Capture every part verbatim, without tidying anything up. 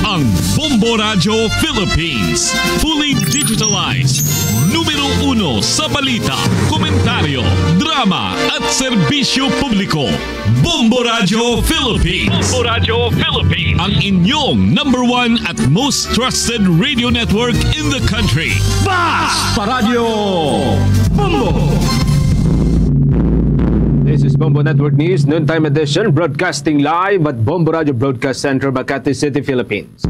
Ang Bombo Radyo Philippines, fully digitalized, numero uno sa balita, komentaryo, drama, at serbisyo publiko. Bombo Radyo Philippines. Bombo Radyo Philippines. Ang inyong number one at most trusted radio network in the country. Basta Radyo Bombo! This is Bombo Network News, noontime edition, broadcasting live at Bombo Radyo Broadcast Center, Makati City, Philippines.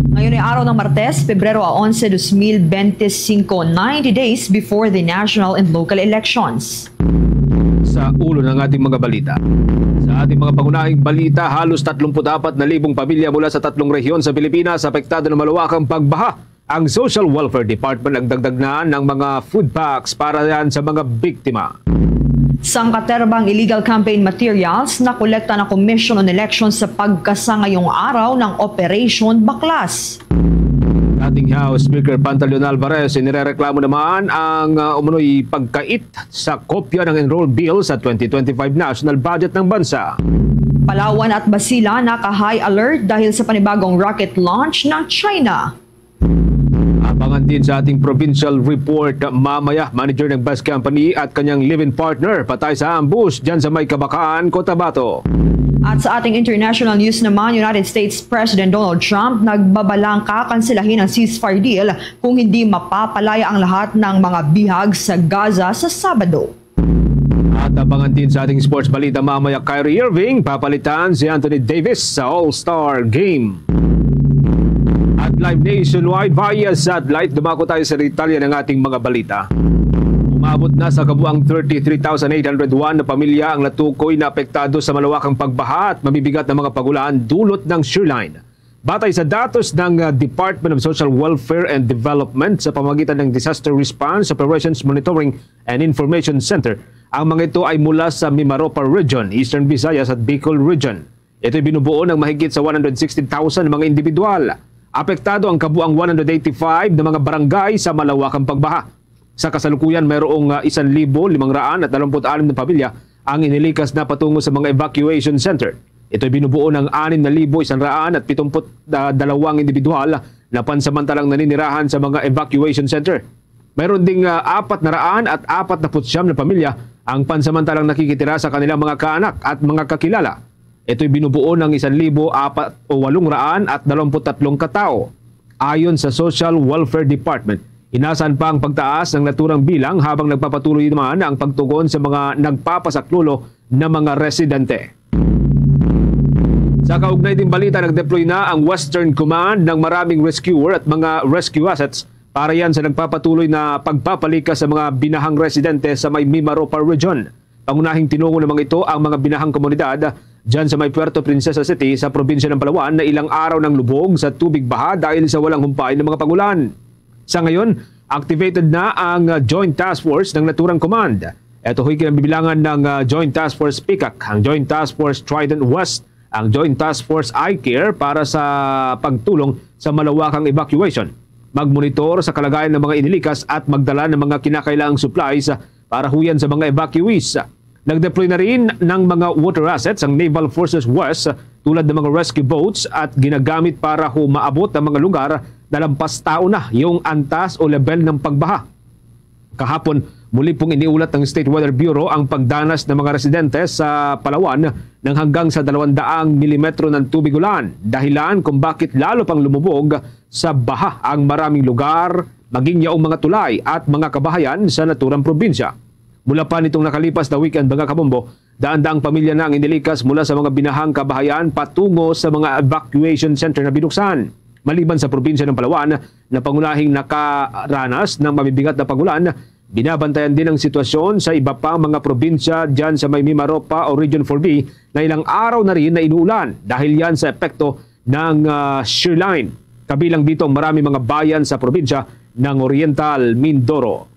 Ngayon ay araw ng Martes, Pebrero onse, dos mil bente singko, ninety days before the national and local elections. Sa ulo ng ating mga balita. Sa ating mga pangunahing balita, halos tatlumpu't apat na libong pamilya mula sa tatlong rehiyon sa Pilipinas apektado ng malawakang pagbaha. Ang Social Welfare Department nagdagdag na ng mga food packs para yan sa mga biktima. Sangkaterbang illegal campaign materials na kolekta ng Commission on Elections sa pagkasa ngayong araw ng Operation Baklas. Dating House Speaker Pantaleon Alvarez, inirereklamo naman ang, uh, umunoy pagkait sa kopya ng enroll bill sa twenty twenty-five national budget ng bansa. Palawan at Basilan naka-high alert dahil sa panibagong rocket launch ng China. Abangan din sa ating provincial report mamaya, manager ng bus company at kanyang live-in partner patay sa ambush dyan sa may Kabakan, Cotabato. At sa ating international news naman, United States President Donald Trump nagbabalang kakanselahin ang ceasefire deal kung hindi mapapalaya ang lahat ng mga bihag sa Gaza sa Sabado. At abangan din sa ating sports balita mamaya, Kyrie Irving papalitan si Anthony Davis sa All-Star Game. At live nationwide via satellite, dumako tayo sa detalye ng ating mga balita. Umabot na sa kabuang thirty-three thousand eight hundred one na pamilya ang natukoy na apektado sa malawakang pagbaha at mabibigat na mga pag-ulan dulot ng shearline. Batay sa datos ng, uh, Department of Social Welfare and Development sa pamagitan ng Disaster Response Operations Monitoring and Information Center, ang mga ito ay mula sa Mimaropa Region, Eastern Visayas at Bicol Region. Ito'y binubuo ng mahigit sa one hundred sixty thousand mga individual. Apektado ang kabuang one hundred eighty-five na mga barangay sa malawakang pagbaha. Sa kasalukuyan, mayroong, ah, isan libo limang raan at dalawampu't anim na pamilya ang inilikas na patungo sa mga evacuation center. Ito'y binubuo ng anim na libo isan raan at pitumput dalawang individual na pansamantalang naninirahan sa mga evacuation center. Mayroon ding, ah, apat na raan at apat na putsyam na pamilya ang pansamantalang nakikitira sa kanilang mga kaanak at mga kakilala. Ito'y binubuo ng isan libo apat o walong raan at dalawampu't tatlong katao. Ayon sa Social Welfare Department, inasan pa ang pagtaas ng naturang bilang habang nagpapatuloy naman ang pagtugon sa mga nagpapasaklolo na mga residente. Sa kaugnay ding balita, nag-deploy na ang Western Command ng maraming rescuer at mga rescue assets para yan sa nagpapatuloy na pagpapalikas sa mga binahang residente sa may Mimaropa Region. Pangunahing tinungo naman ito ang mga binahang komunidad dyan sa may Puerto Princesa City sa probinsya ng Palawan na ilang araw ng lubog sa tubig baha dahil sa walang humpay ng mga pag-ulan. Sa ngayon, activated na ang, uh, Joint Task Force ng naturang command. Ito ho'y kinabibilangan ng, uh, Joint Task Force PICAC, ang Joint Task Force Trident West, ang Joint Task Force I-CARE para sa pagtulong sa malawakang evacuation, magmonitor sa kalagayan ng mga inilikas at magdala ng mga kinakailangang supplies para huyan sa mga evacuees. Nag-deploy na rin ng mga water assets ang Naval Forces West, tulad ng mga rescue boats, at ginagamit para humaabot ang mga lugar na lampas tao na yung antas o level ng pagbaha. Kahapon, muli pong iniulat ng State Weather Bureau ang pagdanas ng mga residente sa Palawan ng hanggang sa dalawang daang milimetro ng tubig ulan, dahilan kung bakit lalo pang lumubog sa baha ang maraming lugar, maging yaong mga tulay at mga kabahayan sa naturang probinsya. Mula pa nitong nakalipas na weekend, mga kabombo, daan-daang pamilya na ang inilikas mula sa mga binahang kabahayan patungo sa mga evacuation center na binuksan. Maliban sa probinsya ng Palawan na pangunahing nakaranas ng mabibigat na pag-ulan, binabantayan din ang sitwasyon sa iba pang mga probinsya dyan sa may Mimaropa o Region four B na ilang araw na rin na inuulan dahil yan sa epekto ng, ah, shear line. Kabilang dito ang marami mga bayan sa probinsya ng Oriental Mindoro.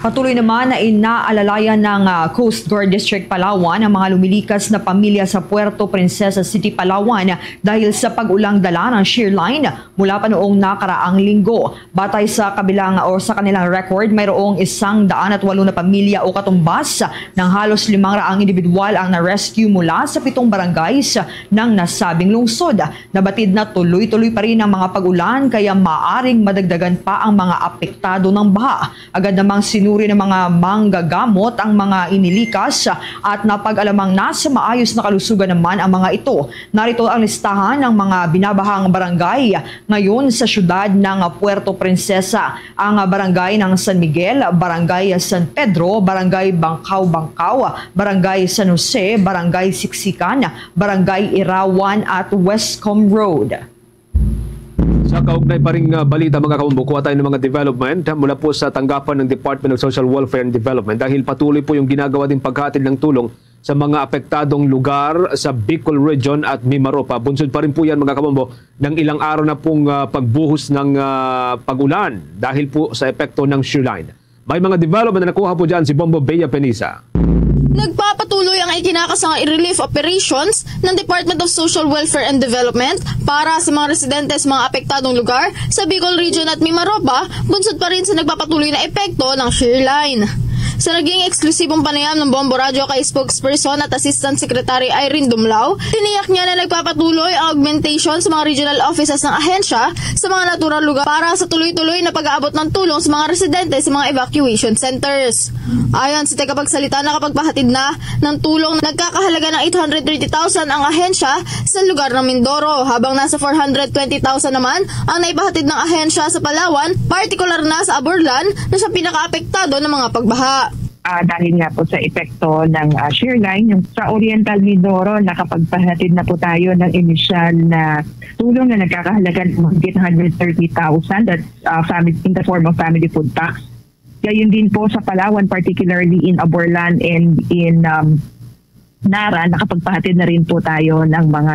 Patuloy naman na inaalalayan ng, ah, Coast Guard District Palawan ang mga lumilikas na pamilya sa Puerto Princesa City, Palawan dahil sa pag-ulang dala ng shear line mula pa noong nakaraang linggo. Batay sa kabilang o sa kanilang record, mayroong isang daan at walo na pamilya o katumbas ng halos limang raang individual ang na-rescue mula sa pitong barangays ng nasabing lungsod. Nabatid na tuloy-tuloy pa rin ang mga pag-ulan kaya maaring madagdagan pa ang mga apektado ng baha. Agad namang sinuri ng mga manggagamot ang mga inilikas at napag-alamang nasa maayos na kalusugan naman ang mga ito. Narito ang listahan ng mga binabahang barangay ngayon sa siyudad ng Puerto Princesa, ang barangay ng San Miguel, Barangay San Pedro, Barangay Bangkaw-Bangkaw, Barangay San Jose, Barangay Siksikan, Barangay Irawan, at Westcom Road. Sa kaugnay pa ring, ah, balita, mga kabombo, kuha tayo ng mga development mula po sa tanggapan ng Department of Social Welfare and Development dahil patuloy po yung ginagawa din paghatid ng tulong sa mga apektadong lugar sa Bicol Region at Mimaropa. Bunsod pa rin po yan, mga kabombo, ng ilang araw na pong, ah, pagbuhos ng, ah, pag-ulan dahil po sa epekto ng shear line. May mga development na nakuha po dyan si Bombo Bea Penisa. Nagpapatuloy ang ikinakasangay relief operations ng Department of Social Welfare and Development para sa mga residente sa mga apektadong lugar sa Bicol Region at Mimaropa, bunsod pa rin sa nagpapatuloy na epekto ng shear line. Sa naging eksklusibong panayam ng Bombo Radyo kay Spokesperson at Assistant Secretary Irene Dumlao, tiniyak niya na nagpapatuloy ang augmentation sa mga regional offices ng ahensya sa mga naturang lugar para sa tuloy-tuloy na pag-aabot ng tulong sa mga residente sa mga evacuation centers. Ayon sa tagapagsalita, nakapagpahatid na ng tulong nagkakahalaga ng eight hundred thirty thousand ang ahensya sa lugar ng Mindoro, habang nasa four hundred twenty thousand naman ang naipahatid ng ahensya sa Palawan, partikular na sa Aborlan na siya pinakaapektado ng mga pagbaha. Ah, dahil nga po sa epekto ng, ah, shear line, yung sa Oriental Mindoro, nakapagpahatid na po tayo ng inisyal na tulong na nagkakahalaga ng mahigit one hundred thirty thousand, that's, ah, family, in the form of family food packs. Gayon din po sa Palawan, particularly in Aborlan and in, um, Nara, nakapagpahatid na rin po tayo ng mga,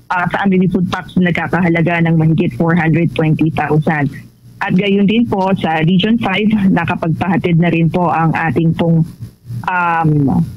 ah, family food packs na nagkakahalaga ng mahigit four hundred twenty thousand. At gayon din po sa Region five, nakapagpahatid na rin po ang ating pong, um,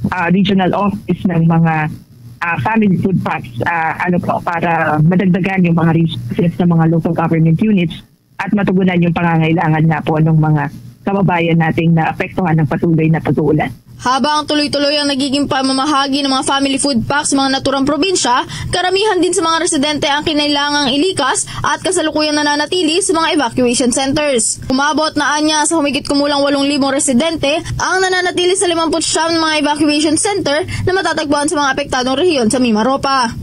ah, regional office ng mga, ah, family food packs, ah, ano po, para madagdagan yung mga resources ng mga local government units at matugunan yung pangangailangan na po ng mga kababayan nating naapektuhan ng patuloy na pag-uulan. Habang tuloy-tuloy ang nagiging pamamahagi ng mga family food packs sa mga naturang probinsya, karamihan din sa mga residente ang kinailangang ilikas at kasalukuyang nananatili sa mga evacuation centers. Umabot na anya sa humigit kumulang walong libong residente ang nananatili sa limamput siyam na mga evacuation center na matatagpuan sa mga apektadong rehiyon sa Mimaropa.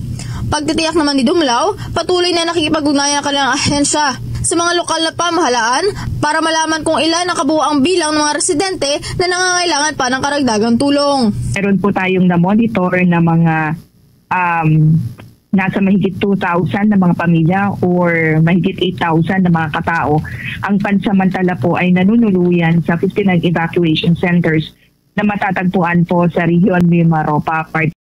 Pagtitiyak naman ni Dumlao, patuloy na nakikipag-ugnayan ang kanilang ahensya sa mga lokal na pamahalaan para malaman kung ilan ang kabuoang bilang ng mga residente na nangangailangan pa ng karagdagang tulong. Meron po tayong na-monitor na mga, um, nasa mahigit two thousand na mga pamilya or mahigit eight thousand na mga katao ang pansamantala po ay nanunuluyan sa fifty-nine evacuation centers na matatagpuan po sa Rehiyon Mimaropa, part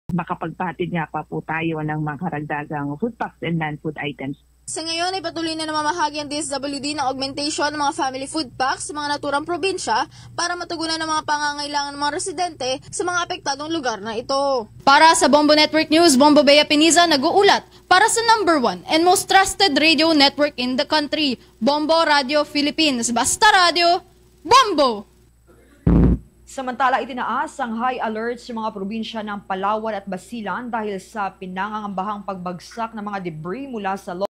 makapagpahatid nga pa po tayo ng mga karagdagang food packs and non-food items. Sa ngayon ay patuloy na namamahagi ang D S W D ng augmentation ng mga family food packs sa mga naturang probinsya para matugunan ang mga pangangailangan ng mga residente sa mga apektadong lugar na ito. Para sa Bombo Network News, Bombo Bea Piniza nag-uulat para sa number one and most trusted radio network in the country, Bombo Radio Philippines. Basta Radio, Bombo! Samantala, itinaas ang high alert sa mga probinsya ng Palawan at Basilan dahil sa pinangangambahang pagbagsak ng mga debris mula sa lo-,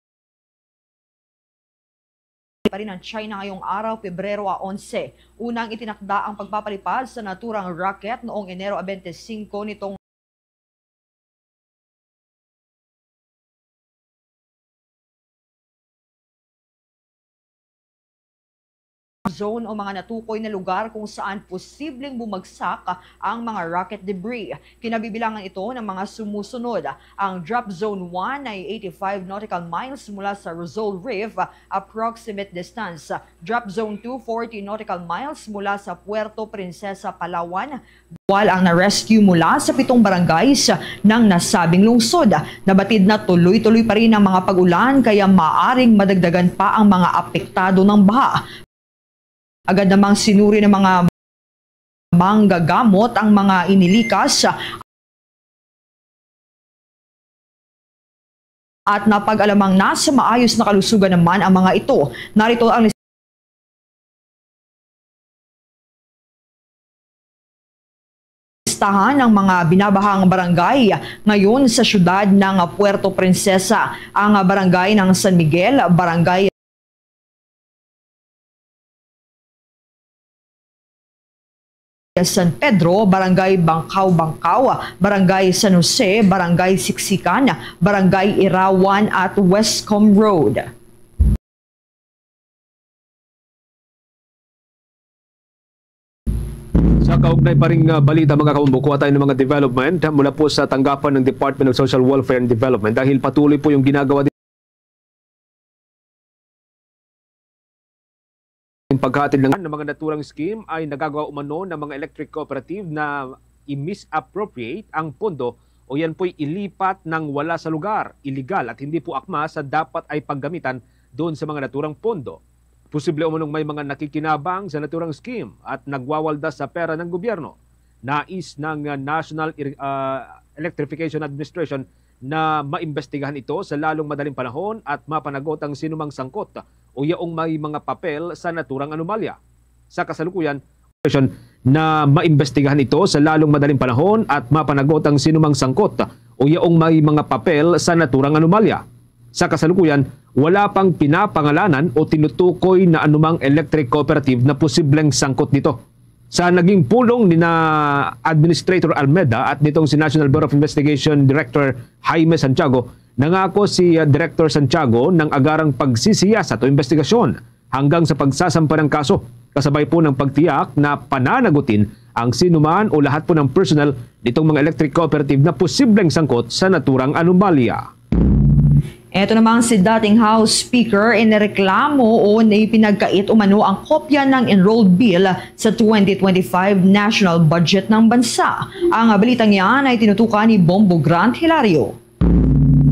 pa rin ang China ngayong araw, Pebrero a onse. Unang itinakda ang pagpapalipad sa naturang rocket noong Enero a bente singko nitong zone o mga natukoy na lugar kung saan posibleng bumagsak ang mga rocket debris. Kinabibilangan ito ng mga sumusunod. Ang drop zone one ay eighty-five nautical miles mula sa Rosol Reef, approximate distance. Drop zone two, forty nautical miles mula sa Puerto Princesa, Palawan. Wal ang na-rescue mula sa pitong barangays ng nasabing lungsod. Nabatid na tuloy-tuloy pa rin ang mga pag-ulan, kaya maaring madagdagan pa ang mga apektado ng baha. Agad namang sinuri ng mga manggagamot ang mga inilikas at napag-alamang nasa maayos na kalusugan naman ang mga ito. Narito ang listahan ng mga binabahang barangay ngayon sa siyudad ng Puerto Princesa. Ang barangay ng San Miguel, barangay San Pedro, Barangay Bangkaw-Bangkaw, Barangay San Jose, Barangay Siksikan, Barangay Irawan, at Westcom Road. Sa kaugnay pa ring, ah, balita, mga kabombo, kuha tayo ng mga development mula po sa tanggapan ng Department of Social Welfare and Development dahil patuloy po yung ginagawa ng paghatid ng, ng mga naturang scheme ay nagagawa umano ng mga electric cooperative na i-misappropriate ang pondo o yan po'y ilipat ng wala sa lugar, illegal at hindi po akma sa dapat ay paggamitan doon sa mga naturang pondo. Posible umanong may mga nakikinabang sa naturang scheme at nagwawaldas sa pera ng gobyerno. Nais ng, uh, National Ir-, uh, Electrification Administration na maimbestigahan ito sa lalong madaling panahon at mapanagot ang sinumang sangkot o yaong may mga papel sa naturang anomalya. Sa kasalukuyan, na maimbestigahan ito sa lalong madaling panahon at mapanagot ang sinumang sangkot o yaong may mga papel sa naturang anomalya. Sa kasalukuyan, wala pang pinapangalanan o tinutukoy na anumang electric cooperative na posibleng sangkot dito. Sa naging pulong ni na Administrator Almeda at nitong si National Bureau of Investigation Director Jaime Santiago, nangako si, uh, Director Santiago ng agarang pagsisiyasat o investigasyon hanggang sa pagsasampa ng kaso, kasabay po ng pagtiyak na pananagutin ang sinuman o lahat po ng personnel nitong mga electric cooperative na posibleng sangkot sa naturang anomalya. Ito namang si dating House Speaker inireklamo o ipinagkait umano ang kopya ng enrolled bill sa twenty twenty-five national budget ng bansa. Ang balitang yan ay tinutukan ni Bombo Grant Hilario.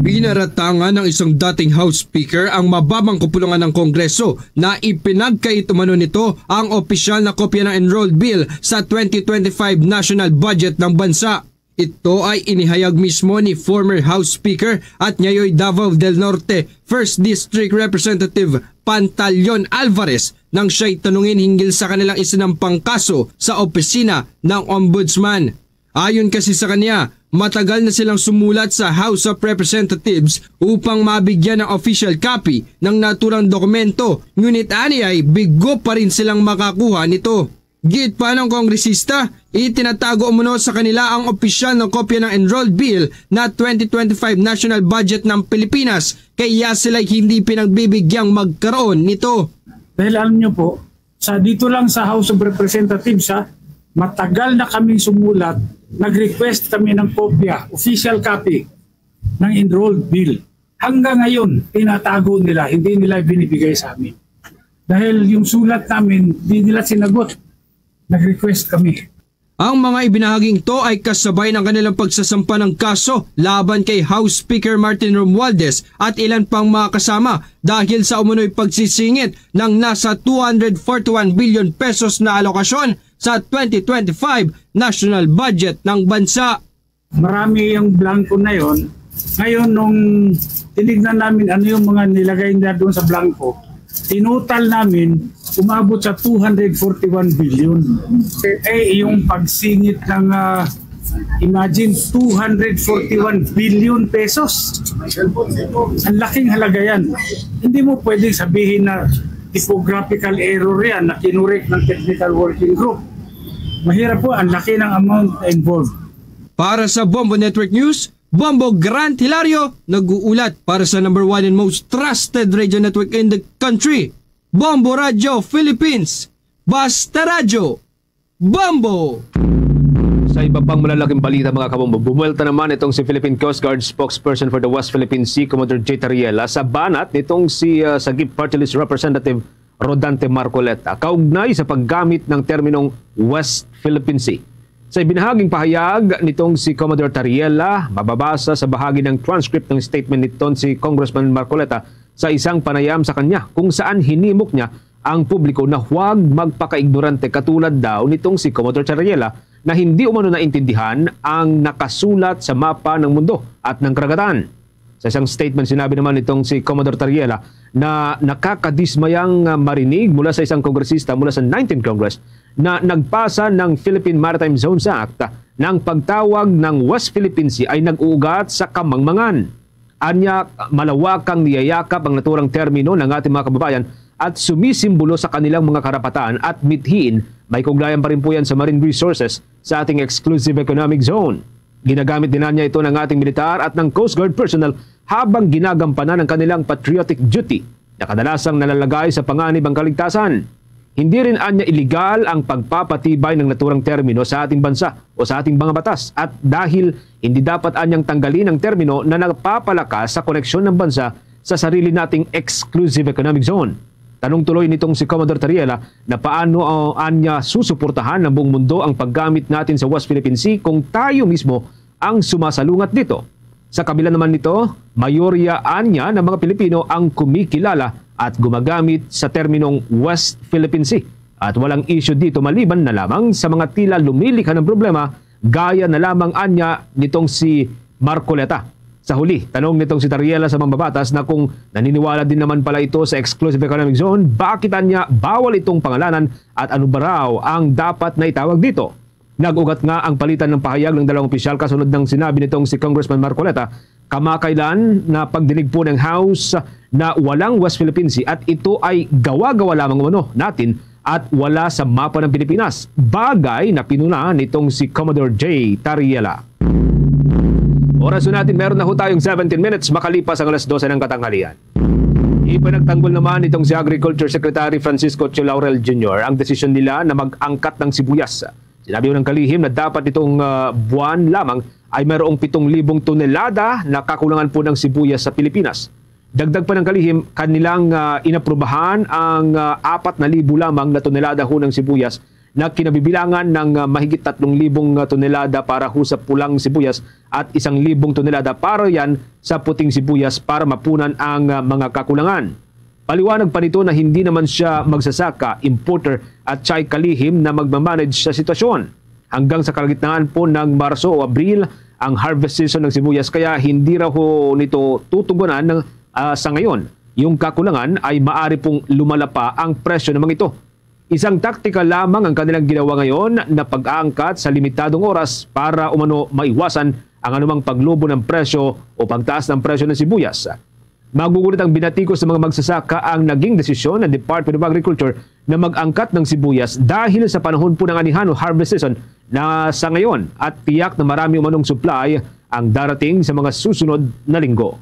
Pinaratangan ng isang dating House Speaker ang mababang kapulungan ng Kongreso na ipinagkait umano nito ang opisyal na kopya ng enrolled bill sa twenty twenty-five national budget ng bansa. Ito ay inihayag mismo ni former House Speaker at Niayoy, Davao del Norte First District Representative Pantaleon Alvarez nang siya'y tanungin hinggil sa kanilang isinampang kaso sa opisina ng Ombudsman. Ayon kasi sa kanya, matagal na silang sumulat sa House of Representatives upang mabigyan ng official copy ng naturang dokumento, ngunit ani ay bigo pa rin silang makakuha nito. Giit pa ng kongresista, itinatago umano sa kanila ang opisyal na kopya ng enrolled bill na twenty twenty-five national budget ng Pilipinas, kaya sila'y hindi pinagbibigyang magkaroon nito. Dahil alam niyo po, sa, dito lang sa House of Representatives, ha, matagal na kaming sumulat, nag-request kami ng kopya, official copy ng enrolled bill. Hanggang ngayon, tinatago nila, hindi nila binibigay sa amin. Dahil yung sulat namin, di nila sinagot. Nag-request kami. Ang mga ibinahaging to ay kasabay ng kanilang pagsasampa ng kaso laban kay House Speaker Martin Romualdez at ilan pang mga kasama dahil sa umunoy pagsisingit ng nasa two hundred forty-one billion pesos na alokasyon sa twenty twenty-five national budget ng bansa. Marami yung blanco na yon. Ngayon, nung tinignan namin ano yung mga nilagay nila doon sa blanco, tinotal namin, umabot sa two hundred forty-one billion. Eh, yung pagsingit ng, ah, imagine, two hundred forty-one billion pesos. Ang laking halaga yan. Hindi mo pwedeng sabihin na typographical error yan na kinurek ng technical working group. Mahirap po, ang laki ng amount na involved. Para sa Bombo Network News, Bombo Grant Hilario nag-uulat para sa number one and most trusted radio network in the country, Bombo Radio Philippines. Basta Radyo, Bombo! Sa iba pang malalaking balita, mga kabombo, bumuwelta naman itong si Philippine Coast Guard spokesperson for the West Philippine Sea, Commodore Jay Tariela, sa banat nitong si, ah, Sagip Party List Representative Rodante Marcoleta kaugnay sa paggamit ng terminong West Philippine Sea. Sa ibinahaging pahayag nitong si Commodore Tariela, mababasa sa bahagi ng transcript ng statement nitong si Congressman Marcoleta sa isang panayam sa kanya, kung saan hinimok niya ang publiko na huwag magpakaignorante, katulad daw nitong si Commodore Tariela, na hindi umano naintindihan ang nakasulat sa mapa ng mundo at ng karagatan. Sa isang statement, sinabi naman nitong si Commodore Tariela na nakakadismayang, ah, marinig mula sa isang kongresista mula sa nineteenth Congress na nagpasa ng Philippine Maritime Zones Act ng pagtawag ng West Philippine Sea ay nag-uugat sa kamangmangan. Anya, malawakang niyayakap ang naturang termino ng ating mga kababayan at sumisimbolo sa kanilang mga karapatan at mithiin. May kaugnayan pa rin po yan sa marine resources sa ating exclusive economic zone. Ginagamit din niya ito ng ating militar at ng Coast Guard personnel habang ginagampanan ang kanilang patriotic duty na kadalasang nalalagay sa panganib ang kaligtasan. Hindi rin anya iligal ang pagpapatibay ng naturang termino sa ating bansa o sa ating mga batas, at dahil hindi dapat anyang tanggalin ang termino na nagpapalakas sa koneksyon ng bansa sa sarili nating exclusive economic zone. Tanong tuloy nitong si Commodore Tariela na paano, uh, anya susuportahan ng buong mundo ang paggamit natin sa West Philippine Sea kung tayo mismo ang sumasalungat dito. Sa kabila naman nito, mayorya anya ng mga Pilipino ang kumikilala at gumagamit sa terminong West Philippine Sea, at walang isyu dito maliban na lamang sa mga tila lumilikha ng problema, gaya na lamang anya nitong si Marcoleta. Sa huli, tanong nitong si Tariela sa mambabatas na kung naniniwala din naman pala ito sa exclusive economic zone, bakit anya bawal itong pangalanan at ano ba raw ang dapat na itawag dito? Nag-ugat nga ang palitan ng pahayag ng dalawang opisyal kasunod ng sinabi nitong si Congressman Marcoleta kamakailan na pagdinig po ng House na walang West Philippine Sea at ito ay gawa-gawa lamang umano natin at wala sa mapa ng Pilipinas, bagay na pinuna nitong si Commodore Jay Tariela. Oras na natin, meron na ho tayong seventeen minutes makalipas ang alas dose ng katanghalian. Ipinagtanggol naman nitong si Agriculture Secretary Francisco Cho Laurel Junior ang desisyon nila na mag-angkat ng sibuyas. Sinabi ng kalihim na dapat nitong, ah, buwan lamang ay mayroong pitong libong tonelada na kakulangan po ng sibuyas sa Pilipinas. Dagdag pa ng kalihim, kanilang, ah, inaprubahan ang, ah, apat na libo lamang na tonelada ho ng sibuyas na kinabibilangan ng, ah, mahigit tatlong libong tonelada para ho sa pulang sibuyas at isang libong tonelada para yan sa puting sibuyas para mapunan ang, ah, mga kakulangan. Paliwanag pa nito na hindi naman siya magsasaka, importer, at siya ay kalihim na magmamanage sa sitwasyon. Hanggang sa kalagitnaan po ng Marso o Abril ang harvest season ng sibuyas, kaya hindi raw ho nito tutugunan ng, ah, sa ngayon. Yung kakulangan ay maari pong lumala pa ang presyo ng mga ito. Isang taktika lamang ang kanilang ginawa ngayon na pag-aangkat sa limitadong oras para umano maiwasan ang anumang paglubo ng presyo o pagtaas ng presyo ng sibuyas. Magugulat ang binatikos sa mga magsasaka ang naging desisyon ng Department of Agriculture na mag-angkat ng sibuyas dahil sa panahon po ng anihan o harvest season na sa ngayon at tiyak na marami umanong supply ang darating sa mga susunod na linggo.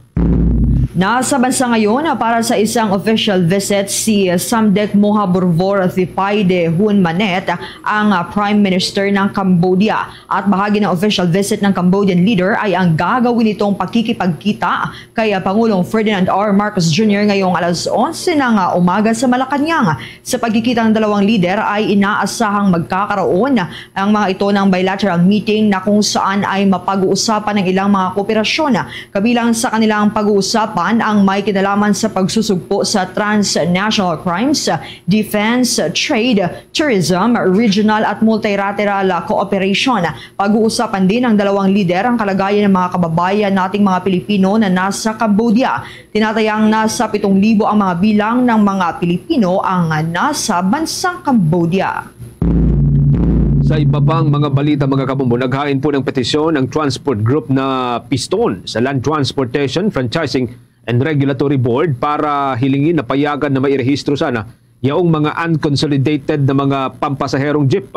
Nasa bansa ngayon para sa isang official visit si Samdech Moha Burvor Thipaide Hun Manet, ang Prime Minister ng Cambodia. At bahagi ng official visit ng Cambodian leader ay ang gagawin nitong pakikipagkita kay Pangulong Ferdinand R. Marcos Junior ngayong alas onse ng umaga sa Malacañang. Sa pagkikita ng dalawang lider ay inaasahang magkakaroon ang mga ito ng bilateral meeting na kung saan ay mapag-uusapan ang ilang mga kooperasyon, kabilang sa kanilang pag-uusapan ang may kinalaman sa pagsusugpo sa transnational crimes, defense, trade, tourism, regional at multilateral cooperation. Pag-uusapan din ng dalawang lider ang kalagayan ng mga kababayan nating mga Pilipino na nasa Cambodia. Tinatayang nasa pitong libo ang mga bilang ng mga Pilipino ang nasa bansang Cambodia. Sa iba pang mga balita, mga kabombo, naghain po ng petisyon ang transport group na Piston sa Land Transportation, Franchising and Regulatory Board para hilingin na payagan na mairehistro sana yaong mga unconsolidated na mga pampasaherong jeep.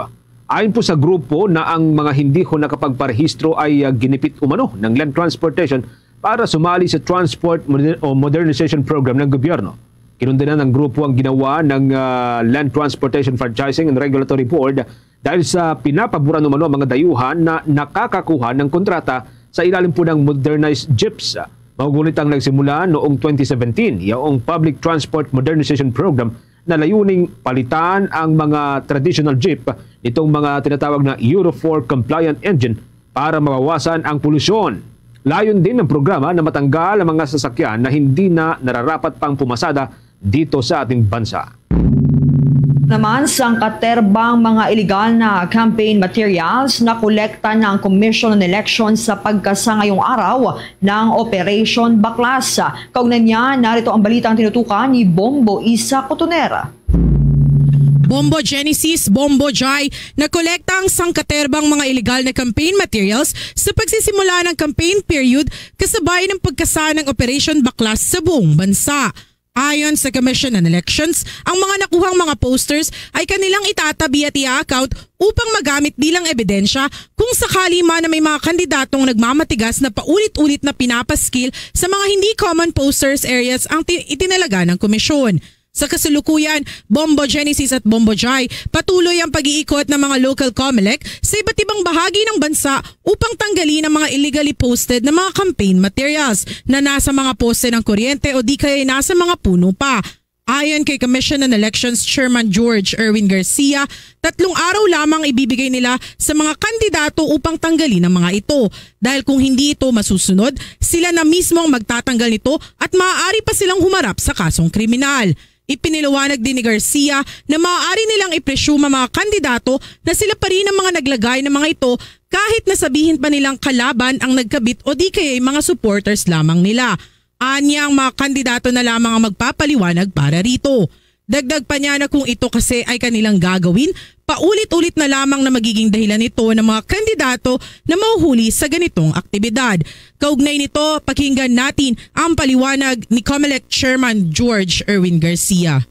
Ayon po sa grupo na ang mga hindi ho nakapagparehistro ay, ah, ginipit umano ng Land Transportation para sumali sa Transport Moder-, o Modernization Program ng gobyerno. Kinundanan ng grupo ang ginawa ng, ah, Land Transportation Franchising and Regulatory Board dahil sa pinapaboran umano ang mga dayuhan na nakakakuha ng kontrata sa ilalim po ng modernized jeeps. Mahugulit ang nagsimula noong twenty seventeen, yaong Public Transport Modernization Program na layuning palitan ang mga traditional jeep nitong mga tinatawag na Euro four compliant engine para mabawasan ang polusyon. Layon din ng programa na matanggal ang mga sasakyan na hindi na nararapat pang pumasada dito sa ating bansa. Naman sang katerbang mga iligal na campaign materials, nakolekta na ang Commission on Elections sa pagkasangayong araw ng Operation Baklas. Kaugnay niya, narito ang balitang tinutukan ni Bombo Isa Cotonera. Bombo Genesis, Bombo Jai, nakolekta ang sangkaterbang mga iligal na campaign materials sa pagsisimula ng campaign period kasabay ng pagkasa ng Operation Baklas sa buong bansa. Ayon sa Commission on Elections, ang mga nakuhang mga posters ay kanilang itatabi at i-account upang magamit bilang ebidensya kung sakali man na may mga kandidatong nagmamatigas na paulit-ulit na pinapaskil sa mga hindi common posters areas ang ti- itinalaga ng komisyon. Sa kasalukuyan, Bombo Genesis at Bombo Jai, patuloy ang pag-iikot ng mga local Comelec sa iba't ibang bahagi ng bansa upang tanggalin ang mga illegally posted na mga campaign materials na nasa mga poste ng kuryente o di kaya nasa mga puno pa. Ayon kay Commission on Elections Chairman George Erwin Garcia, tatlong araw lamang ibibigay nila sa mga kandidato upang tanggalin ang mga ito, dahil kung hindi ito masusunod, sila na mismo ang magtatanggal nito at maaari pa silang humarap sa kasong kriminal. Ipiniliwanag din ni Garcia na maaari nilang i-presume ang mga kandidato na sila pa rin ang mga naglagay ng mga ito kahit na sabihin pa nilang kalaban ang nagkabit o di kaya'y mga supporters lamang nila. Anya ang mga kandidato na lamang ang magpapaliwanag para rito. Dagdag pa niya na kung ito kasi ay kanilang gagawin, paulit-ulit na lamang na magiging dahilan ito ng mga kandidato na mahuhuli sa ganitong aktibidad. Kaugnay nito, pakinggan natin ang paliwanag ni Comelec Chairman George Erwin Garcia.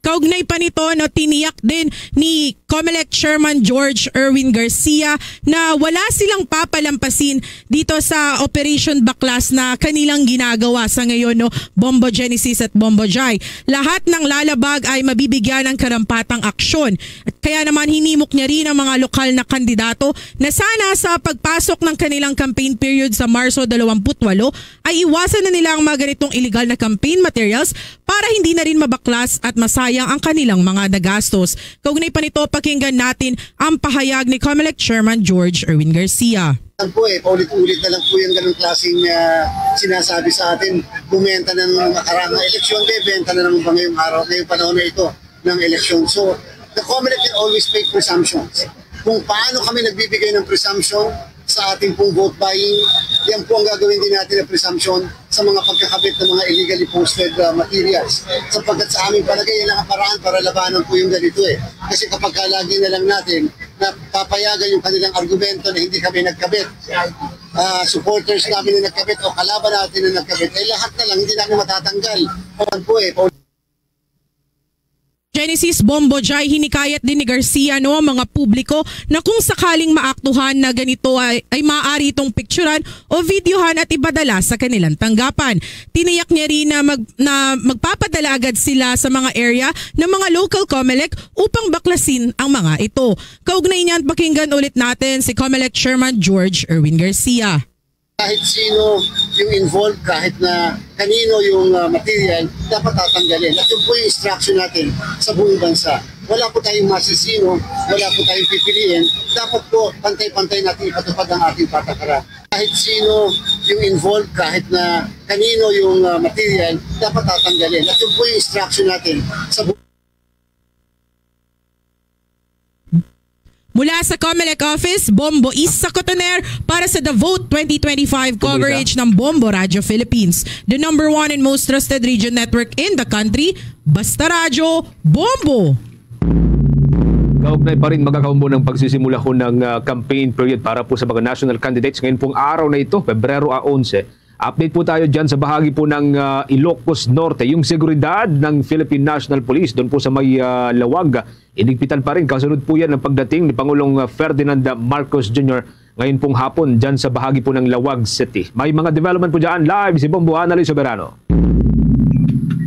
Kaugnay pa nito, no, tiniyak din ni Comelec Chairman George Erwin Garcia na wala silang papalampasin dito sa Operation Baklas na kanilang ginagawa sa ngayon, no, Bombo Genesis at Bombo Jai. Lahat ng lalabag ay mabibigyan ng karampatang aksyon. Kaya naman hinimok niya rin ang mga lokal na kandidato na sana sa pagpasok ng kanilang campaign period sa Marso dalawampu't walo ay iwasan na nila ang mga ganitong iligal na campaign materials para hindi na rin mabaklas at masayang ang kanilang mga nagastos. Kaugnay pa nito, pakinggan natin ang pahayag ni Comelec Chairman George Erwin Garcia. Yan po eh, paulit-ulit na lang po yung ganong klaseng ah, sinasabi sa atin, bumenta na ng nakarang eleksyon, eh, benta na naman ba ngayong araw, ngayong panahon na ito ng eleksyon. So, the Comelec can always make presumptions. Kung paano kami nagbibigay ng presumption sa ating pong vote buying, yan po ang gagawin din natin na presumption sa mga pagkakabit ng mga illegally posted ah, materials. Sapagkat sa aming palagay, yan ang paraan para labanan po yung ganito eh. Kasi kapag ka lagi na lang natin na papayagan yung kanilang argumento na hindi kami nagkabit, ah, supporters namin na nagkabit o kalaban natin na nagkabit, eh lahat na lang hindi namin matatanggal. Yan po eh. Genesis, Bombo Jai, hinikayat din ni Garcia, no, ang mga publiko na kung sakaling maaktuhan na ganito ay, ay maaari itong picturan o videohan at ipadala sa kanilang tanggapan. Tiniyak niya rin na, mag, na magpapadala agad sila sa mga area ng mga local Comelec upang baklasin ang mga ito. Kaugnay niyan, pakinggan ulit natin si Comelec Chairman George Erwin Garcia. Kahit sino yung involved, kahit na kanino yung ah, material, dapat tatanggalin. At yun po yung instruction natin sa buong bansa. Wala po tayong masisino, wala po tayong pipiliin. Dapat po pantay-pantay natin ipatupad ang ating patakaran. Kahit sino yung involved, kahit na kanino yung ah, material, dapat tatanggalin. At yun po yung instruction natin sa buong Mula sa Comelec Office, Bombo Isa Cotoner para sa The Vote twenty twenty-five coverage ng Bombo Radio Philippines, the number one and most trusted radio network in the country. Basta Radyo, Bombo! Kaugnay pa rin, mga kaumbo, ng pagsisimula ho ng ah, campaign period para po sa mga national candidates ngayon pong araw na ito, Pebrero a onse. Update po tayo dyan sa bahagi po ng ah, Ilocos Norte. Yung seguridad ng Philippine National Police doon po sa may ah, Laoag, inigpitan pa rin. Kasunod po yan ng pagdating ni Pangulong ah, Ferdinand Marcos Junior ngayon pong hapon dyan sa bahagi po ng Laoag City. May mga development po dyan. Live si Bombo Anali Soberano.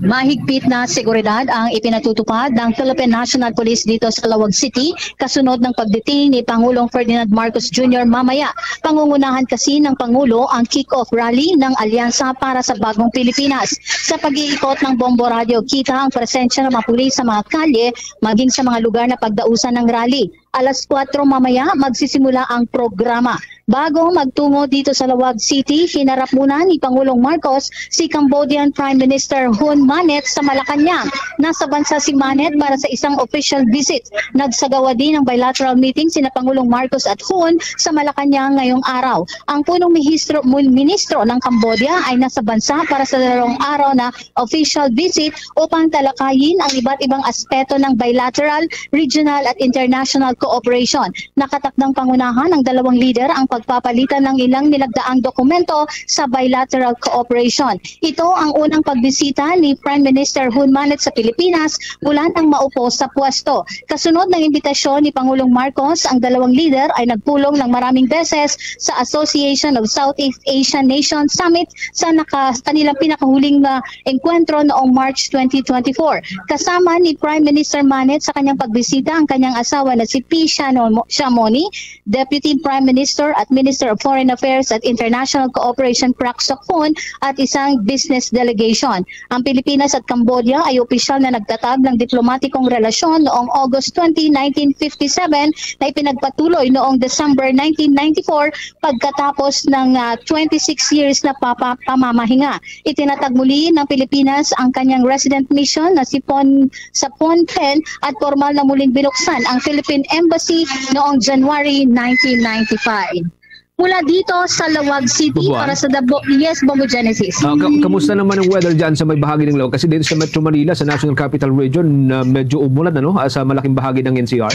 Mahigpit na seguridad ang ipinatutupad ng Philippine National Police dito sa Laoag City kasunod ng pagdetain ni Pangulong Ferdinand Marcos Junior mamaya. Pangungunahan kasi ng Pangulo ang kick-off rally ng Alyansa para sa Bagong Pilipinas. Sa pag-iikot ng Bombo Radio, kita ang presensya ng mga pulis sa mga kalye maging sa mga lugar na pagdausan ng rally. Alas kuwatro mamaya, magsisimula ang programa. Bago magtungo dito sa Laoag City, hinarap muna ni Pangulong Marcos si Cambodian Prime Minister Hun Manet sa Malacañang. Nasa bansa si Manet para sa isang official visit. Nagsagawa din ng bilateral meeting sina Pangulong Marcos at Hun sa Malacañang ngayong araw. Ang punong mihistro-, mun-, ministro ng Cambodia ay nasa bansa para sa dalawang araw na official visit upang talakayin ang iba't ibang aspeto ng bilateral, regional at international cooperation. Nakatakdang pangunahan ang dalawang lider ang pagpapalitan ng ilang nilagdaang dokumento sa bilateral cooperation. Ito ang unang pagbisita ni Prime Minister Hun Manet sa Pilipinas mula nang maupo sa pwesto. Kasunod ng imbitasyon ni Pangulong Marcos, ang dalawang lider ay nagpulong ng maraming beses sa Association of Southeast Asian Nations Summit sa naka-, kanilang pinakahuling, ah, engkwentro noong March twenty twenty-four. Kasama ni Prime Minister Manet sa kanyang pagbisita ang kanyang asawa na si Pi Shano-, Shamoni, Deputy Prime Minister at Minister of Foreign Affairs at International Cooperation, Prak Sokhon, at isang business delegation. Ang Pilipinas at Cambodia ay opisyal na nagtatag ng diplomatikong relasyon noong August twenty, nineteen fifty-seven na ipinagpatuloy noong December nineteen ninety-four pagkatapos ng, ah, twenty-six years na papa-, pamamahinga. Itinatag muli ng Pilipinas ang kanyang resident mission na si Phon-, sa Phnom Penh at formal na muling binuksan ang Philippine Embassy noong January nineteen ninety-five. Mula dito sa Laoag City Bubuan? Para sa The Bo-, yes, Bombo Genesis. Ah, ka-, kamusta naman ang weather dyan sa may bahagi ng Laoag? Kasi dito sa Metro Manila, sa National Capital Region, ah, medyo umulan, ano, ah, sa malaking bahagi ng N C R.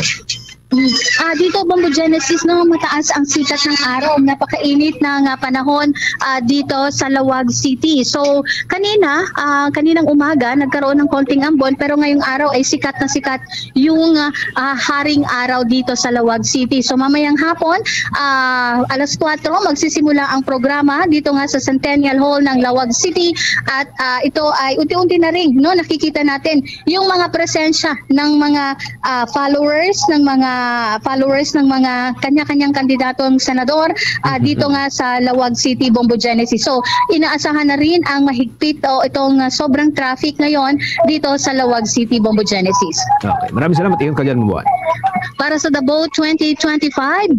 Ah, dito, Bombo Genesis, no, mataas ang sikat ng araw. Napakainit na nga panahon, ah, dito sa Laoag City. So, kanina, ah, kaninang umaga, nagkaroon ng konting ambon, pero ngayong araw ay sikat na sikat yung, ah, ah, haring araw dito sa Laoag City. So, mamayang hapon, ah, alas kuwatro, magsisimula ang programa dito nga sa Centennial Hall ng Laoag City. At, ah, ito ay unti-unti na rin, no, nakikita natin yung mga presensya ng mga, ah, followers, ng mga followers ng mga kanya-kanyang kandidatong senador, ah, dito nga sa Laoag City, Bombo Genesis. So, inaasahan na rin ang mahigpit o itong, ah, sobrang traffic ngayon dito sa Laoag City, Bombo Genesis. Okay. Maraming salamat, Iyon Kalyan Buwan. Para sa The Boat twenty twenty-five,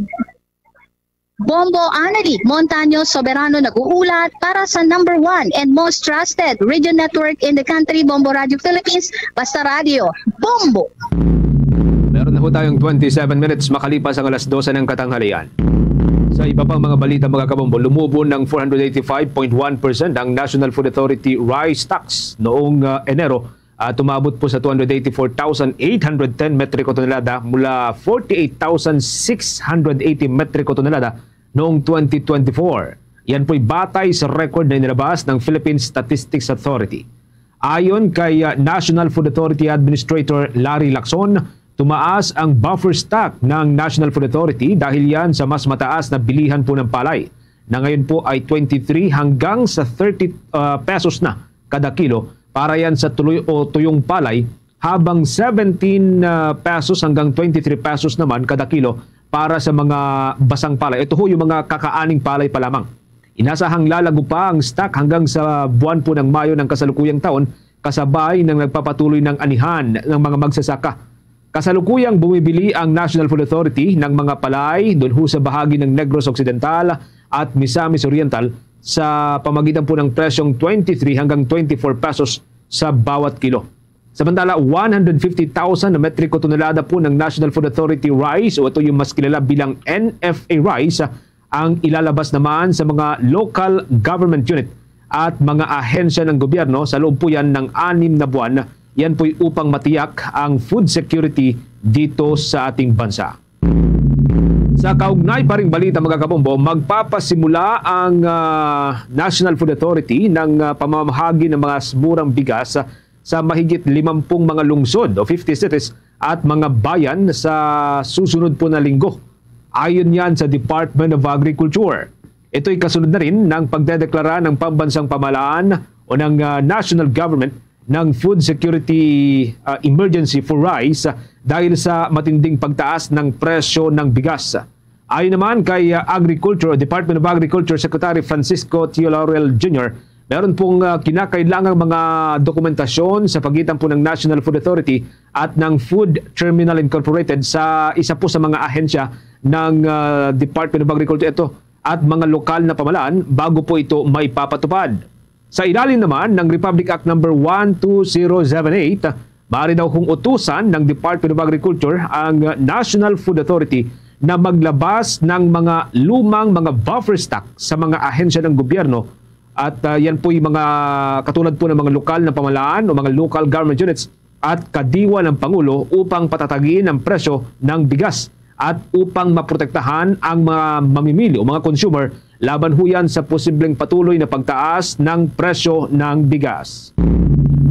Bombo Anali Montaño Soberano nag-uulat para sa number one and most trusted radio network in the country, Bombo Radio Philippines, Basta Radio, Bombo! Meron na ho tayong twenty-seven minutes makalipas ang alas dose ng katanghalian. Sa iba pang mga balita, mga kabombo, lumubo ng four hundred eighty-five point one percent ang National Food Authority rice stocks noong, ah, Enero at umabot po sa two hundred eighty-four thousand eight hundred ten metriko tonelada mula forty-eight thousand six hundred eighty metriko tonelada noong twenty twenty-four. Yan po'y batay sa record na inilabas ng Philippine Statistics Authority. Ayon kay, ah, National Food Authority Administrator Larry Lacson, tumaas ang buffer stock ng National Food Authority dahil yan sa mas mataas na bilihan po ng palay, na ngayon po ay twenty-three hanggang sa thirty, ah, pesos na kada kilo para yan sa tuloy o tuyong palay, habang seventeen, ah, pesos hanggang twenty-three pesos naman kada kilo para sa mga basang palay. Ito ho yung mga kakaaning palay pa lamang. Inasahang lalago pa ang stock hanggang sa buwan po ng Mayo ng kasalukuyang taon, kasabay ng nagpapatuloy ng anihan ng mga magsasaka. Kasalukuyang bumibili ang National Food Authority ng mga palay doon ho sa bahagi ng Negros Occidental at Misamis Oriental sa pamagitan po ng presyong twenty-three hanggang twenty-four pesos sa bawat kilo. Samantala, one hundred fifty thousand na metriko tonelada po ng National Food Authority rice, o ito yung mas kilala bilang N F A rice, ang ilalabas naman sa mga local government unit at mga ahensya ng gobyerno sa loob po yan ng anim na buwan. Yan po'y upang matiyak ang food security dito sa ating bansa. Sa kaugnay pa ring balita, mga kabombo, magpapasimula ang, ah, National Food Authority ng, ah, pamamahagi ng mga murang bigas sa mahigit limampung mga lungsod o fifty cities at mga bayan sa susunod po na linggo. Ayon yan sa Department of Agriculture. Ito'y kasunod na rin ng pagdedeklara ng pambansang pamahalaan o ng, ah, national government ng food security, ah, emergency for rice, ah, dahil sa matinding pagtaas ng presyo ng bigas. Ayon naman kay, ah, Agriculture, Department of Agriculture Secretary Francisco Tio Laurel Junior, meron pong, ah, kinakailangang mga dokumentasyon sa pagitan po ng National Food Authority at ng Food Terminal Incorporated sa isa po sa mga ahensya ng, ah, Department of Agriculture ito at mga lokal na pamahalaan bago po ito maipapatupad. Sa ilalim naman ng Republic Act Number one two zero seven eight, maaari daw kung utusan ng Department of Agriculture ang National Food Authority na maglabas ng mga lumang mga buffer stock sa mga ahensya ng gobyerno. At, ah, yan po'y mga katulad po ng mga lokal na pamahalaan o mga local government units at kadiwa ng Pangulo upang patatagin ang presyo ng bigas at upang maprotektahan ang mga mamimili o mga consumer laban ho yan sa posibleng patuloy na pagtaas ng presyo ng bigas.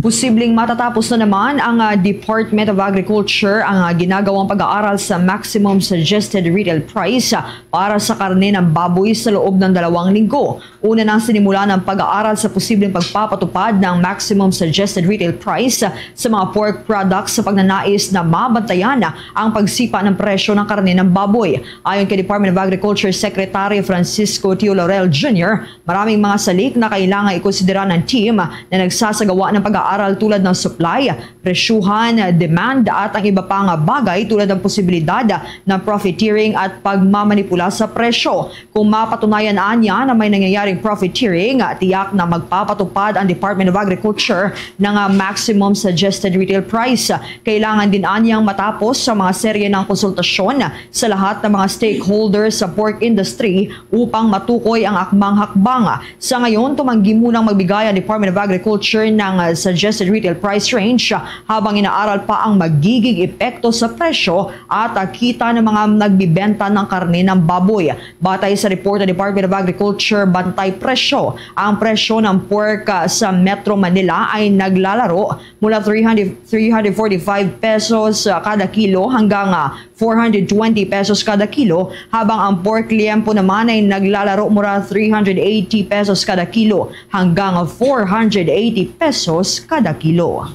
Posibleng matatapos na naman ang, ah, Department of Agriculture ang, ah, ginagawang pag-aaral sa maximum suggested retail price, ah, para sa karne ng baboy sa loob ng dalawang linggo. Una nang sinimulan ang pag-aaral sa posibleng pagpapatupad ng maximum suggested retail price sa mga pork products sa pagnanais na mabantayan ang pagsipa ng presyo ng karne ng baboy. Ayon kay Department of Agriculture Secretary Francisco Tio Laurel Junior, maraming mga salik na kailangan ikonsidera ng team na nagsasagawa ng pag-aaral tulad ng supply, presyuhan, demand at ang iba pang bagay tulad ng posibilidad ng profiteering at pagmamanipula sa presyo. Kung mapatunayan anya na may nangyayaring profiteering, tiyak na magpapatupad ang Department of Agriculture ng, ah, maximum suggested retail price. Kailangan din anyang matapos sa mga serye ng konsultasyon sa lahat ng mga stakeholders sa pork industry upang matukoy ang akmang hakbang. Sa ngayon, tumanggi munang magbigay ang Department of Agriculture ng, ah, suggested retail price range, ah, habang inaaral pa ang magiging epekto sa presyo at, ah, kita ng mga nagbibenta ng karne ng baboy. Batay sa report ng Department of Agriculture, Bantay Presyo, ang presyo ng pork, ah, sa Metro Manila ay naglalaro mula three hundred, three hundred forty-five pesos, ah, kada kilo hanggang, ah, four hundred twenty pesos kada kilo, habang ang pork liempo naman ay naglalaro mula three hundred eighty pesos kada kilo hanggang four hundred eighty pesos kada kilo.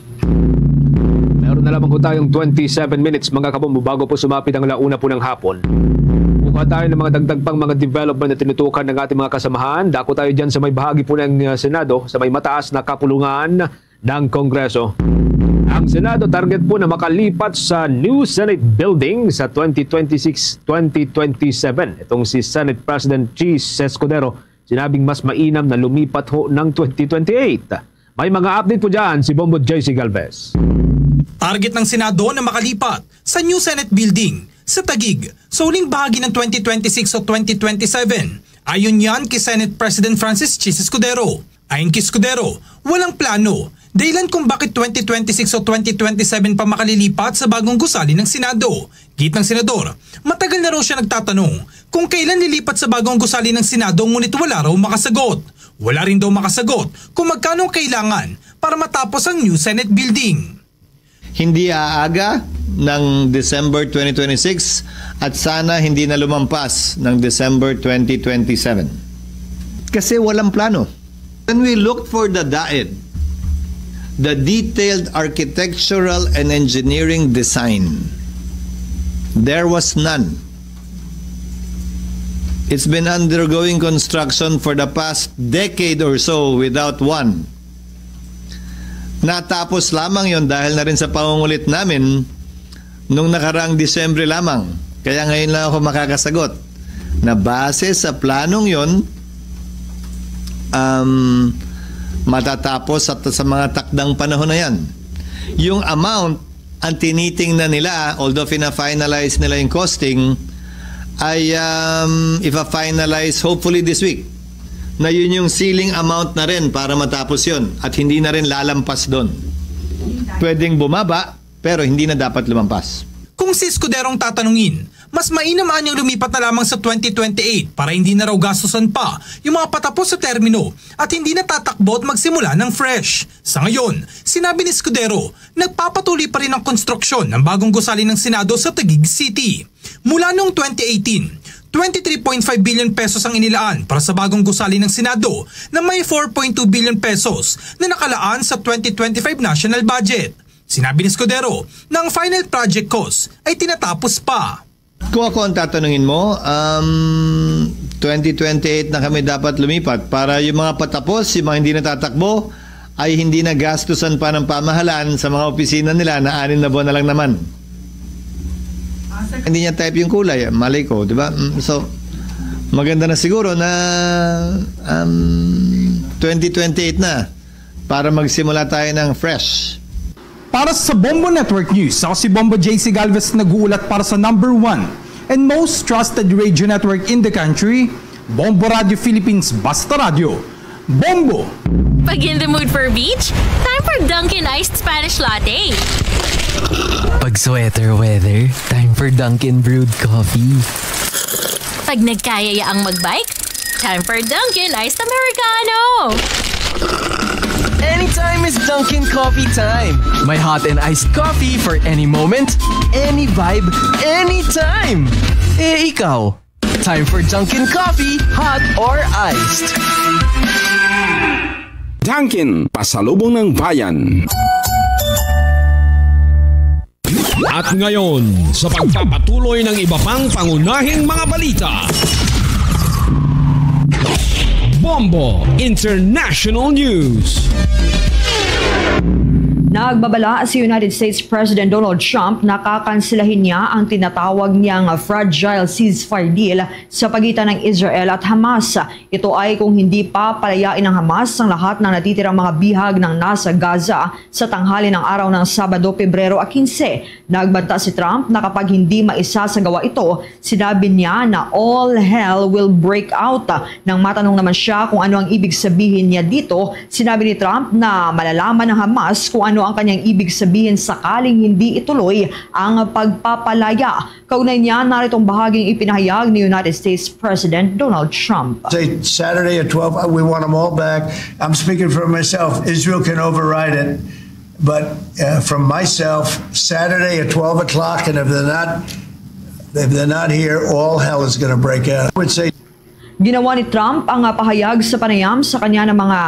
Meron na lamang po tayong twenty-seven minutes, mga kabombo, bago po sumapit ang alauna po ng hapon. Kuha tayo ng mga dagdag pang mga development na tinutukan ng ating mga kasamahan. Dako tayo dyan sa may bahagi po ng, uh, Senado, sa may mataas na kapulungan ng Kongreso. Ang Senado target po na makalipat sa new Senate building sa twenty twenty-six, twenty twenty-seven. Itong si Senate President Chiz Escudero, sinabing mas mainam na lumipat ho ng twenty twenty-eight. May mga update po dyan si Bombo J C Galvez. Target ng Senado na makalipat sa new Senate building sa Taguig sa huling bahagi ng twenty twenty-six o twenty twenty-seven. Ayon yan kay Senate President Francis Chiz Escudero. Ayon kay Escudero, walang plano, dahilan kung bakit twenty twenty-six o twenty twenty-seven pa makalilipat sa bagong gusali ng Senado. Giit ng senador, matagal na raw siya nagtatanong kung kailan lilipat sa bagong gusali ng Senado, ngunit wala raw makasagot. Wala rin daw makasagot kung magkano ang kailangan para matapos ang new Senate building. Hindi aaga ng December twenty twenty-six at sana hindi na lumampas ng December twenty twenty-seven. Kasi walang plano. When we looked for the DAED, the detailed architectural and engineering design, there was none. It's been undergoing construction for the past decade or so without one. Natapos lamang yon dahil na rin sa pangungulit namin nung nakaraang Disyembre lamang. Kaya ngayon lang ako makakasagot na base sa planong yon, um, matatapos sa, sa mga takdang panahon na yan. Yung amount, ang tinitingnan nila, although fina-finalize nila yung costing, ay, um, ifa-finalize hopefully this week, na yun yung ceiling amount na rin para matapos yun at hindi na rin lalampas doon. Pwedeng bumaba, pero hindi na dapat lumampas. Kung si Escudero ang tatanungin, mas mainam anyang lumipat na lamang sa twenty twenty-eight para hindi na raw gastusan pa yung mga patapos sa termino at hindi na tatakbo at magsimula ng fresh. Sa ngayon, sinabi ni Escudero, nagpapatuloy pa rin ang konstruksyon ng bagong gusali ng Senado sa Taguig City. Mula noong twenty eighteen, twenty-three point five billion pesos ang inilaan para sa bagong gusali ng Senado na may four point two billion pesos na nakalaan sa twenty twenty-five national budget. Sinabi ni Escudero na ang final project cost ay tinatapos pa. Kung ako ang tatanungin mo, um, twenty twenty-eight na kami dapat lumipat para yung mga patapos, yung mga hindi natatakbo, ay hindi na gastusan pa ng pamahalaan sa mga opisina nila na anim na buwan na lang naman. Hindi niya type yung kulay, malay ko, di ba? Mm, so, maganda na siguro na um, twenty twenty-eight na para magsimula tayo ng fresh. Para sa Bombo Network News, ako si Bombo J C Galvez, nag-uulat para sa number one and most trusted radio network in the country, Bombo Radio Philippines, Basta Radio. Bombo! Pag in the mood for beach, time for Dunkin' Iced Spanish Latte. Pag sweater weather, time for Dunkin' Brewed Coffee. Pag nagkayaya ang magbike, time for Dunkin' Iced Americano. Anytime is Dunkin' Coffee time. May hot and iced coffee for any moment, any vibe, anytime. Eh, ikaw? Time for Dunkin' Coffee, hot or iced. Dunkin', pasalubong ng bayan. At ngayon, sa pagpapatuloy ng iba pang pangunahing mga balita, Bombo International News. Nagbabala si United States President Donald Trump na kakansilahin niya ang tinatawag niyang fragile ceasefire deal sa pagitan ng Israel at Hamas. Ito ay kung hindi papalayain ng Hamas ang lahat ng natitirang mga bihag ng nasa Gaza sa tanghali ng araw ng Sabado, Pebrero quince. Nagbanta si Trump na kapag hindi maisasagawa ito, sinabi niya na all hell will break out. Nang matanong naman siya kung ano ang ibig sabihin niya dito, sinabi ni Trump na malalaman ng Hamas kung ano ang kanyang ibig sabihin sakaling hindi ituloy ang pagpapalaya. Kaugnay niya, narito ang bahaging ipinahayag ni United States President Donald Trump. Say Saturday at twelve, uh, we want them all back. I'm speaking for myself. Israel can override it. But uh, from myself, Saturday at twelve o'clock, and if they're not, if they're not here, all hell is going to break out. I would say Ginawa ni Trump ang, ah, pahayag sa panayam sa kanya ng mga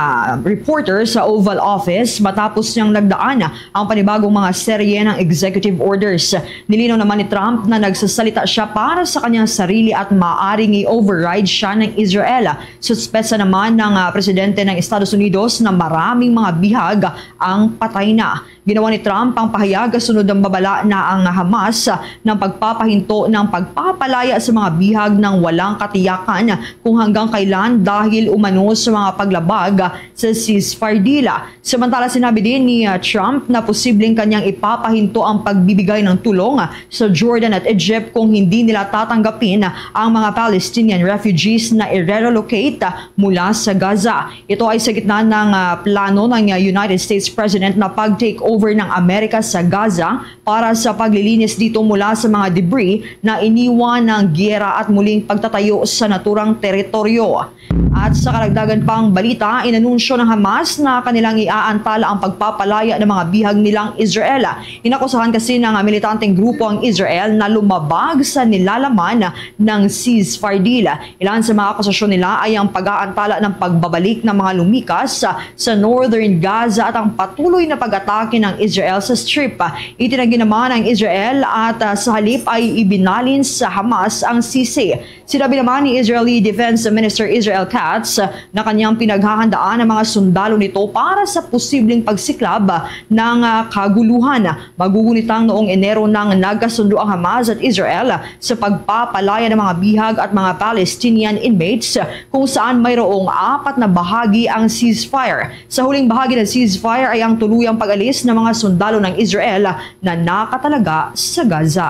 reporter sa Oval Office matapos niyang nagdaan ang panibagong mga serye ng executive orders. Nilinaw naman ni Trump na nagsasalita siya para sa kanyang sarili at maaaring i-override siya ng Israel. Suspesa naman ng, ah, presidente ng Estados Unidos na maraming mga bihag ang patay na. Ginawa ni Trump ang pahayag kasunod ng babala na ang Hamas ng pagpapahinto ng pagpapalaya sa mga bihag ng walang katiyakan kung hanggang kailan dahil umano sa mga paglabag sa ceasefire deal. Samantala, sinabi din ni, uh, Trump na posibleng kanyang ipapahinto ang pagbibigay ng tulong sa Jordan at Egypt kung hindi nila tatanggapin ang mga Palestinian refugees na i-relocate mula sa Gaza. Ito ay sa gitna ng, ah, plano ng, ah, United States President na pag-take over ng Amerika sa Gaza para sa paglilinis dito mula sa mga debris na iniwan ng giyera at muling pagtatayo sa naturang teritoryo. At sa karagdagan pang balita, inanunsyo ng Hamas na kanilang iaantala ang pagpapalaya ng mga bihag nilang Israel. Inakusahan kasi ng militanteng grupo ang Israel na lumabag sa nilalaman ng ceasefire deal. Ilan sa mga akusasyon nila ay ang pag-aantala ng pagbabalik ng mga lumikas sa northern Gaza at ang patuloy na pag-atake ng Israel sa Strip. Itinanggi naman ang Israel at, ah, sa halip ay ibinalin sa Hamas ang sisi. Sinabi naman ni Israeli Defense Minister Israel Katz na kanyang pinaghahandaan ang mga sundalo nito para sa posibleng pagsiklab ng, ah, kaguluhan. Magugunit lang noong Enero nang nagkasundo ang Hamas at Israel sa pagpapalaya ng mga bihag at mga Palestinian inmates, kung saan mayroong apat na bahagi ang ceasefire. Sa huling bahagi ng ceasefire ay ang tuluyang pag-alis ng mga sundalo ng Israel na nakatalaga sa Gaza.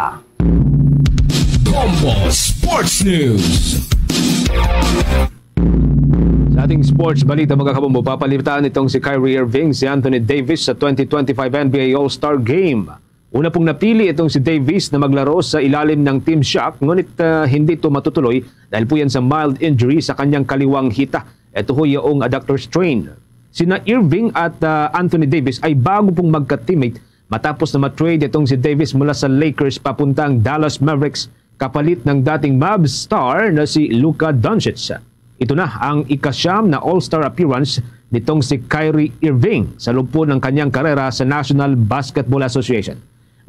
Bombo Sports News. Sa ating sports balita, mga kabombo, papalitan itong si Kyrie Irving, si Anthony Davis sa twenty twenty-five N B A All-Star Game. Una pong napili itong si Davis na maglaro sa ilalim ng Team Shaq, ngunit, ah, hindi ito matutuloy dahil po yan sa mild injury sa kanyang kaliwang hita. Ito ho yung adductor strain. Sina Irving at, ah, Anthony Davis ay bago pong magka-teammate matapos na ma-trade itong si Davis mula sa Lakers papuntang Dallas Mavericks kapalit ng dating Mavs star na si Luka Doncic. Ito na ang ikasyam na All-Star appearance nitong si Kyrie Irving sa lubpon ng kanyang karera sa National Basketball Association.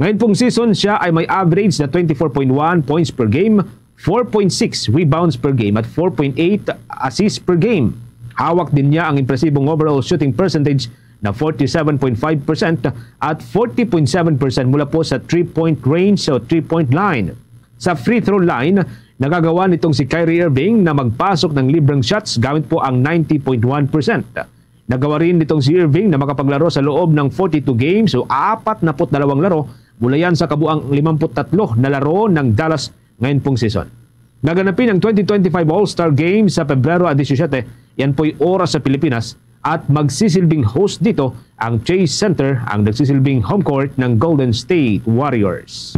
Ngayon pong season, siya ay may average na twenty-four point one points per game, four point six rebounds per game, at four point eight assists per game. Hawak din niya ang impresibong overall shooting percentage na forty-seven point five percent at forty point seven percent mula po sa three-point range o three-point line. Sa free throw line, nagagawa nitong si Kyrie Irving na magpasok ng libreng shots gamit po ang ninety point one percent. Nagawa rin nitong si Irving na makapaglaro sa loob ng forty-two games o apat na put dalawang laro mula yan sa kabuang limampu't tatlo na laro ng Dallas ngayon pong season. Gaganapin ang twenty twenty-five All-Star Game sa Pebrero disisiete. Yan po'y oras sa Pilipinas at magsisilbing host dito ang Chase Center, ang nagsisilbing home court ng Golden State Warriors.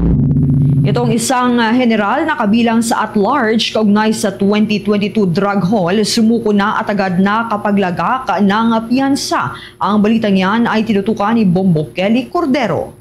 Itong isang ah, general na kabilang sa at-large kaugnay sa twenty twenty-two drug haul sumuko na at agad na kapaglagak ng piyansa. Ang balitang yan ay tinutukan ni Bombo Kelly Cordero.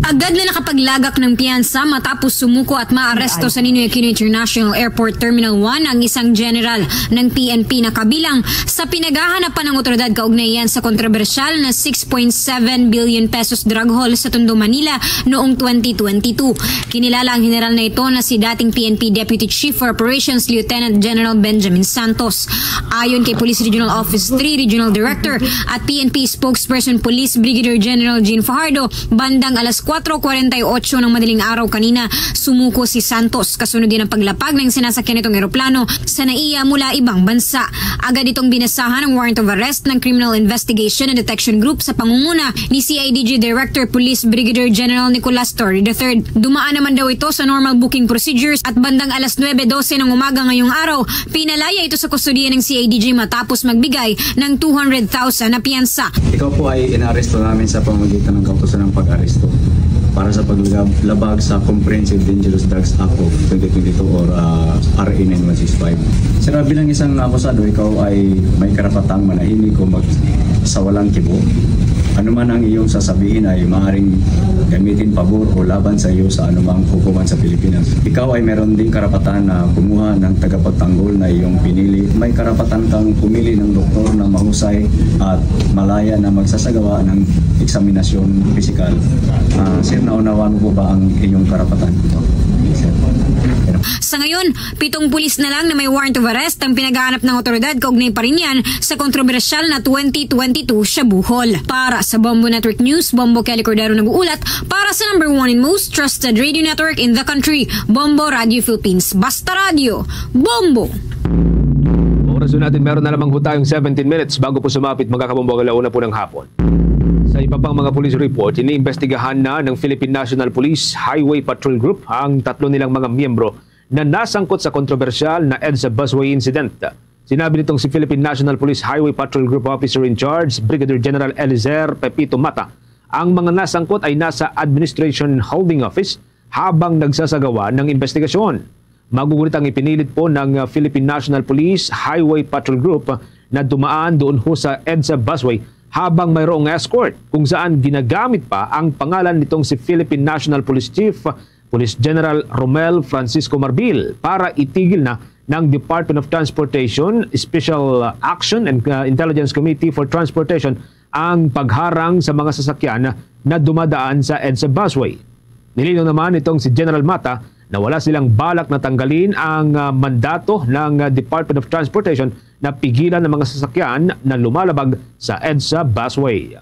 Agad na nakapaglagak ng piyansa matapos sumuko at maaresto sa Ninoy Aquino International Airport Terminal one ang isang general ng P N P na kabilang sa pinaghahanapan ng otoridad kaugnay yan sa kontrobersyal na six point seven billion pesos drug haul sa Tondo, Manila noong twenty twenty-two. Kinilala ang general na ito na si dating P N P Deputy Chief for Operations Lieutenant General Benjamin Santos. Ayon kay Police Regional Office three Regional Director at P N P Spokesperson Police Brigadier General Jean Fajardo, bandang alas kuwatro kuwarenta y ocho ng madaling araw kanina, sumuko si Santos kasunod din ang paglapag ng sinasakyan nitong eroplano sa NAIA mula ibang bansa. Agad itong binasahan ang warrant of arrest ng Criminal Investigation and Detection Group sa pangunguna ni C I D G Director Police Brigadier General Nicolas Torre the third. Dumaan naman daw ito sa normal booking procedures at bandang alas nuebe dose ng umaga ngayong araw, pinalaya ito sa kustodiya ng C I D G matapos magbigay ng two hundred thousand na piyansa. Ikaw po ay inaresto namin sa pamamagitan ng kautusan ng pag-aresto para sa paglabag sa Comprehensive Dangerous Drugs Act of twenty twenty-two or ah, R A nine one six five. Sir, ah, bilang isang akusado, ikaw ay may karapatang manahimik o magsawalang kibo. Ano man ang iyong sasabihin ay maaaring gamitin pabor o laban sa iyo sa anumang hukuman sa Pilipinas. Ikaw ay meron ding karapatan na kumuha ng tagapagtanggol na iyong pinili. May karapatan kang pumili ng doktor na mahusay at malaya na magsasagawa ng eksaminasyon pisikal. Ah, sir, naunawaan mo po ba ang inyong karapatan? Yes, sir. Sa ngayon, pitong pulis na lang na may warrant of arrest ang pinaghahanap ng otoridad kaugnay pa rin yan sa kontrobersyal na twenty twenty-two shabu haul. Para sa Bombo Network News, Bombo Kelly Cordero nag-uulat para sa number one and most trusted radio network in the country, Bombo Radio Philippines. Basta Radio, Bombo! Oras po natin, meron na lamang po tayong seventeen minutes bago po sumapit, mga kabombo, ang alauna po ng hapon. Sa iba pang mga police report, iniimbestigahan na ng Philippine National Police Highway Patrol Group ang tatlo nilang mga miyembro na nasangkot sa kontrobersyal na EDSA busway incident. Sinabi nitong si Philippine National Police Highway Patrol Group Officer in Charge, Brigadier General Elizer Pepito Mata, ang mga nasangkot ay nasa Administration Holding Office habang nagsasagawa ng investigasyon. Magugulit ang ipinilit po ng uh, Philippine National Police Highway Patrol Group na dumaan doon ho sa EDSA busway habang mayroong escort kung saan ginagamit pa ang pangalan nitong si Philippine National Police Chief, Police General Romel Francisco Marbil, para itigil na ng Department of Transportation Special Action and uh, Intelligence Committee for Transportation ang pagharang sa mga sasakyan na dumadaan sa EDSA busway. Nilinaw naman nitong si General Mata na wala silang balak na tanggalin ang ah, mandato ng ah, Department of Transportation na pigilan ang mga sasakyan na lumalabag sa EDSA busway.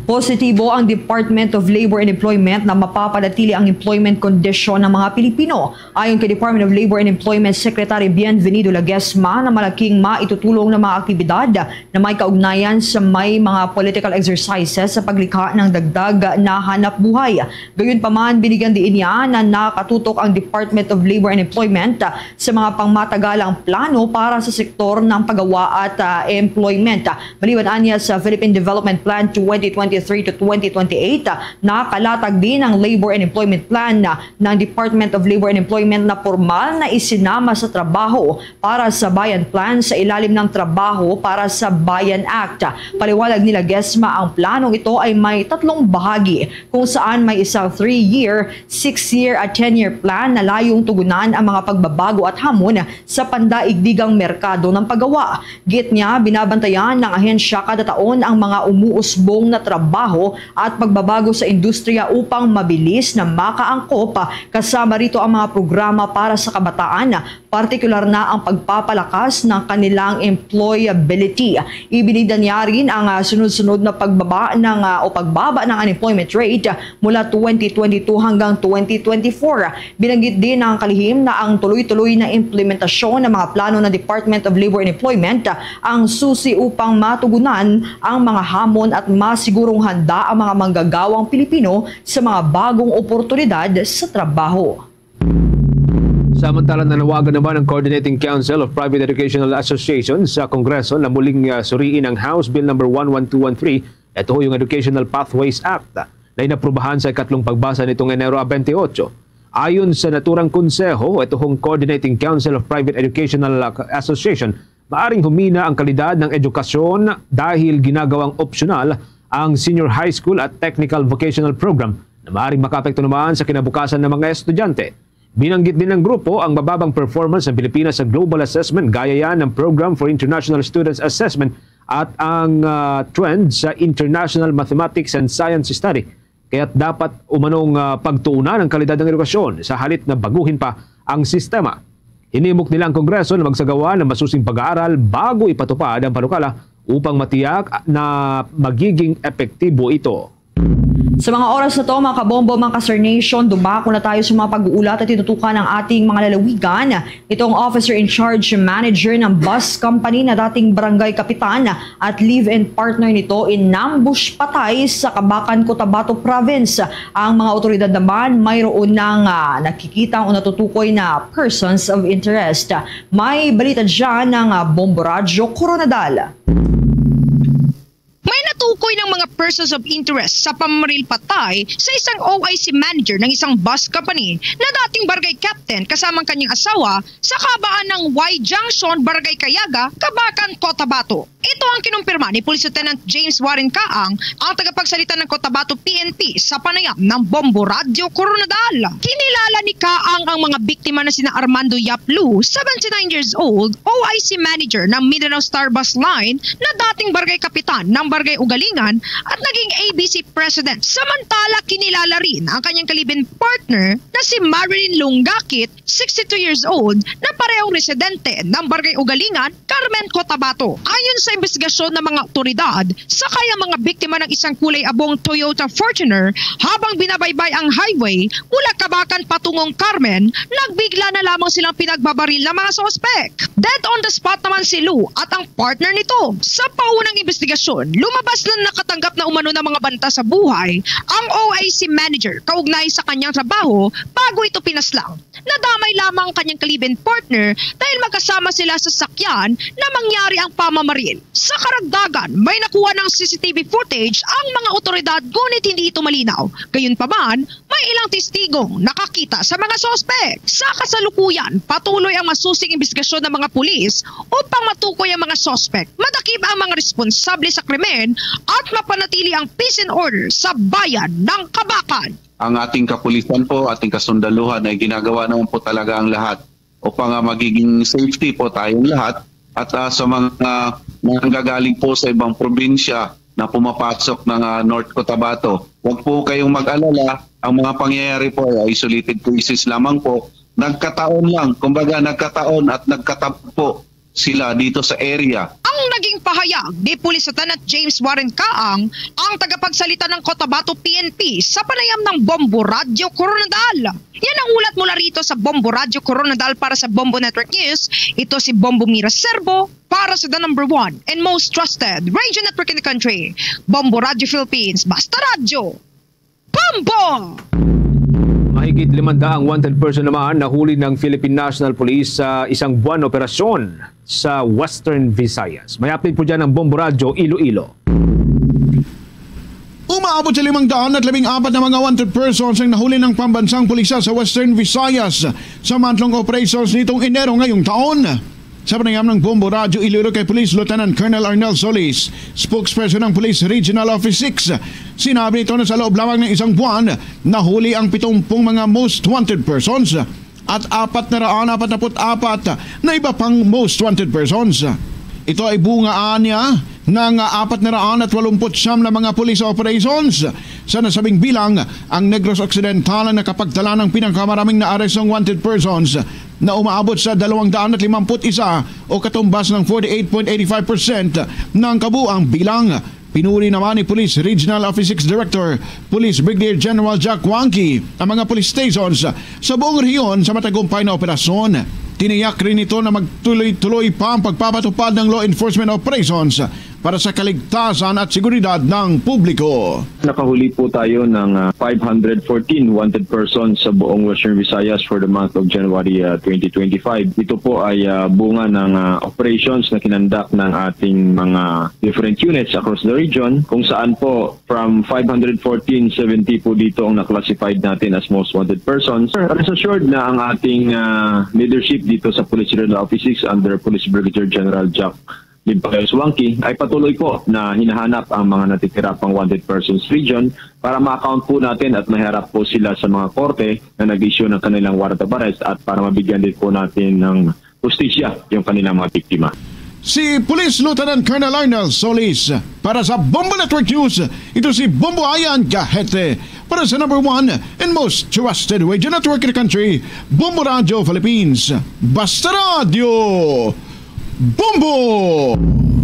Positibo ang Department of Labor and Employment na mapapanatili ang employment condition ng mga Pilipino. Ayon kay Department of Labor and Employment Secretary Bienvenido Laguesma, na malaking maitutulong na mga aktibidad na may kaugnayan sa may mga political exercises sa paglikha ng dagdag na hanap buhay. Gayunpaman, binigyan diin niya na nakatutok ang Department of Labor and Employment sa mga pangmatagalang plano para sa sektor ng paggawa at ah, employment. Maliban anya sa Philippine Development Plan twenty twenty three to twenty twenty-eight, ah, nakalatag din ang Labor and Employment Plan, ah, ng Department of Labor and Employment na pormal na isinama sa trabaho para sa Bayan Plan sa ilalim ng Trabaho para sa Bayan Act. Paliwanag nila Gesma, ang planong ito ay may tatlong bahagi, kung saan may isang three-year, six-year at ten-year plan na layong tugunan ang mga pagbabago at hamon sa pandaigdigang merkado ng paggawa. Giit niya, binabantayan ng ahensya kada taon ang mga umuusbong na trabaho at pagbabago sa industriya upang mabilis na makaangkop, kasama rito ang mga programa para sa kabataan, partikular na ang pagpapalakas ng kanilang employability. Ibinida niya rin ang, ah, sunod-sunod na pagbaba ng, ah, o pagbaba ng unemployment rate mula twenty twenty-two hanggang twenty twenty-four. Binanggit din ng kalihim na ang tuloy-tuloy na implementasyon ng mga plano ng Department of Labor and Employment ang susi upang matugunan ang mga hamon at masigurong handa ang mga manggagawang Pilipino sa mga bagong oportunidad sa trabaho. Samantala, nanawagan naman ang Coordinating Council of Private Educational Associations sa Kongreso na muling, ah, suriin ang House Bill number one one two one three, ito yung Educational Pathways Act, na inaprubahan sa ikatlong pagbasa nitong Enero twenty-eight. Ayon sa naturang konseho, ito hong Coordinating Council of Private Educational Association, maaring humina ang kalidad ng edukasyon dahil ginagawang opsyonal ang senior high school at technical vocational program na maaring makaapekto naman sa kinabukasan ng mga estudyante. Binanggit din ng grupo ang mababang performance ng Pilipinas sa global assessment, gaya yan ng Program for International Students Assessment at ang, ah, trend sa International Mathematics and Science Study. Kaya't dapat umanong, ah, pagtuunan ang kalidad ng edukasyon sa halip na baguhin pa ang sistema. Hinimok nila ang Kongreso na magsagawa ng masusing pag-aaral bago ipatupad ang panukala upang matiyak na magiging epektibo ito. Sa mga oras na to, mga kabombo, mga ka-Star Nation, dumako na tayo sa mga pag-uulat at tinutukan ng ating mga lalawigan. Ito ang officer in charge manager ng bus company na dating barangay kapitan at live-in partner nito in-ambush patay sa Kabacan, Cotabato Province. Ang mga otoridad naman mayroon nang, ah, nakikita o natutukoy na persons of interest. May balita dyan ng, ah, Bombo Radyo Koronadal. May natukoy ng mga persons of interest sa pamamaril patay sa isang O I C manager ng isang bus company na dating barangay captain kasama ang kanyang asawa sa kahabaan ng Y Junction, Barangay Kayaga, Kabacan, Cotabato. Ito ang kinumpirma ni Police Lieutenant James Warren Kaang, ang tagapagsalita ng Cotabato P N P, sa panayam ng Bombo Radyo Koronadal. Kinilala ni Kaang ang mga biktima na sina Armando Yap Lu, seventy-nine years old, O I C manager ng Mindanao Star Bus Line, na dating barangay kapitan ng Barangay Ugalingan at naging A B C president. Samantala, kinilala rin ang kanyang kalibin partner na si Marilyn Lungakit, sixty-two years old, na parehong residente ng Barangay Ugalingan, Carmen, Cotabato. Ayon sa imbestigasyon ng mga otoridad, sakay ang mga biktima ng isang kulay abong Toyota Fortuner habang binabaybay ang highway mula Kabacan patungong Carmen, nagbigla na lamang silang pinagbabaril ng mga suspek. Dead on the spot naman si Lou at ang partner nito. Sa paunang imbestigasyon, lumabas na nakatanggap na umano ng mga banta sa buhay ang O I C manager kaugnay sa kanyang trabaho bago ito pinaslang. Nadamay lamang ang kanyang kalibin partner dahil magkasama sila sa sakyan na mangyari ang pamamaril. Sa karagdagan, may nakuha ng C C T V footage ang mga otoridad, ngunit hindi ito malinaw. Gayunpaman, may ilang testigong nakakita sa mga suspek. Sa kasalukuyan, patuloy ang masusing imbestigasyon ng mga pulis upang matukoy ang mga suspek, madakip ang mga responsable sa krimen, at mapanatili ang peace and order sa bayan ng Kabacan. Ang ating kapulisan po, ating kasundaluhan ay ginagawa naman po talaga ang lahat upang, ah, magiging safety po tayong lahat. At, ah, sa mga nanggagaling po sa ibang probinsya na pumapasok ng, ah, North Cotabato, huwag po kayong mag-alala. Ang mga pangyayari po ay isolated cases lamang po. Nagkataon lang, kumbaga nagkataon at nagkatagpo sila dito sa area. Ang naging pahayag ni Police Lieutenant James Warren Kaang, ang tagapagsalita ng Cotabato P N P, sa panayam ng Bombo Radyo Koronadal. Yan ang ulat mula rito sa Bombo Radyo Koronadal para sa Bombo Network News. Ito si Bombo Mira Serbo para sa the number one and most trusted radio network in the country, Bombo Radyo Philippines. Basta radyo! Bombo! Mahigit limang daang wanted person naman nahuli ng Philippine National Police sa isang buwan operasyon sa Western Visayas. May update po dyan ang Bombo Radyo Iloilo. Abot sa limang daan at labing apat na mga wanted persons ang nahuli ng pambansang pulisya sa Western Visayas sa month-long operations nitong Enero ngayong taon. Sa panayam ng Bombo Radyo Iloilo kay Police Lieutenant Colonel Arnel Solis, spokesperson ng Police Regional Office six, sinabi nito na sa loob lamang ng isang buwan, nahuli ang pitumpung mga most wanted persons at apat na raan apat na put apat na iba pang most wanted persons. Ito ay bunga, anya, ng apat na raan at walumput siyam na mga police operations. Sa nasabing bilang, ang Negros Occidental ang nakapagtala ng pinakamaraming naarestong wanted persons na umaabot sa dalawang daan at limamput isa o katumbas ng forty-eight point eight five percent ng kabuang bilang. Pinuri naman ni Police Regional Office six Director Police Brigadier General Jack Wangki ang mga police stations sa buong rehiyon sa matagumpay na operasyon. Tiniyak rin nito na magtuloy-tuloy pa ang pagpapatupad ng law enforcement operations para sa kaligtasan at seguridad ng publiko. Nakahuli po tayo ng, ah, five hundred fourteen wanted persons sa buong Western Visayas for the month of January, ah, twenty twenty-five. Ito po ay, ah, bunga ng, ah, operations na kinonduct ng ating mga different units across the region, kung saan po from five hundred fourteen, seventy po dito ang na-classified natin as most wanted persons. Rest assured na ang ating, ah, leadership dito sa Police Regional Office six under Police Brigadier General Jack Limpayo Suwangki ay patuloy po na hinahanap ang mga natitira pang wanted persons region para ma-account po natin at maharap po sila sa mga korte na nag-issue ng kanilang warrant of arrest at para mabigyan din po natin ng hustisya yung kanilang mga biktima. Si Police Lieutenant Colonel Arnel Solis para sa Bombo Network News. Ito si Bombo Ayan Gahete para sa number one and most trusted radio network in the country, Bombo Radio Philippines. Basta Radio Bombo!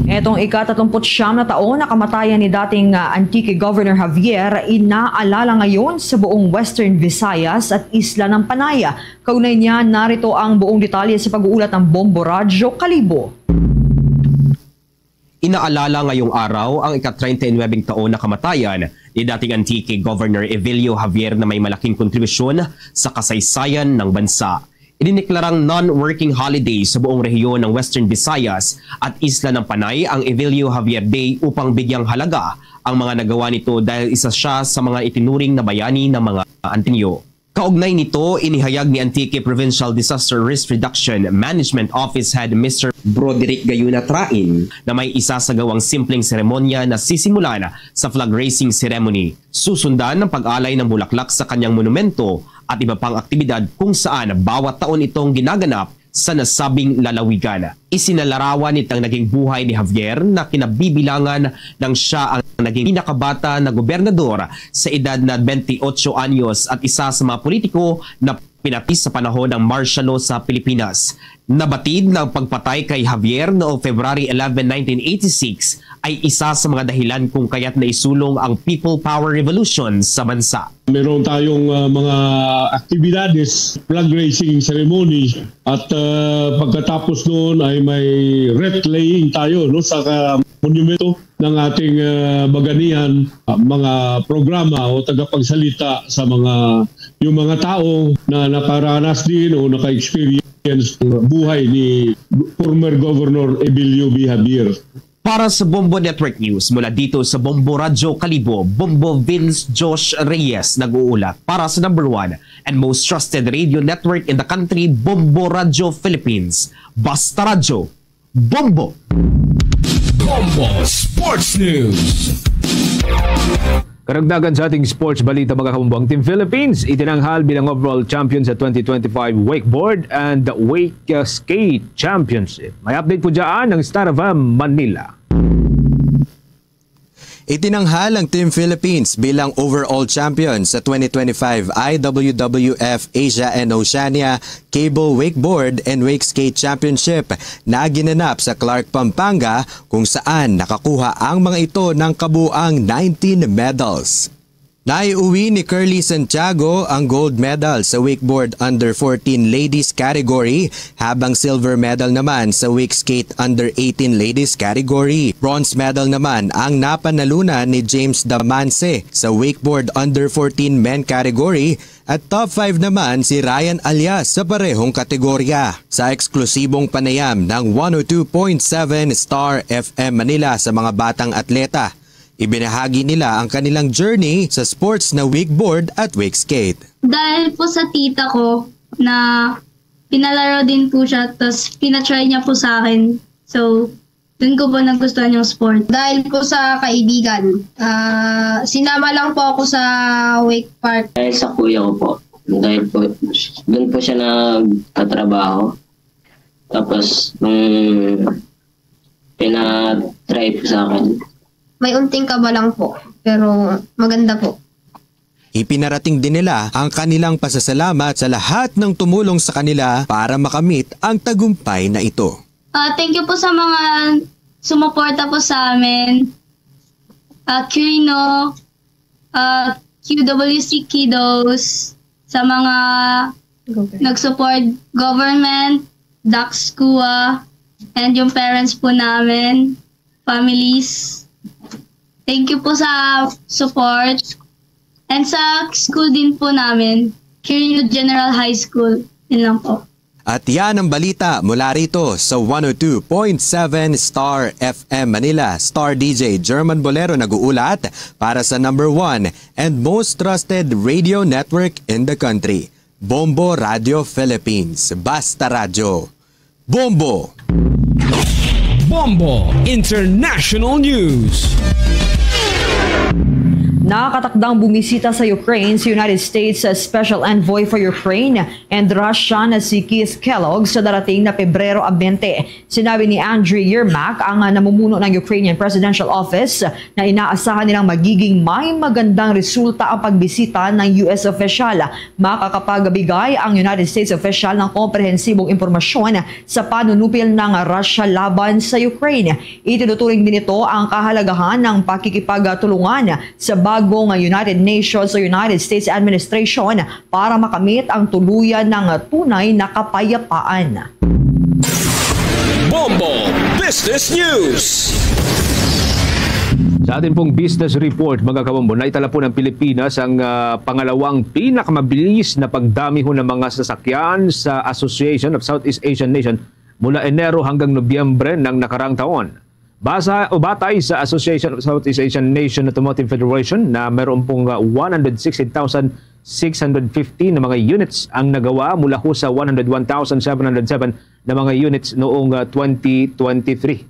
Etong ika-tatlumput-siyam na taon na kamatayan ni dating, ah, Antique Governor Javier inaalala ngayon sa buong Western Visayas at Isla ng Panay. Kaugnay niya, narito ang buong detalye sa pag-uulat ng Bombo Radyo Kalibo. Inaalala ngayong araw ang ika-treinta y nuebe taon na kamatayan ni dating Antique Governor Evelio Javier na may malaking kontribusyon sa kasaysayan ng bansa. Idineklarang non-working holiday sa buong rehiyon ng Western Visayas at Isla ng Panay ang Evelio Javier Day upang bigyang halaga ang mga nagawa nito dahil isa siya sa mga itinuring na bayani ng mga Antiqueño. Kaugnay nito, inihayag ni Antique Provincial Disaster Risk Reduction Management Office Head Mister Broderick Gayuna Train na may isasagawang simpleng seremonya na sisimulan sa flag raising ceremony. Susundan ng pag-alay ng bulaklak sa kanyang monumento at iba pang aktibidad kung saan bawat taon itong ginaganap sa nasabing lalawigan. Isinalarawan nitang naging buhay ni Javier na kinabibilangan nang siya ang naging pinakabata na gobernador sa edad na twenty-eight anyos at isa sa mga politiko na pinatay sa panahon ng martial law sa Pilipinas. Nabatid na ang pagpatay kay Javier noong February eleven, nineteen eighty-six ay isa sa mga dahilan kung kaya't naisulong ang People Power Revolution sa bansa. Meron tayong, ah, mga aktibidades, flag raising ceremony, at, ah, pagkatapos noon ay may wreath laying tayo, no, sa ka-, monumento ng ating, ah, baganihan, ah, mga programa o tagapagsalita sa mga, yung mga tao na nakaranas din o naka-experience ng buhay ni former Governor Ebilio B. Javier. Para sa Bombo Network News, mula dito sa Bombo Radyo Kalibo, Bombo Vince Josh Reyes nag-uulat para sa number one and most trusted radio network in the country, Bombo Radyo Philippines. Basta Radyo, Bombo! Bombo Sports News. Karagdagan sa ating sports balita, mga kabumbong. Team Philippines itinanghal bilang overall champion sa twenty twenty-five Wakeboard and Wake, uh, Skate Championship. May update po dyan ang Star F M Manila. Itinanghal ang Team Philippines bilang overall champion sa twenty twenty-five I W W F Asia and Oceania Cable Wakeboard and Wake Skate Championship na ginanap sa Clark, Pampanga, kung saan nakakuha ang mga ito ng kabuang nineteen medals. Naiuwi ni Curly Santiago ang gold medal sa wakeboard under fourteen ladies category, habang silver medal naman sa wake skate under eighteen ladies category. Bronze medal naman ang napanalunan ni James Damance sa wakeboard under fourteen men category, at top five naman si Ryan Alias sa parehong kategorya. Sa eksklusibong panayam ng one oh two point seven Star F M Manila sa mga batang atleta, Ibinahagi nila ang kanilang journey sa sports na wakeboard at wakeskate. Dahil po sa tita ko na pinalaro din po siya, tas pinatry niya po sa akin. So, dun ko po nagustuhan yung sport. Dahil po sa kaibigan, ah, sinama lang po ako sa wake park. Dahil sa kuya ko po. Dahil po, dun po siya nagtatrabaho. Tapos, nung pinatry po sa akin. May unting kaba lang po, pero maganda po. Ipinarating din nila ang kanilang pasasalamat sa lahat ng tumulong sa kanila para makamit ang tagumpay na ito. Ah, thank you po sa mga sumuporta po sa amin. Ah, Kirino, ah, Q W C Kiddos, sa mga nag-support, government, Dax Kua, and yung parents po namin, families. Thank you po sa support. And sa school din po namin, Quirino General High School. Yun lang po. At yan ang balita mula rito sa one oh two point seven Star F M Manila. Star D J German Bolero nag-uulat para sa number one and most trusted radio network in the country, Bombo Radio Philippines. Basta Radyo. Bombo! Bombo International News. Nakatakdang bumisita sa Ukraine si United States Special Envoy for Ukraine and Russia na si Keith Kellogg sa darating na Pebrero twenty. Sinabi ni Andriy Yermak, ang namumuno ng Ukrainian Presidential Office, na inaasahan nilang magiging may magandang resulta ang pagbisita ng U S official. Makakapagbigay ang United States official ng komprehensibong impormasyon sa panunupil ng Russia laban sa Ukraine. Itinuturing din ito ang kahalagahan ng pakikipagtulungan sa bagong United Nations o United States administration para makamit ang tuluyan ng tunay na kapayapaan. Bombo Business News. Sa atin pong business report, mga kabombo, naitala po ng Pilipinas ang, ah, pangalawang pinakamabilis na pagdami ho ng mga sasakyan sa Association of Southeast Asian Nation mula Enero hanggang Nobyembre ng nakarang taon. Basa o batay sa Association of Southeast Asian Nation Automotive Federation na meron pong, ah, one hundred sixteen thousand six hundred fifty na mga units ang nagawa mula ho sa one hundred one thousand seven hundred seven na mga units noong, ah, twenty twenty-three.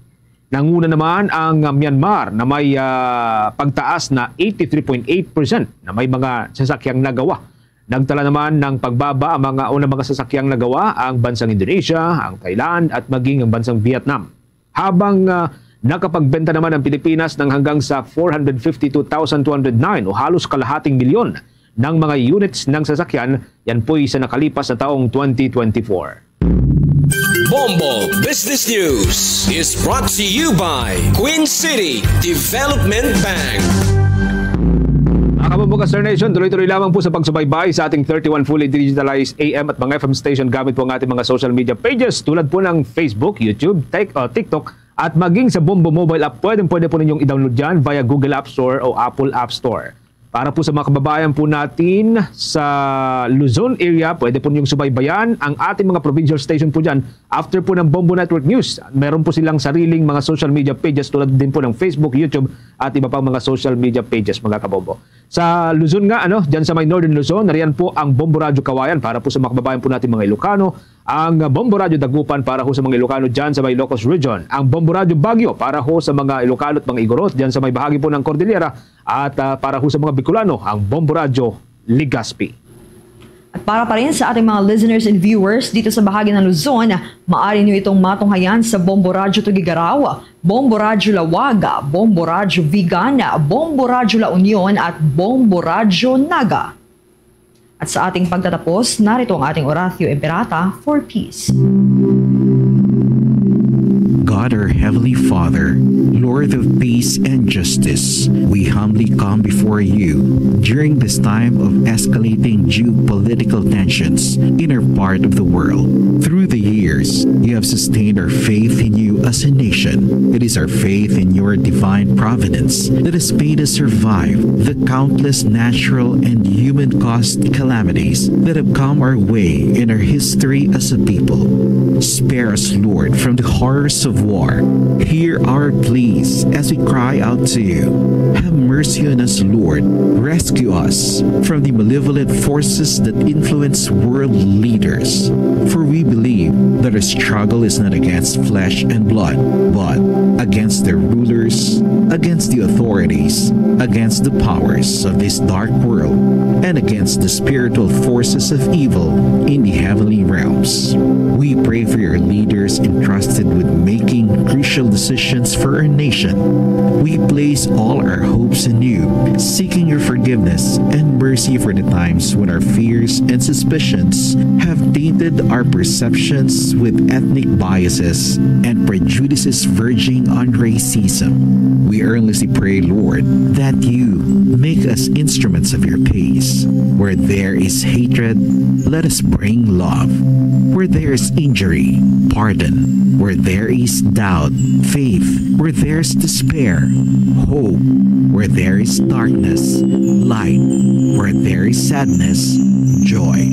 Nanguna naman ang, ah, Myanmar na may, ah, pagtaas na eighty-three point eight percent na may mga sasakyang nagawa. Nagtala naman ng pagbaba ang mga, o ng mga sasakyang nagawa ang bansang Indonesia, ang Thailand, at maging ang bansang Vietnam. Habang, ah, nakapagbenta naman ang Pilipinas ng hanggang sa four hundred fifty-two thousand two hundred nine o halos kalahating milyon ng mga units ng sasakyan, yan po'y sa nakalipas na taong twenty twenty-four. Bombo Business News is brought to you by Queen City Development Bank. Mga kabombo ka, Star Nation, tuloy-tuloy lamang po sa pagsubaybay sa ating thirty-one fully digitalized A M at mga F M station gamit po ang ating mga social media pages tulad po ng Facebook, YouTube, Tik-, uh, TikTok, at maging sa Bombo Mobile app. Pwedeng-pwede po ninyong i-download yan via Google App Store o Apple App Store. Para po sa mga kababayan po natin sa Luzon area, pwede po ninyong subaybayan ang ating mga provincial station po dyan. After po ng Bombo Network News, meron po silang sariling mga social media pages tulad din po ng Facebook, YouTube, at iba pang mga social media pages, mga kabombo. Sa Luzon nga, ano, dyan sa may Northern Luzon, nariyan po ang Bombo Radyo Kawayan para po sa mga kababayan po natin mga Ilocano, ang Bombo Radyo Dagupan para ho sa mga Ilocano dyan sa may Ilocos Region, ang Bombo Radyo Baguio para ho sa mga Ilocano at mga Igorot dyan sa may bahagi po ng Cordillera, at, ah, para ho sa mga Bicolano, ang Bombo Radyo Legazpi. At para pa rin sa ating mga listeners and viewers dito sa bahagi ng Luzon, maaari niyo itong matunghayan sa Bombo Radyo Tuguegarao, Bombo Radyo Laoag, Bombo Radyo Vigan, Bombo Radyo La Union, at Bombo Radyo Naga. At sa ating pagtatapos, narito ang ating Oratio Imperata for peace. God, our Heavenly Father, Lord of peace and justice, we humbly come before you during this time of escalating geopolitical tensions in our part of the world. Through the years, You have sustained our faith in you as a nation. It is our faith in your divine providence that has made us survive the countless natural and human caused calamities that have come our way in our history as a people. Spare us, Lord, from the horrors of war. Hear our pleas as we cry out to you. Have mercy on us, Lord. Rescue us from the malevolent forces that influence world leaders. For we believe that our struggle is not against flesh and blood, but against the rulers, against the authorities, against the powers of this dark world, and against the spiritual forces of evil in the heavenly realms. We pray for your leaders entrusted with making crucial decisions for our nation. We place all our hopes in you, seeking your forgiveness and mercy for the times when our fears and suspicions have tainted our perceptions with ethnic biases and prejudices verging on racism. We earnestly pray, Lord, that you make us instruments of your peace. Where there is hatred, let us bring love. Where there is injury, pardon. Where there is doubt, faith. Where there is despair, hope. Where there is darkness, light. Where there is sadness, joy.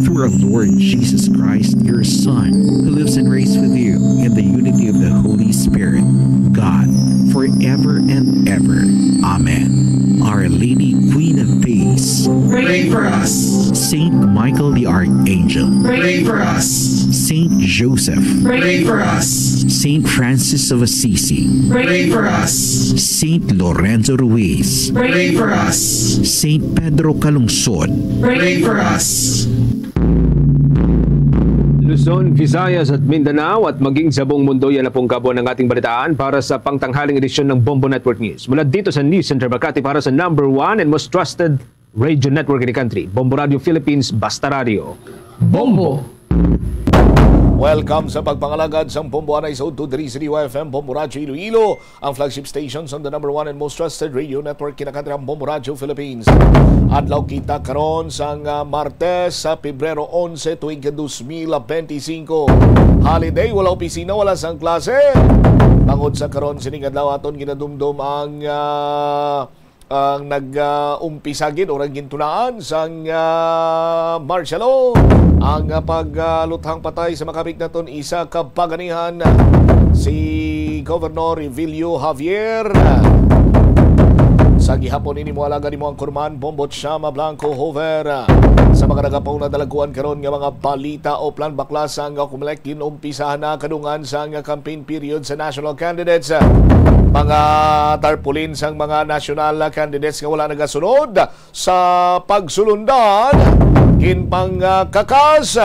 Through our Lord Jesus Christ, your Son, who lives and reigns with you in the unity of the Holy Spirit, God, forever and ever. Amen. Our Lady, Queen of Peace, pray for us. Saint Michael the Archangel, pray for us. Saint Joseph, pray for us. Saint Francis of Assisi, pray for us. Saint Lorenzo Ruiz, pray for us. Saint Pedro Calungsod, pray for us. Luzon, Visayas at Mindanao at maging sa buong mundo, yan na pong kabuuan ng ating balitaan para sa pangtanghaling edisyon ng Bombo Network News. Mula dito sa News Center Makati para sa number one and most trusted radio network in the country, Bombo Radio Philippines, Basta Radio. Bombo! Welcome sa pagpangalagad sang Bombo Anay sa Udto diri sa D Y F M, Bombo Radyo Iloilo, ang flagship station sang the number one and most trusted radio network kinakantri ang Bombo Radyo Philippines. Adlaw kita karon sang ah, Martes sa Pebrero onse tuig dos mil benti-singko. Holiday, wala opisina, wala sang klase. Bangod sa karon sining adlaw aton ginadumdom ang ah, ang nag-umpisa gid o gintunaan sang ah, martial law ang ah, pagluthang patay sa makabig naton isa ka paganihan, si Governor Revilio Javier. Sa gihapon ini mo alagad imo ang kurman Bombo Chama Blanco Hover. Sa mga nagapauna dalaguan karon nga mga balita o plan, bakla sang Comelec, ginumpisahan na kadungan sang campaign period sa national candidates. Mga tarpaulin sang mga national candidates nga wala nagasunod sa pagsulundan, ginpangkakas.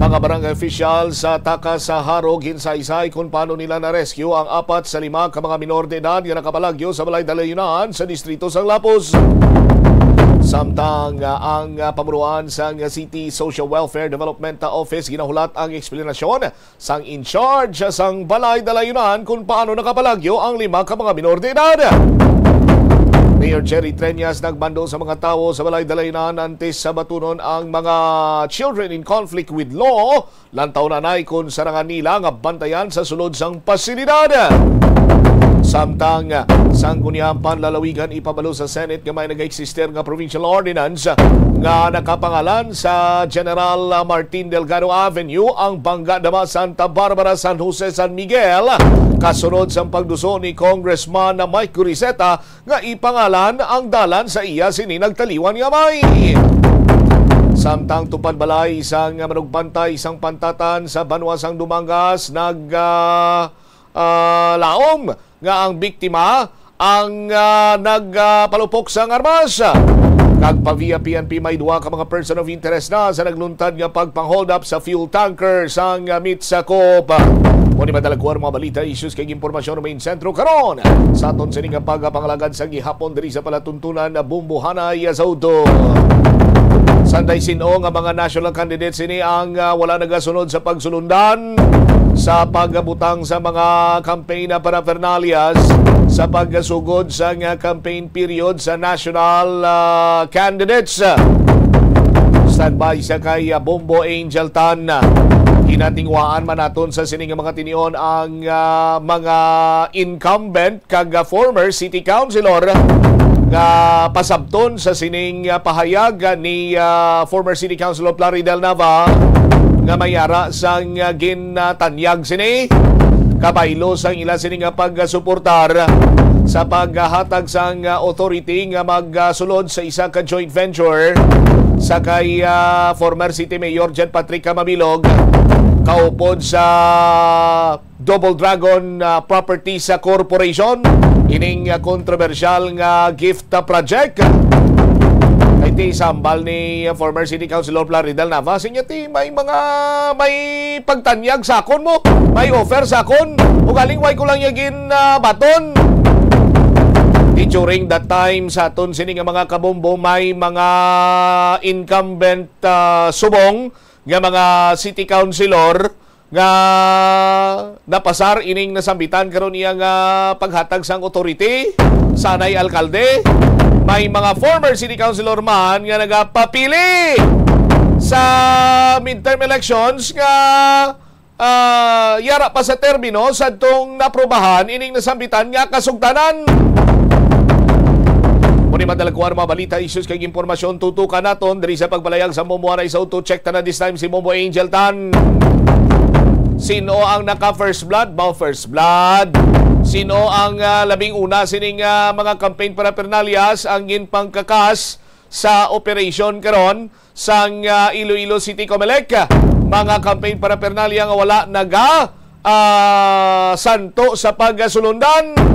Mga barangay official sa Takas sa Jaro ginsaysay kung paano nila na-rescue ang apat sa lima ka mga minor de edad nga nakapalagyo sa balay dalayunan sa distrito sang Lapuz. Samtang ah, ang ah, pamunuan sang City Social Welfare Development Office ginahulat ang eksplanasyon sang in charge sang balay dalayunan kung paano nakapalagyo ang lima ka mga minor de edad. Mayor Jerry Treñas nagmando sa mga tawo sa balay dalayunan antes sa batunon ang mga children in conflict with law, lantaw nanay kung sarangan nila nga bantayan sa sulod sang pasilidad. Samtang sang guniang panlalawigan, ipabalo sa Senate nga may nag-exister nga provincial ordinance nga nakapangalan sa General Martin Delgado Avenue ang Bangga Dama, Santa Barbara, San Jose, San Miguel, kasunod sang pagduso ni Congressman Mike Guriseta nga ipangalan ang dalan sa iya sini nagtaliwan nga amay. Samtang tupad balay sang manugbantay sang pantatan sa banwa sang Dumangas nag ah, ah, laom nga ang biktima ang ah, nagpalupok sang armas. Kag pa via P N P, may duha ka mga person of interest na sa nagluntad nga pagpang-hold up sa fuel tanker sang ah, Mitsacoop. Mo ni madalaguan mga balita, issues kag impormasyon, main sentro karon sa aton sini nga pagpangalagad sa gihapon diri sa palatuntunan na Bumbuhanay sa Udto. Sanday sin-o nga mga national candidates ini ang ah, wala nagasunod sa pagsulundan sa pagbutang sa mga campaign paraphernalias sa pagsugod sa nga campaign period sa national ah, candidates. Standby sa kay ah, Bombo Angel Tan. Ginatingwaan man naton sa sini nga mga tinion ang, ah, mga incumbent kag, ah, former city councilor nga pasabton sa sining, ah, pahayag ni, ah, former City Councilor Plaridel Nava nga may ara sang, ah, ginatanyag sini kabaylo sang ila sini nga pagsuportar sa paghatag sang, ah, authority nga magsulod sa isa ka joint venture sa kay, ah, former City Mayor Jen Patrick Camabilog kaupod sa Double Dragon, ah, Properties, ah, Corporation, ining, ah, kontrobersyal nga gift, ah, project. Kay ti sambal ni, ah, former City Councilor Plaridel Nava, sinya ti may mga, may pagtanyag sa akon mo, may offer sa akon, ugaling way ko lang niya gin, ah, baton. Di during that time, sa aton sini nga mga kabombo, may mga incumbent, ah, subong nga mga city councilor nga napasar ining nasambitan karon iya nga paghatag sang authority sa anay alkalde. May mga former city councilor man nga nagapapili sa midterm elections nga, ah, yara pa sa termino sadtong naprobahan ining nasambitan nga kasugtanan. Muni madala ko ang mga balita, issues kag impormasyon tutukan naton diri sa pagbalayag sa Bombo Anay sa Auto Check. Tana this time si Bombo Angel Tan. Sino ang naka first blood? Ba first blood? Sino ang, ah, labing una sining, ah, mga campaign paraphernalias ang ginpangkakas sa operation karon sang, ah, Iloilo City Comelec? Mga campaign paraphernalia nga wala naga, ah, santo sa pagasulundan.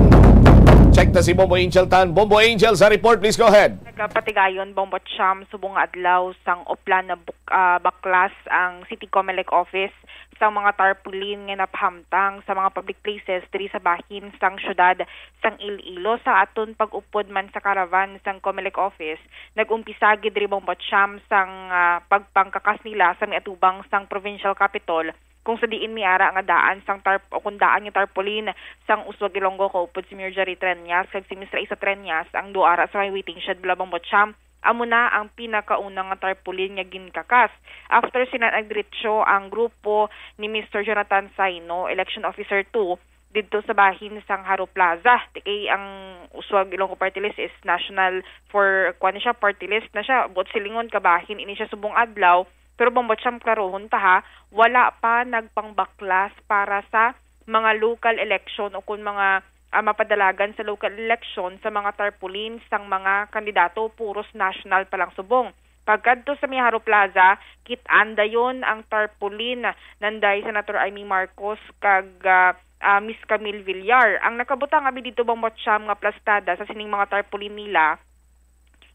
Check ta si Bombo Angel Tan. Bombo Angel sa report, please go ahead. Nagapatigayon, Bombo Cham, subong nga adlaw sang uplan na buk-, ah, baklas ang City Comelec office sang mga tarpaulin nga napahamtang sa mga public places diri sa bahin sang syudad sang Iloilo. Sa aton pag-upod man sa caravan sang Comelec office, nag-umpisa gid diri, Bombo Cham, sang, ah, pagpangkakas nila sa may atubang sang provincial capitol, kung sa diin may ara nga daan sang tarp-, o kung daan nga tarpaulin sang Uswag Ilonggo kaupod si Mayor Jerry Treñas kag si Miss Raisa Treñas, ang duo ara sa may waiting shed bala, Bombo Cham. Amo na ang pinakauna nga tarpaulin nga ginkakas. After sina, nagdiretso ang grupo ni Mister Jonathan Saino, Election Officer two, didto sa bahin sang Haro Plaza. Ti kay ang Uswag Ilonggo Party List is national for, kuwan siya, party list na siya. Buot silingon, kabahin ini siya subong adlaw. Pero, Bombo Cham, klarohon ta ha, wala pa nagpangbaklas para sa mga local election o kung mga, ah, mapadalagan sa local election sa mga tarpaulin sang mga kandidato, puros national pa lang subong. Pagkadto sa may Haro Plaza, kit-an dayon ang tarpaulin nanday Senator Imee Marcos kag, ah, ah, Miss Camille Villar. Ang nakabutang abi didto, Bombo Cham, nga plastada sa sining mga tarpaulin nila,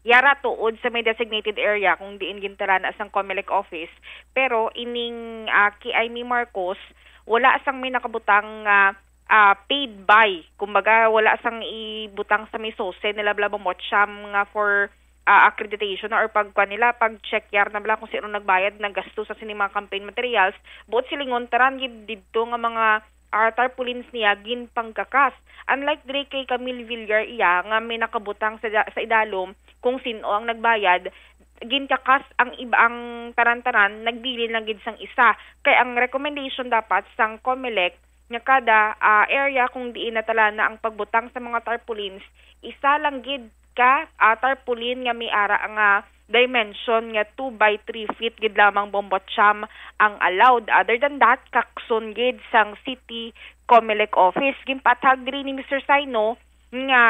yara tuod sa may designated area kung diin gintalana sang Comelec office. Pero ining, ah, kay Imee Marcos, wala sang may nakabutang nga, ah, paid by. Kumbaga, wala sang ibutang sa may SOCE nila bala, Bombo Cham, nga for, ah, accreditation or pagkuan nila, pag-check yara na bala kung sino nagbayad, naggasto sa sini mga campaign materials. Buot silingon, tanan gid didto nga mga, ah, tarpaulins niya ginpangkakas. Unlike diri kay Camille Villar, iya nga may nakabutang sa da-, sa idalom kung sin-o ang nagbayad, ginkakas ang iba, ang tanan-tanan, nagbilin lang gid sang isa. Kay ang recommendation dapat sang Comelec nga kada, ah, area kung diin natalana ang pagbutang sa mga tarpaulins, isa lang gid ka, ah, tarpaulin nga may ara nga dimension nga two by three feet gid lamang, Bombo Cham, ang allowed. Other than that, kakson gid sang City Comelec office. Ginpaathag diri ni Mister Saino nga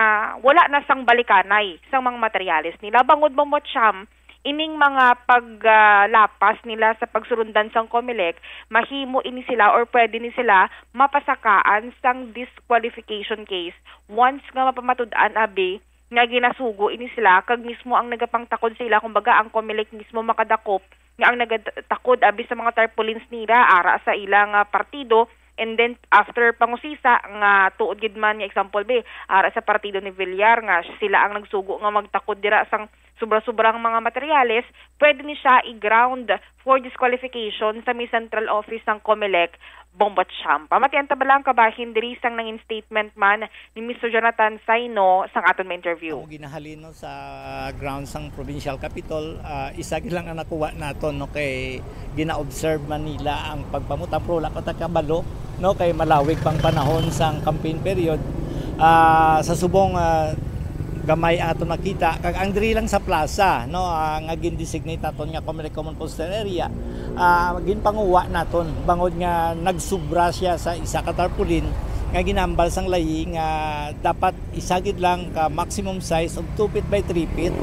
wala na sang balikanay sang mga materyales nila. Bangod, Bombo Cham, ining mga pag, ah, lapas nila sa pagsulundan sang Comelec, mahimo ini sila or pwede ni sila mapasakaan sang disqualification case once nga mapamatud-an abi nga ginasugo ini sila kag mismo ang nagapangtakod sa ila. Kumbaga, ang Comelec mismo makadakop nga ang nagatakod abi sa mga tarpaulins nila, ara sa ila nga partido. And then, after pangusisa nga tuod gid man nga example, be, ara sa partido ni Villar nga sila ang nagsugo nga magtakod dira sang sobra-sobra ang mga materyales, pwede ni siya i-ground for disqualification sa may central office sang Comelec, Bombo Champ. Pamatian ta bala ang kabahin diri sang nangin statement man ni Mister Jonathan Saino sang aton may interview. Ako ginahalin, no, sa grounds sang Provincial Capitol, ah, isa gid lang ang nakuha naton, no, kay gina-observe man nila ang pagpamutang, pero wala pa ta kabalo, no, kay malawig pang panahon sang campaign period. Ah, sa subong, ah, gamay ang aton makita, kag ang diri lang sa plaza, no, ah, nga gin-designate naton nga Comelec Common Poster Area, ah, ginpanguha naton bangod nga nagsubra siya sa isa ka tarpaulin nga ginambal sang layi nga dapat isa gid lang ka maximum size of two feet by three feet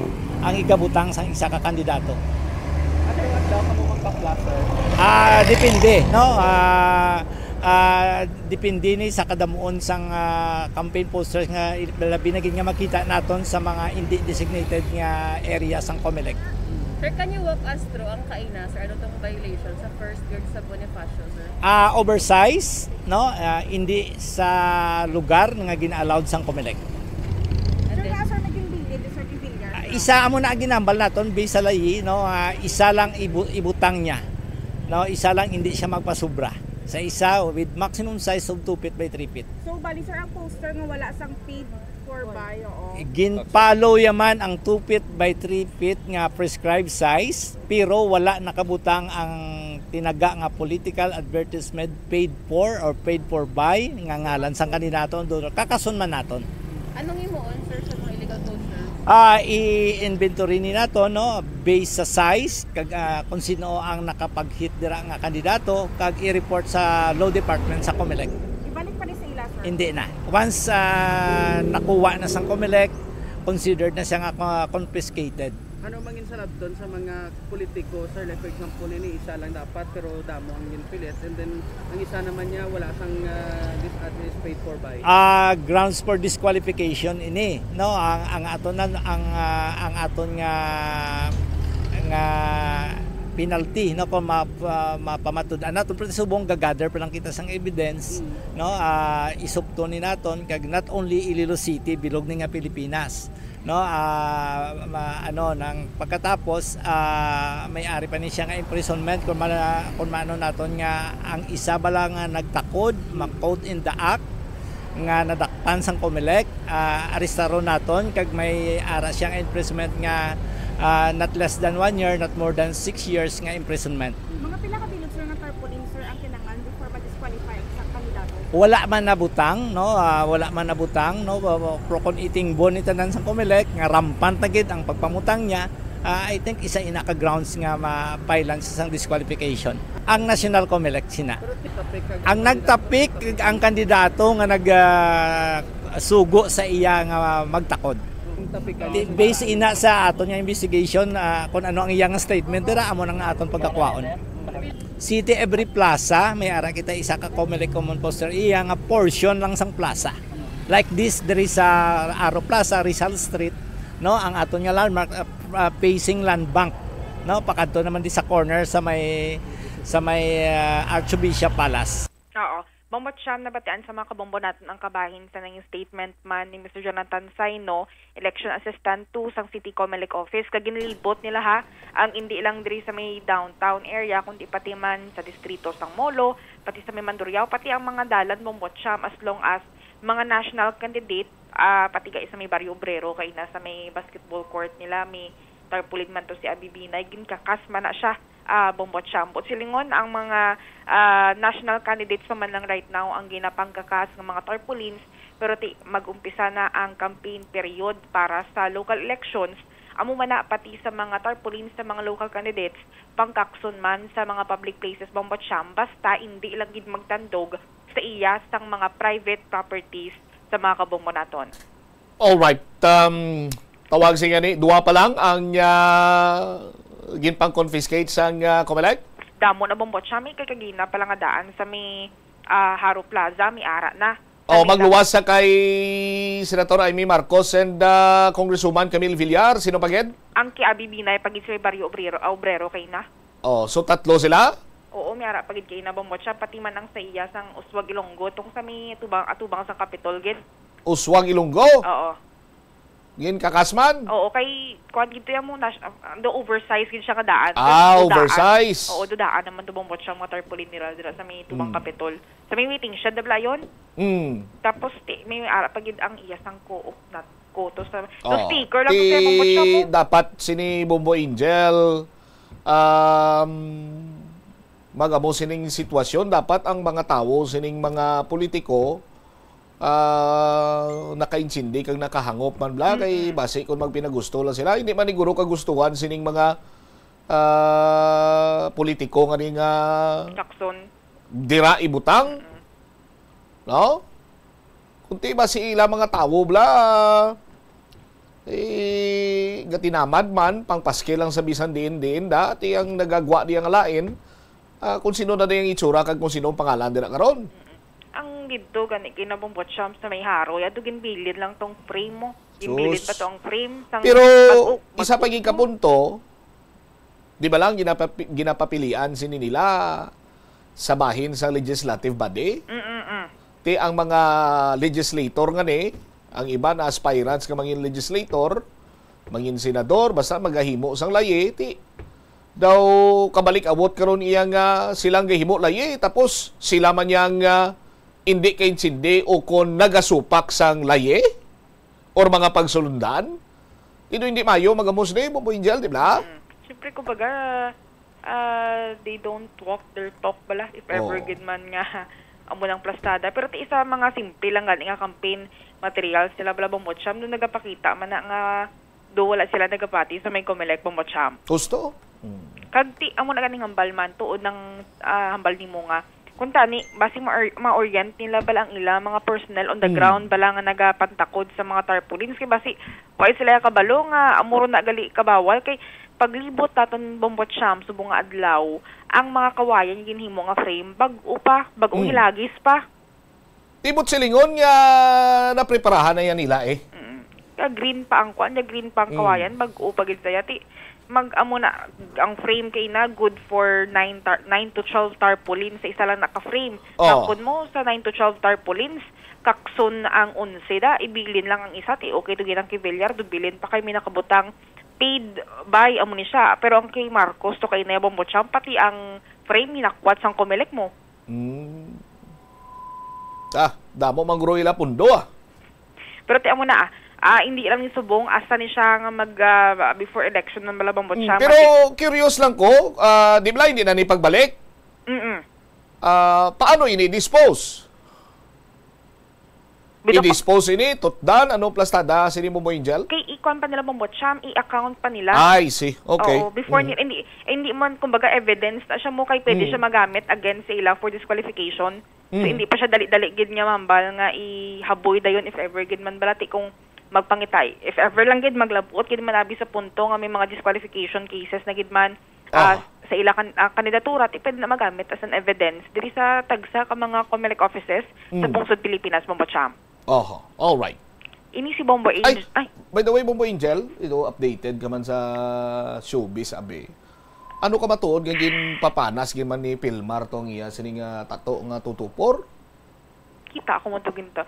ang igabutang sang isa ka kandidato. Ano yung adlaw ka mo magpapla, sir? Ah, depende, no? Ah, ah, depende ni sa kadamuon sang, ah, campaign posters nga il-, labi na gid nga makita naton sa mga hindi designated nga area sang Comelec. Sir, can you walk us through ang kaina, sir? Ano tong violation sa first guard sa Bonifacio, sir? Ah, oversize, no? Ah, hindi sa lugar nga gina-allowed sang Comelec. And Sir, then, naa, sir, naging bilid, sir, yung bilyar? Ah, isa amo na ang ginambal naton, based sa layi, no? Ah, isa lang ibu-, ibutang niya. No, isa lang, hindi siya magpasubra. Sa isa, with maximum size of two feet by three feet. So, bali, sir, ang poster nga wala sang paid for buy, oo. Gin-follow ya man ang two feet by three feet nga prescribed size, pero wala nakabutang ang tinaga nga political advertisement paid for or paid for by nga ngalan sang kandidato, do-, kakason man naton. Anong himuon, sir, sa mga illegal posters? Ah, i-inventory ni nato, no, based sa size, kag, ah, kung sino ang nakapag-hit dira nga kandidato, kag i-report sa Law Department sa Comelec. Ibalik pa ni sa ila, sir? Hindi na. Once, ah, nakuha na sang Comelec, considered na siya nga, ah, confiscated. Ano mangin salabton sa mga politiko, sir? Like, for example, ini isa lang dapat, pero damo ang ginpilit. And then, ang isa naman niya, wala sang, ah, this address paid for by. Ah, grounds for disqualification ini, no? Ang, ang aton na, ang, ah, ang aton nga, nga penalty, no? Kung ma-, pa-, mapamatud-an naton, pero subong gagather pa lang kita sang evidence, Mm. no? Ah, isupto ni naton, kag not only Iloilo City, bilog ni nga Pilipinas. No, ah, ma-, ano, nang pagkatapos, ah, may ari pa ni siya nga imprisonment kung ma-, kung maano naton nga ang isa bala nga nagtakod, ma-quote in the act, nga nadakpan sang Comelec, ah, arestaron naton kag may ara siya nga imprisonment nga, ah, not less than one year, not more than six years nga imprisonment. Mga pila ka bilog, sir, nga tarpaulin, sir, ang kinahanglan before ma-disqualify ang isang kandidato? Wala man nabutang, no? Ah, wala man nabutang, no? Wa-, wa-, pero kung itingbon ni tanan sang Comelec nga rampant na gid ang pagpamutang niya, ah, I think isa ina ka grounds nga ma-file-an sa sang disqualification ang National Comelec sina. Ang nagtapik ang kandidato nga nag, ah, sugo sa iya nga magtakod. Di, base ina sa aton nga investigation, ah, kung ano ang iya nga statement, dira amo na nga aton pagkakwaon. City Every Plaza, may ara kita isa ka Comelec Common Poster, iya nga portion lang sang plaza. Like this, diri sa Aro Plaza, Rizal Street, no, ang aton nga landmark, ah, ah, facing Land Bank, no, pakadto naman di sa corner sa may, sa may, ah, Archbishop Palace. Oo. Bombo Cham, nabatian sa mga kabombo naton ang kabahin sa nanging statement man ni Mister Jonathan Saino, election assistant two sang City Comelec Office, kag ginlibot nila, ha, ang indi lang diri sa may downtown area, kundi pati man sa distrito sang Molo, pati sa may Mandurriao, pati ang mga dalan, Bombo Cham, as long as mga national candidate, ah, pati kay sa may Barrio Obrero, kay na sa may basketball court nila, may tarpaulin man to si Abi Binay, ginkakas man na siya, ah, Bombo Cham. Buot silingon, ang mga, ah, national candidates pa man lang right now ang ginapangkakas nga mga tarpaulins, pero ti mag-umpisa na ang campaign period para sa local elections, amo man na pati sa mga tarpaulins sa mga local candidates, pangkakson man sa mga public places, Bombo Cham, basta indi lang gid magtandog sa iya sang mga private properties sa mga kabombo naton. Alright. Um, tawag sa gani, duwa pa lang ang, ah, ginpang-confiscate sang, ah, Comelec? Damo na, Bombo Cham, kay kagina pa lang nga daan sa may, ah, Haro Plaza, may ara na. Oh, kanila. Magluwas sa kay Senator Imee Marcos and, ah, Congresswoman Camille Villar. Sino pa gid? Ang kay Abi Binay pa gid sa may Barrio Obrero, ah, Obrero kay na. Oh, so tatlo sila? Oo, may ara pa gid kay na, Bombo Cham, pati man ang sa iya sang Uswag Ilonggo, tong sa may atubang, atubang sa Capitol gid. Uswag Ilonggo? Oo. Gin kakasman? Oo, kay kuan gid to yan mo, nas-, ah, do oversize gid siya nga daan. Ah, do daan. Oversize. Oo, do daan naman to, Bombo Cham, nga tarpaulin nila dira sa may tubang Mm. Kapitol. Sa may waiting shed na bala yun. Mm. Tapos, ti-, may ara pa gid ang iya sang co-op na, co-op to sa, so, Oo. speaker lang to siya, Bombo Cham, Ti, mo. Dapat sini Bombo Angel, um, magamo sining sitwasyon, dapat ang mga tawo sining mga politiko, ah, nakaintindi kag nakahangop man bala, kay Mm-mm. basi kung magpinagusto lang sila, hindi man siguro kagustuhan sining mga, ah, politiko nga ni nga Jackson. dira ibutang, Mm-mm. no? Kunti ba si ila mga tawo bala, eh, gatinamad man, pangpaski lang sa bisan diin-diin, dati ang nagagwa niya nga lain, ah, kung sino na yung itsura kag kung sino ang pangalan dira karon. Ang didto gani kay na Bombo Cham sa may Haroy, ato ginbilin lang tong frame mo. Ginbilin Sus. pa to ang frame. Sang Pero bag-o, isa bag-o pa gid ka to. punto, di ba lang ginapapi-, ginapapilian sini nila sa bahin sa legislative body? Mm-mm-mm. Ti ang mga legislator nga ni, ang iba na aspirants nga mangin legislator, mangin senador, basta magahimo sang layi, ti daw kabalik-awot karon iya nga silang gahimo layi, tapos sila man yang, ah, indi kaintindi o kon nagasupak sang layi or mga pagsulundan. Ti do hindi mayo magamos ni, Bombo Angel, di ba? Mm. Siyempre, kumbaga, ah, they don't walk their talk bala, if ever Oo. gid man nga amo nang plastada. Pero ti isa mga simple lang gani nga campaign materials nila bala, Bombo Cham, no nagapakita man na nga do wala sila nagapati sa may Comelec, Bombo Cham. Gusto? Hmm. Kag ti, amo na ganing hambal man, tuod nang, ah, hambal nimo nga. Kung tani, basi ma-, ma-orient nila bala ang ila mga personnel on the Hmm. ground bala nga nagapantakod sa mga tarpaulins. Kay basi, wa sila kabalo nga amo ron na gali kabawal. Kay paglibot naton, Bombo Cham, subong nga adlaw, ang mga kawayan nga ginhimo nga frame, bag-o pa, bag-ong Hmm. hilagis pa. Tibot silingon nga napreparahan na yan nila eh. Mm. Kaya green pa ang kuan, kaya green pa ang Mm. kawayan, bag-o pa gid saya. Ti, mag-amo na, ang frame kay na good for nine tar-, nine to twelve tarpaulin sa isa lang naka-frame. Oh. Tapon mo sa nine to twelve tarpaulins, kakson ang onse da, ibilin lang ang isa, ti okay to ginang kibilyar, dubilin pa kay may nakabutang paid by, amo ni siya. Pero ang kay Marcos, to kay Nebong Butcham, pati ang frame, hinakwat sang Comelec mo. Mm. Ah, damo man guro ila pundo, ah. Pero ti amo na, ah. Ah, hindi lang ni subong, asa ni siya nga mag, ah, before election man bala, Bombo Mm, Cham, pero mati- curious lang ko, ah, di bala hindi na ni pagbalik? Mm-mm. Ah, paano ini dispose? Bitaw pa- I-dispose ini, tutdan, ano, plastada, sini mo, Boy Angel? Kay ikuan pa nila, Bombo Cham, i-account pa nila. I see. Okay. Oo, before Mm. ni-, hindi, hindi man, kumbaga, evidence na siya mo, kay pwede Mm. siya magamit against sa ila for disqualification. So, Mm. hindi pa siya dali-dali gid nga mambal nga ihaboy dayon if ever gid man balati kung magpangitay. If ever lang gid maglabot gid man abi sa punto nga may mga disqualification cases na gid man, ah, Ah. sa ila kan-, ah, kandidatura, ti pwede na magamit as an evidence diri sa tagsa ka mga Comelec offices sa Mm. pungsod Pilipinas, Bombo Cham. Oho. All right. Ini si Bombo Ay, Angel. Ay. By the way, Bombo Angel, ito, updated ka man sa showbiz, abi. Ano ka matuod nga ginpapanas gid man ni Pilmar tong iya sini nga tato nga two two four? Kita ako mo to ginto.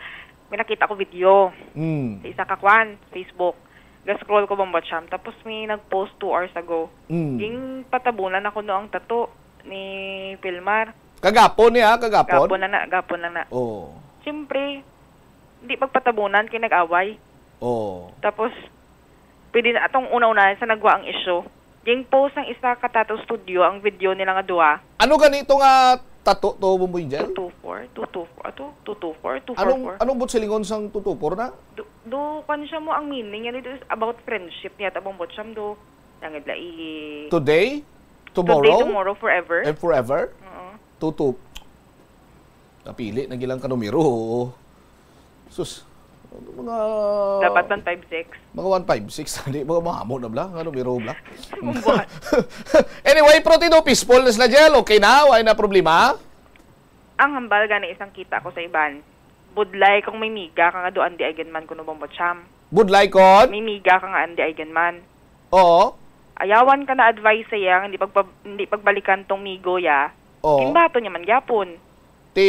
May nakita ko video Mm. sa isa ka kwan, Facebook. Ga-scroll ko, Bombo Cham. Tapos may nag-post two hours ago. Mm. Ging patabunan ako no ang tato ni Pilmar. Kagapon niya, kagapon? Gapon na na, gapon na na. Oo. Siyempre, hindi pagpatabunan kay nag-away. Oo. Tapos, pwede na atong una-una sa nagwa ang issue. Ging post ng isa ka tattoo studio ang video nila nga duha. Ano ganito nga tato to, Bombo Angel? Two two four, two two four, ato, two two four, two four four. Anong, anong buot silingon sang two two four na? Do, do, kwan siya mo, ang meaning niya dito is about friendship niya, ta, Bombo Cham, do. Nangidlai. Today? Tomorrow? Today, tomorrow, forever. And forever? Oo. Two two. Napili na gilang ka numero. Sus. Mga Dapat one five six. Mga one five six, hindi, mga mahamo na bla, nga numero bla. Buwan. Anyway, pero tindo peaceful na sila, Jel. Okay na, wala na problema. Ang hambal gani isang kita ko sa iban. Budlay kung may miga ka nga do andi ay ginman kuno, Bombo Cham. Budlay kon? May miga ka nga andi ay ginman. Oo. Ayawan ka na advice sa iya, hindi pagpa-, hindi pagbalikan tong migo ya. Oo. Kimbato niya man gyapon. Ti,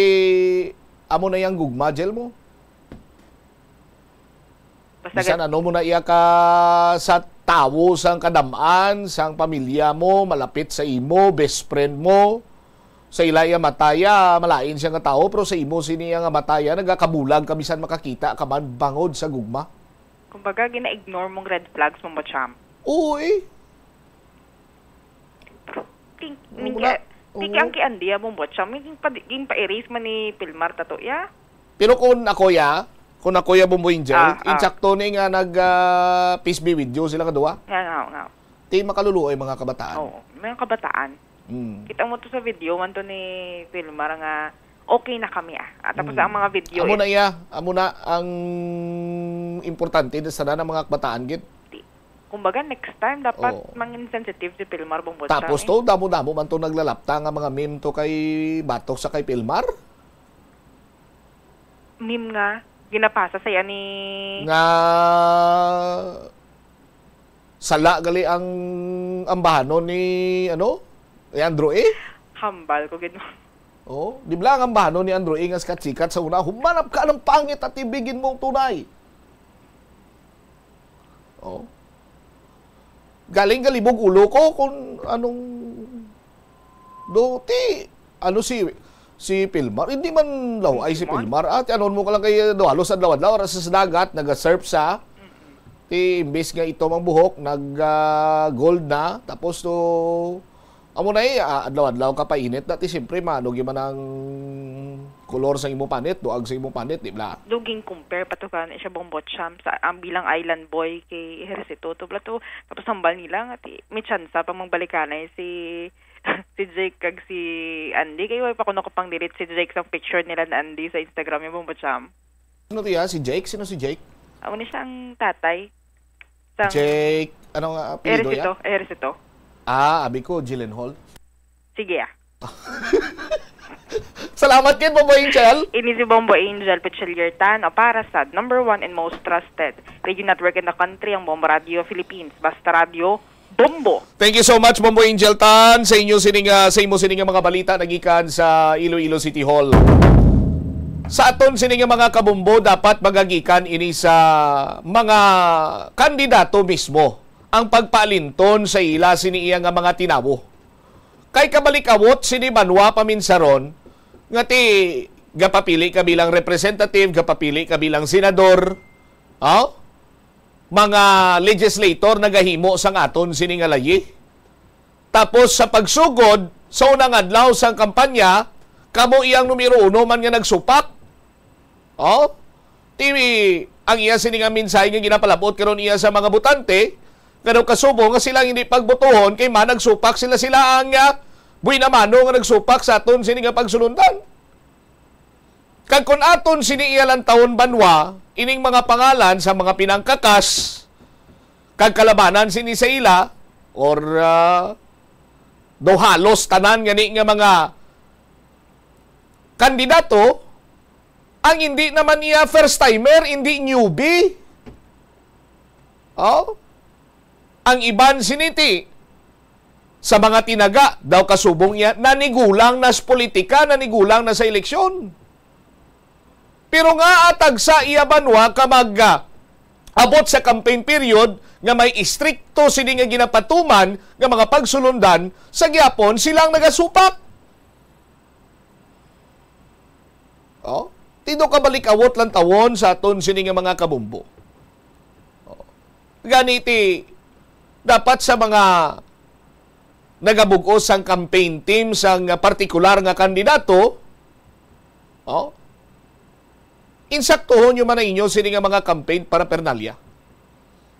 amo na yang gugma, Jel, mo? Basta Bisan gid ano mo na iya ka sa tawo, sang kadam-an, sang pamilya mo, malapit sa imo, best friend mo, sa ila iya mataya, malain siya nga tawo, pero sa imo sini iya nga mataya, nagakabulag ka bisan makakita ka man bangod sa gugma. Kumbaga, gina-ignore mong red flags mo, Bocham. Oo, eh. Ting-, Ano ning mo na? Kay, ting-, Oo. Ang kay Andy, ah, Bombo, siya, may ging pa-, ging pa-erase man ni Pilmar tato, ya? Pero kung ako, ya, kung ako, ya, Bombo Angel, Ah, ah. insakto ni nga nag, ah, peace be with you sila kadua. Nga, nga, nga. Ti makaluluoy mga kabataan. Oo, mga kabataan. Mm. Kita mo to sa video man to ni Pilmar nga okay na kami, ah. Ah, tapos Mm. ang mga video Amo is na iya, amo na ang importante na sana ng mga kabataan, gid. Di-, kumbaga, next time, dapat Oo. mangin sensitive si Pilmar Bombo Tapos Chang, eh. To, damo-damo man to naglalapta nga mga meme to kay Batok sa kay Pilmar. Meme nga, ginapasa sa iya ni Nga sala gali ang ambahanon ni, ano, ni Andrew A. Hambal ko gid. Oh, di ba ang ambahanon ni Andrew A nga sikat-sikat sa una, "Humanap ka ng pangit at ibigin mo ang tunay." Oh. Galing galibog ulo ko kung anong do, ti, ano si, si Pilmar? Hindi man law ay si Hindi man. Pilmar. Ah, ti, anon mo ka lang kay do, halos adlaw-adlaw, oras sa dagat, naga-surf sa. Mm-mm. Ti, imbis nga ito mang buhok, nag, ah, gold na. Tapos to, amo na eh, ah, adlaw-adlaw ka painit. Dati, siyempre, maano gyud man ang kolor sa imo panit, duag sa imo panit, di ba? Duging compare pa to ka ni siya Bombo Champ sa ang bilang island boy kay Ejercito to bla to. Tapos hambal nila nga ti may tsansa pa mangbalikanay si si Jake kag si Andy. Kay wala pa kuno ko pang delete si Jake sa picture nila ni Andy sa Instagram yung Bombo Champ. Sino to ya? Si Jake? Sino si Jake? Amo ni siya ang tatay. Sang Jake, ano nga apelyido ya? Ejercito, Ejercito. Ah, abi ko, Gyllenhaal. Sige, ah. Salamat kid, Bombo Angel. Ini si Bombo Angel Pichiliertan, o para sa number one and most trusted radio network in the country, ang Bombo Radio Philippines. Basta Radio, Bombo. Thank you so much, Bombo Angel Tan, sa inyo sining, ah, sa imo sining mga balita nagikan sa Iloilo City Hall. Sa aton sining mga kabombo, dapat magagikan ini sa mga kandidato mismo ang pagpaalinton sa ila sini iya nga mga tinawo. Kay kabalikawot sini banwa paminsaron nga ti gapapili ka bilang representative, gapapili ka bilang senador, oh? Mga legislator nagahimo sang aton sini nga layi. Tapos sa pagsugod sa unang adlaw sang kampanya, kamo iyang numero uno man nga nagsupak. Oh? Ti, ang iya sini nga mensahe nga ginapalabot karon iya sa mga botante, nga daw kasubong nga sila ang hindi pagbotohon kay managsupak sila, sila ang, ah, buena mano nga nagsupak sa aton sini nga pagsulundan. Kag kun aton sini iya lantawon banwa, ining mga pangalan sa mga pinangkakas kag kalabanan sini sa ila, or, ah, daw halos tanan gani nga mga kandidato, ang hindi naman iya first timer, hindi newbie. Oh? Ang iban sini ti sa mga tinaga, daw kasubong iya, nanigulang na sa politika, nanigulang na sa eleksyon. Pero nga atag sa iya banwa ka mag, ah, abot sa campaign period nga may istrikto sini nga ginapatuman nga mga pagsulundan, sa gyapon silang nagasupak. Oh, ti daw kabalikawot lantawon sa aton sini nga mga kabombo. Oh. Gani ti dapat sa mga nagabug-os sang campaign team sang partikular nga kandidato, oh, insaktuhon nyo man ang inyo sini nga mga campaign paraphernalia.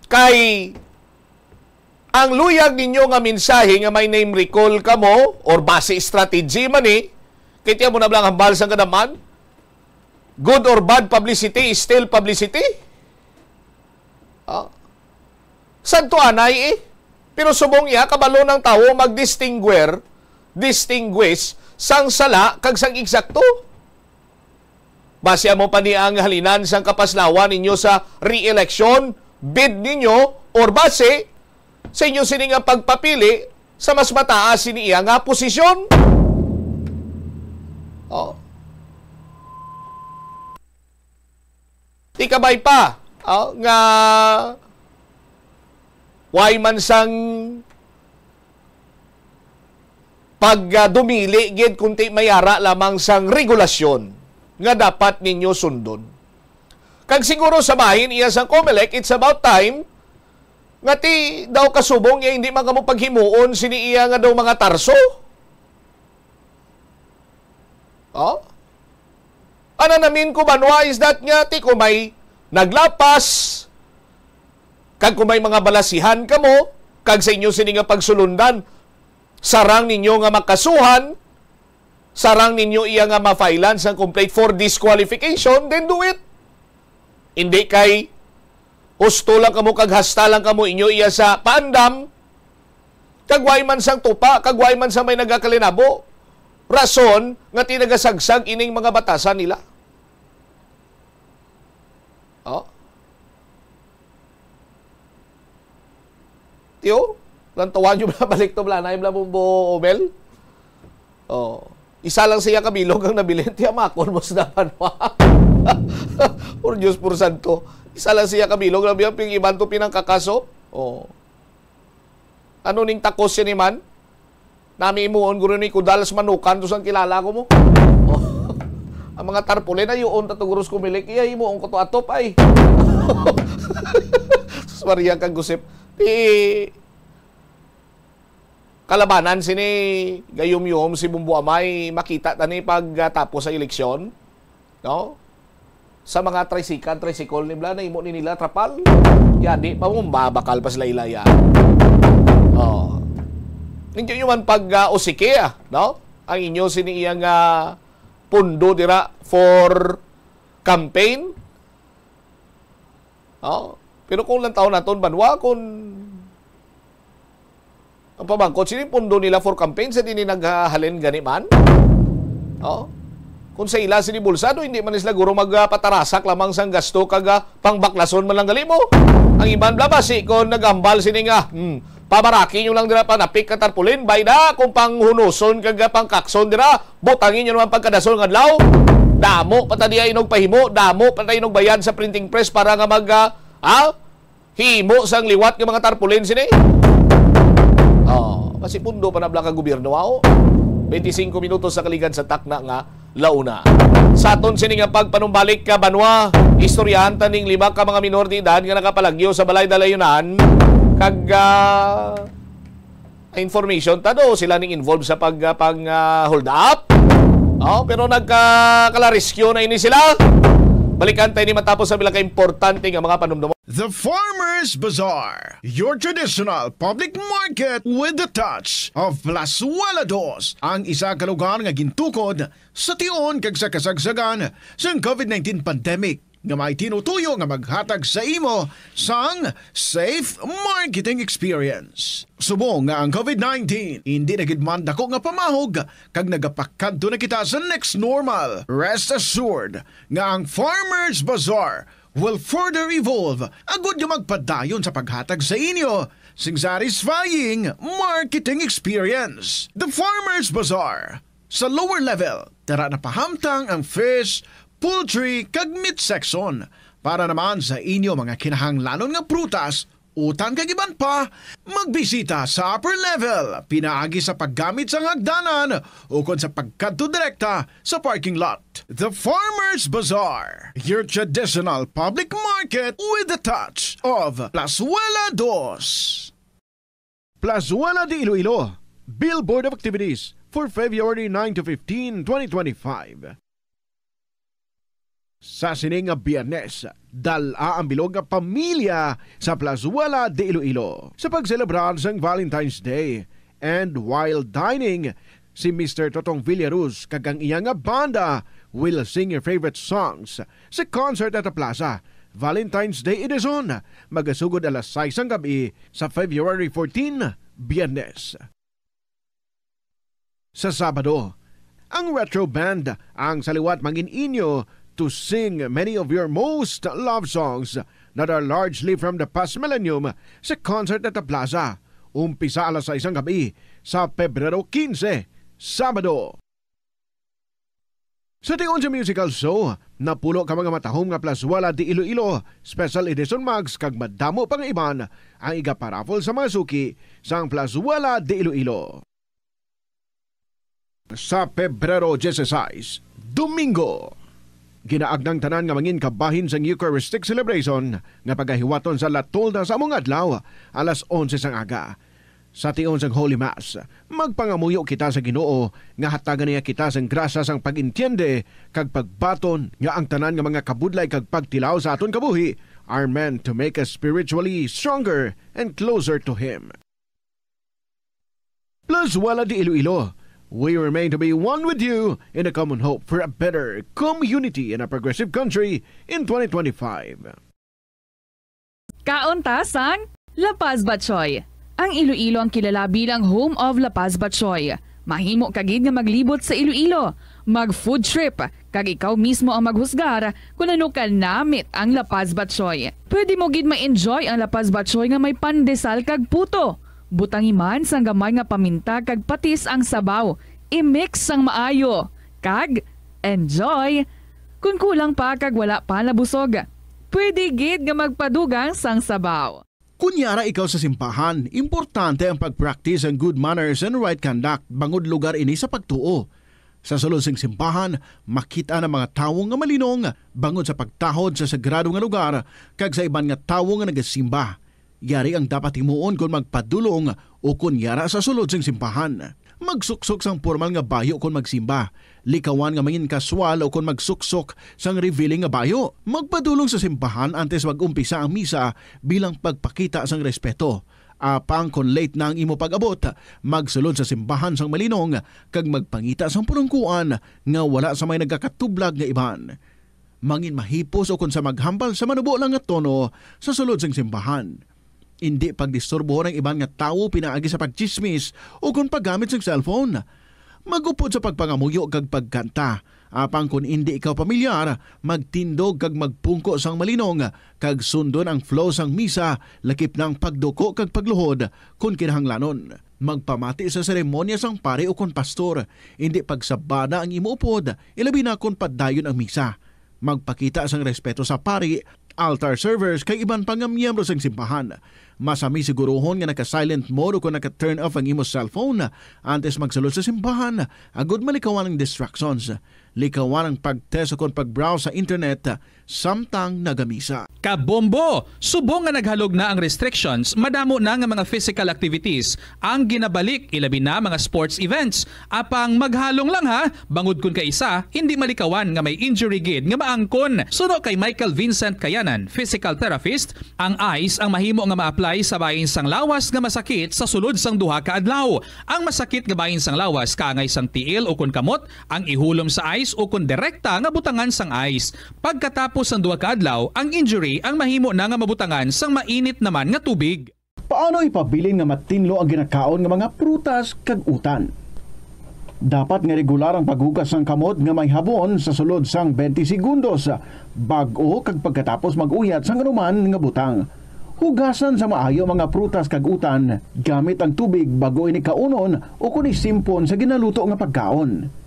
Kay ang luyag ninyo nga mensahe nga may name recall kamo or base strategy man ni, kay tiyan mo na lang hambal sang kadaman, good or bad publicity is still publicity. Ah. Sadto anay eh. Pero subong iya, kabalo ng tawo mag-distinguer, distinguish sang sala kag sang eksakto. Base amo pa ni ang halinan sang kapaslawan ninyo sa re-election bid ninyo or base sa inyo sini nga pagpapili sa mas mataas sini iya nga posisyon. Oh. Ti kabay pa, ah, nga way man sang pag, ah, dumili gid, kunti may ara lamang sang regulasyon nga dapat ninyo sundon. Kag siguro sa bahin iya sang Comelec, it's about time nga ti daw kasubong iya hindi man kamo paghimuon sini iya nga daw mga tarso. Oh? Ana namin ko, Banwa, is that nga ti kung may naglapas, kag kung may mga balasihan kamo, kag sa inyo sini nga pagsulundan, sarang ninyo nga makasuhan, sarang ninyo iya nga ma-filean sang complaint for disqualification, then do it. Hindi kay husto lang kamo kag hasta lang kamo inyo iya sa paandam, kag way man sang tupa, kag way man sa may nagakalinabo. Rason nga ti nagasagsag ining mga batasan nila. Oh? Tiyo, lantawan nyo ba balik to, blanay, bla, Bumbo, Obel? Oh. Isa lang siya kabilog ang nabilin, tiyamakon mo sa dapan mo. Por Diyos, por santo. Isa lang siya kabilog, labi ang ping iban to pinangkakaso. Oh. Ano ning takos siya ni man? Nami imuon guro ni kudal sa manukan to sang kilala ko mo. Oh. Ang mga tarpaulin, ay, yuon ta to, guro, sa Comelec. Iya, imuon ko to atop, ay. Sus Maria, kag Josep. Ti, kalabanan sini gayom-yom si Bumbo Amay, makita ta ni pag, ah, tapos sa eleksyon, no? Sa mga tricycle, tricycle ni bla, na imo ni nila trapal. Yadi pa mo, babakal pa sila ilaya. Oh. Ninyo man pag, ah, usiki, ah, no? Ang inyo sini iyang, ah, pundo dira for campaign. Oh. Pero kung lang taon naton, Banwa, kung ang pamangkot, sini pundo nila for campaign sa dini naghalin gani man? Oh. Kung sa ila sini bulsa, do, hindi man sila guro magpatarasak lamang sang gasto kag, ah, pangbaklason man lang gali mo. Ang iban bla basi kung nagambal sini nga, hmm, pabaraki nyo lang dira panapik ka tarpaulin, bay da, kung panghunuson kag, ah, pangkakson dira, butangi nyo naman pagkadasol nga adlaw. Damo pa ta diya inogpahimo, damo pa ta inogbayad sa printing press para nga mag, ah, ah, himo sang liwat nga mga tarpaulin sini. Oh, kasi pundo pa na bla ka gobyerno, aw. Twenty-five minutos sa kaligad sa takna nga launa. Sa aton sini nga pagpanumbalik ka, Banwa, istoryahan ta ning lima ka mga minor de edad nga nakapalagyo sa balay dalayunan. Kag, ah, information ta do sila ning involved sa pag, ah, pang, ah, hold up. Oh, pero nagkakalarisyo na ini sila. Balikan tayo ni matapos sa pila ka importante nga mga panumdum. The Farmers Bazaar, your traditional public market with the touch of Plazuela Dos, ang isa ka lugar nga gintukod sa tion kag sa kasagsagan sang covid nineteen pandemic, nga may tinutuyo nga maghatag sa imo sang safe marketing experience. Subong nga ang covid nineteen indi na gid man dako nga pamahog kag nagapakadto na kita sa next normal, rest assured nga ang Farmers Bazaar will further evolve agud nga magpadayon sa paghatag sa inyo sing satisfying marketing experience. The Farmers Bazaar, sa lower level, dara na pahamtang ang fish, poultry, kag meat section. Para naman sa inyo mga kinahanglanon nga prutas, utan kag iban pa, magbisita sa upper level pinaagi sa paggamit sang hagdanan ukon sa pagkadto direkta sa parking lot. The Farmers Bazaar, your traditional public market with the touch of Plazuela Dos. Plazuela de Iloilo, Billboard of Activities for February nine to fifteen, twenty twenty-five. Sa sini nga Biyernes, dal-a ang bilog nga pamilya sa Plazuela de Iloilo sa pagselebrar sang Valentine's Day. And while dining, si Mister Totong Villaruz kag ang iya nga banda will sing your favorite songs sa Concert at the Plaza Valentine's Day Edition, magasugod alas sais sang gab-i sa February fourteen, Biyernes. Sa Sabado, ang Retro Band ang sa liwat mangin-inyo to sing many of your most loved songs that are largely from the past millennium sa Concert at the Plaza, umpisa alas sais sang gab-i sa Pebrero quince, Sabado. Sa tion sa musical show, napulo ka mga matahom nga Plaswala de Iloilo Special Edition mugs kag madamo pa nga iban ang igaparaffle sa mga suki sang Plaswala de Iloilo. Sa Pebrero dieciséis, Domingo, ginaagnang tanan nga mangin kabahin sang Eucharistic Celebration nga pagahiwaton sa La Tolda sa among adlaw, alas onse sang aga. Sa tion sang Holy Mass, magpangamuyo kita sa Ginoo nga hatagan niya kita sang grasya sang pag-entiende kag pagbaton nga ang tanan nga mga kabudlay kag pagtilaw sa aton kabuhi are meant to make us spiritually stronger and closer to Him. Plaswala de Iloilo, we remain to be one with you in a common hope for a better community and a progressive country in twenty twenty-five. Kaon ta sang La Paz Batchoy. Ang Iloilo ang kilala bilang home of La Paz Batchoy. Mahimo ka gid nga maglibot sa Iloilo, mag food trip, kag ikaw mismo ang maghusgar kon ano ka namit ang La Paz Batchoy. Pwede mo gid ma-enjoy ang La Paz Batchoy nga may pandesal kag puto. Butangi man sang gamay nga paminta kag patis ang sabaw. I-mix sang maayo. Kag enjoy! Kon kulang pa kag wala pa nabusog, pwede gid nga magpadugang sang sabaw. Kon yara ikaw sa simbahan, importante ang pag-practice ang good manners and right conduct bangod lugar ini sa pagtuo. Sa sulod sing simbahan, makit-an ang mga tawo nga malinong bangod sa pagtahod sa sagrado nga lugar kag sa iban nga tawo nga nagasimba. Yari ang dapat himuon kon magpadulong o kon yara sa sulod sing simbahan. Magsuksok sang pormal nga bayo kon magsimba. Likawan nga mangin kaswal o kon magsuksok sang revealing nga bayo. Magpadulong sa simbahan antes mag-umpisa ang misa bilang pagpakita sang respeto. Apang kon late na ang imo pag-abot, magsulod sa simbahan sang malinong kag magpangita sang pulongkoan nga wala sa may nagakatublag nga iban. Mangin mahipos ukon sa maghambal sa manubo lang nga tono sa sulod sang simbahan. Indi pagdisturbohon ang iban nga tawo pinaagi sa pagtsismis ukon paggamit sang cellphone. Mag-upod sa pagpangamuyo kag pagkanta. Apang kon indi ikaw pamilyar, magtindog kag magpungko sang malinong, kag sundon ang flow sang misa, lakip na ang pagduko kag pagluhod, kon kinahanglanon. Magpamati sa seremonya sang pari ukon pastor. Indi pagsabada ang imo upod, ilabi na kon padayon ang misa. Magpakita sang respeto sa pari, altar servers, kag iban pa nga miyembro sang simbahan. Masami sigurohon nga naka-silent mode ukon naka-turn off ang imo cellphone antes magsulod sa simbahan, agud malikawan ang distractions. Likawan ang pag-test ukon pag-browse sa internet samtang nagamisa. Kabombo! Subong nga naghalog na ang restrictions, madamo na nga mga physical activities ang ginabalik, ilabi na mga sports events. Apang maghalong lang ha, bangod kon kaisa, hindi malikawan nga may injury gid nga maangkon. Suno kay Michael Vincent Kayanan, physical therapist, ang ice ang mahimo nga ma-apply sa bahin sang lawas nga masakit sa sulod sang duha ka adlaw. Ang masakit nga bahin sang lawas kaangay sang tiil ukon kamot ang ihulom sa ice ukon direkta nga butangan sang ice. Pagkatapos sang duha ka adlaw, ang injury ang mahimo na nga mabutangan sang mainit naman nga tubig. Paano ipabilin nga matinlo ang ginakaon nga mga prutas kag utan? Dapat nga regular ang paghugas sang kamot nga may habon sa sulod sang twenty segundos, bag-o kag pagkatapos mag-uyat sang anuman nga butang. Hugasan sa maayo ang mga prutas kag utan gamit ang tubig bag-o ini kaunon ukon isimpon sa ginaluto nga pagkaon.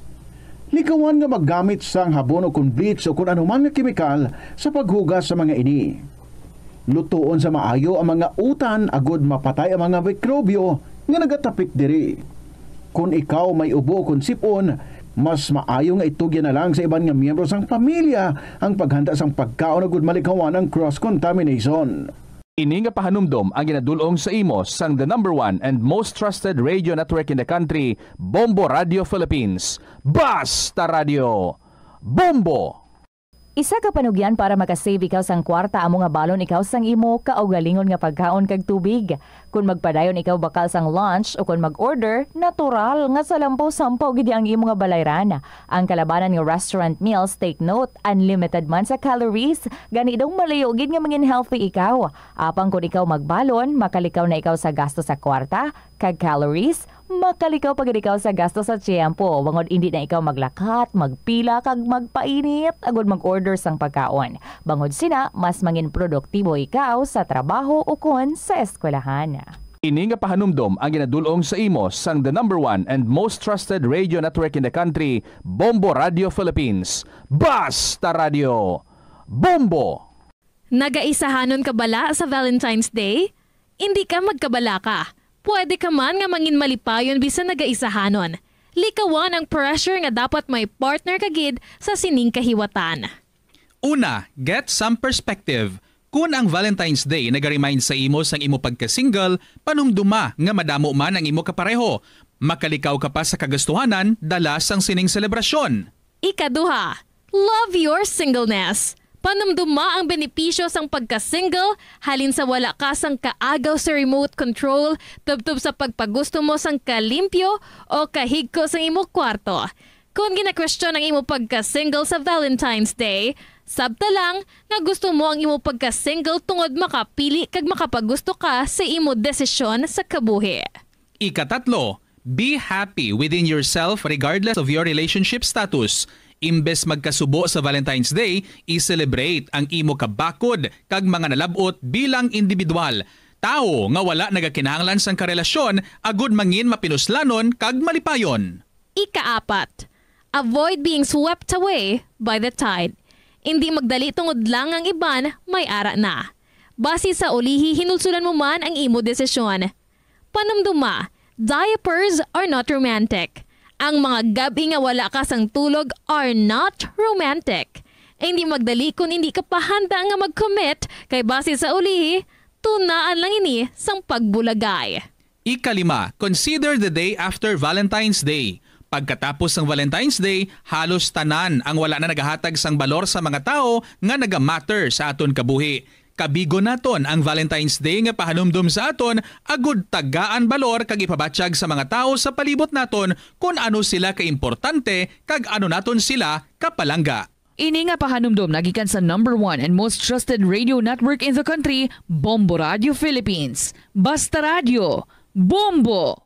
Likawan nga maggamit sang habon ukon bleach ukon anuman nga kemikal sa paghugas sa mga ini. Lutoon sa maayo ang mga utan agud mapatay ang mga mikrobyo nga nagatapik diri. Kon ikaw may ubo ukon sip-on, mas maayo nga itugyan na lang sa iban nga miyembro sang pamilya ang paghanda sang pagkaon agud malikawan ang cross-contamination. Ini nga pahanumdom ang ginadul-ong sa imo sang the number one and most trusted radio network in the country, Bombo Radio Philippines. Basta Radio! Bombo! Isa ka panugyan para makasave ikaw sang kwarta amo nga balon ikaw sang imo kaugalingon nga pagkaon kag tubig. Kon magpadayon ikaw bakal sang lunch o kon mag-order, natural nga salampaw-sampaw gid ang imo nga balayran. Ang kalabanan nga restaurant meals, take note, unlimited man sa calories, gani daw malayo gid nga mangin healthy ikaw. Apang kon ikaw magbalon, makalikaw na ikaw sa gasto sa kwarta, kag calories, makalikaw pa gid ikaw sa gasto sa tiyempo, bangod indi na ikaw maglakat, magpila, kag magpainit agud mag-order sang pagkaon. Bangod sina, mas mangin produktibo ikaw sa trabaho ukon sa eskwelahan. Ini nga pahanumdom ang ginadul-ong sa imo sang the number one and most trusted radio network in the country, Bombo Radio Philippines. Basta Radio, Bombo! Nagaisahanon ka bala sa Valentine's Day? Indi ka magkabalaka. Pwede ka man nga mangin malipayon bisan nagaisahanon. Likawan ang pressure nga dapat may partner ka gid sa sining kahiwatan. Una, get some perspective. Kun ang Valentine's Day naga-remind sa imo sang imo pagka-single, panumduma nga madamo man ang imo kapareho. Makalikaw ka pa sa kagastuhanan dala sang sining selebrasyon. Ikaduha, love your singleness. Panumduma ang benepisyo sang pagka-single, halin sa wala ka sang kaagaw sa remote control, tubtob sa pagpagusto mo sang kalimpyo o kahigko sang imo kwarto. Kon gina-question ang imo pagka-single sa Valentine's Day, sabta lang nga gusto mo ang imo pagka-single tungod makapili kag makapagusto ka sa imo desisyon sa kabuhi. Ikatatlo, be happy within yourself regardless of your relationship status. Imbes magkasubo sa Valentine's Day, i-celebrate ang imo kabakod kag mga nalab-ot bilang individual, tawo nga wala nagakinahanglan sang karelasyon agud mangin mapinuslanon kag malipayon. Ikaapat, avoid being swept away by the tide. Indi magdali tungod lang ang iban may ara na. Basi sa ulihi, hinulsulan mo man ang imo desisyon. Panumduma, diapers are not romantic. Ang mga gab-i nga wala ka sang tulog are not romantic. Indi magdali kon indi ka pa handa nga mag-commit, kay basi sa ulihi, tunaan lang ini sang pagbulagay. Ikalima, consider the day after Valentine's Day. Pagkatapos sang Valentine's Day, halos tanan ang wala na nagahatag sang balor sa mga tawo nga naga-matter sa aton kabuhi. Kabigon naton ang Valentine's Day nga pahanumdom sa aton, agud tagaan balor kag ipabatyag sa mga tawo sa palibot naton kon ano sila kaimportante kag ano naton sila kapalangga. Ini nga pahanumdom nagikan sa number one and most trusted radio network in the country, Bombo Radio Philippines. Basta Radio, Bombo!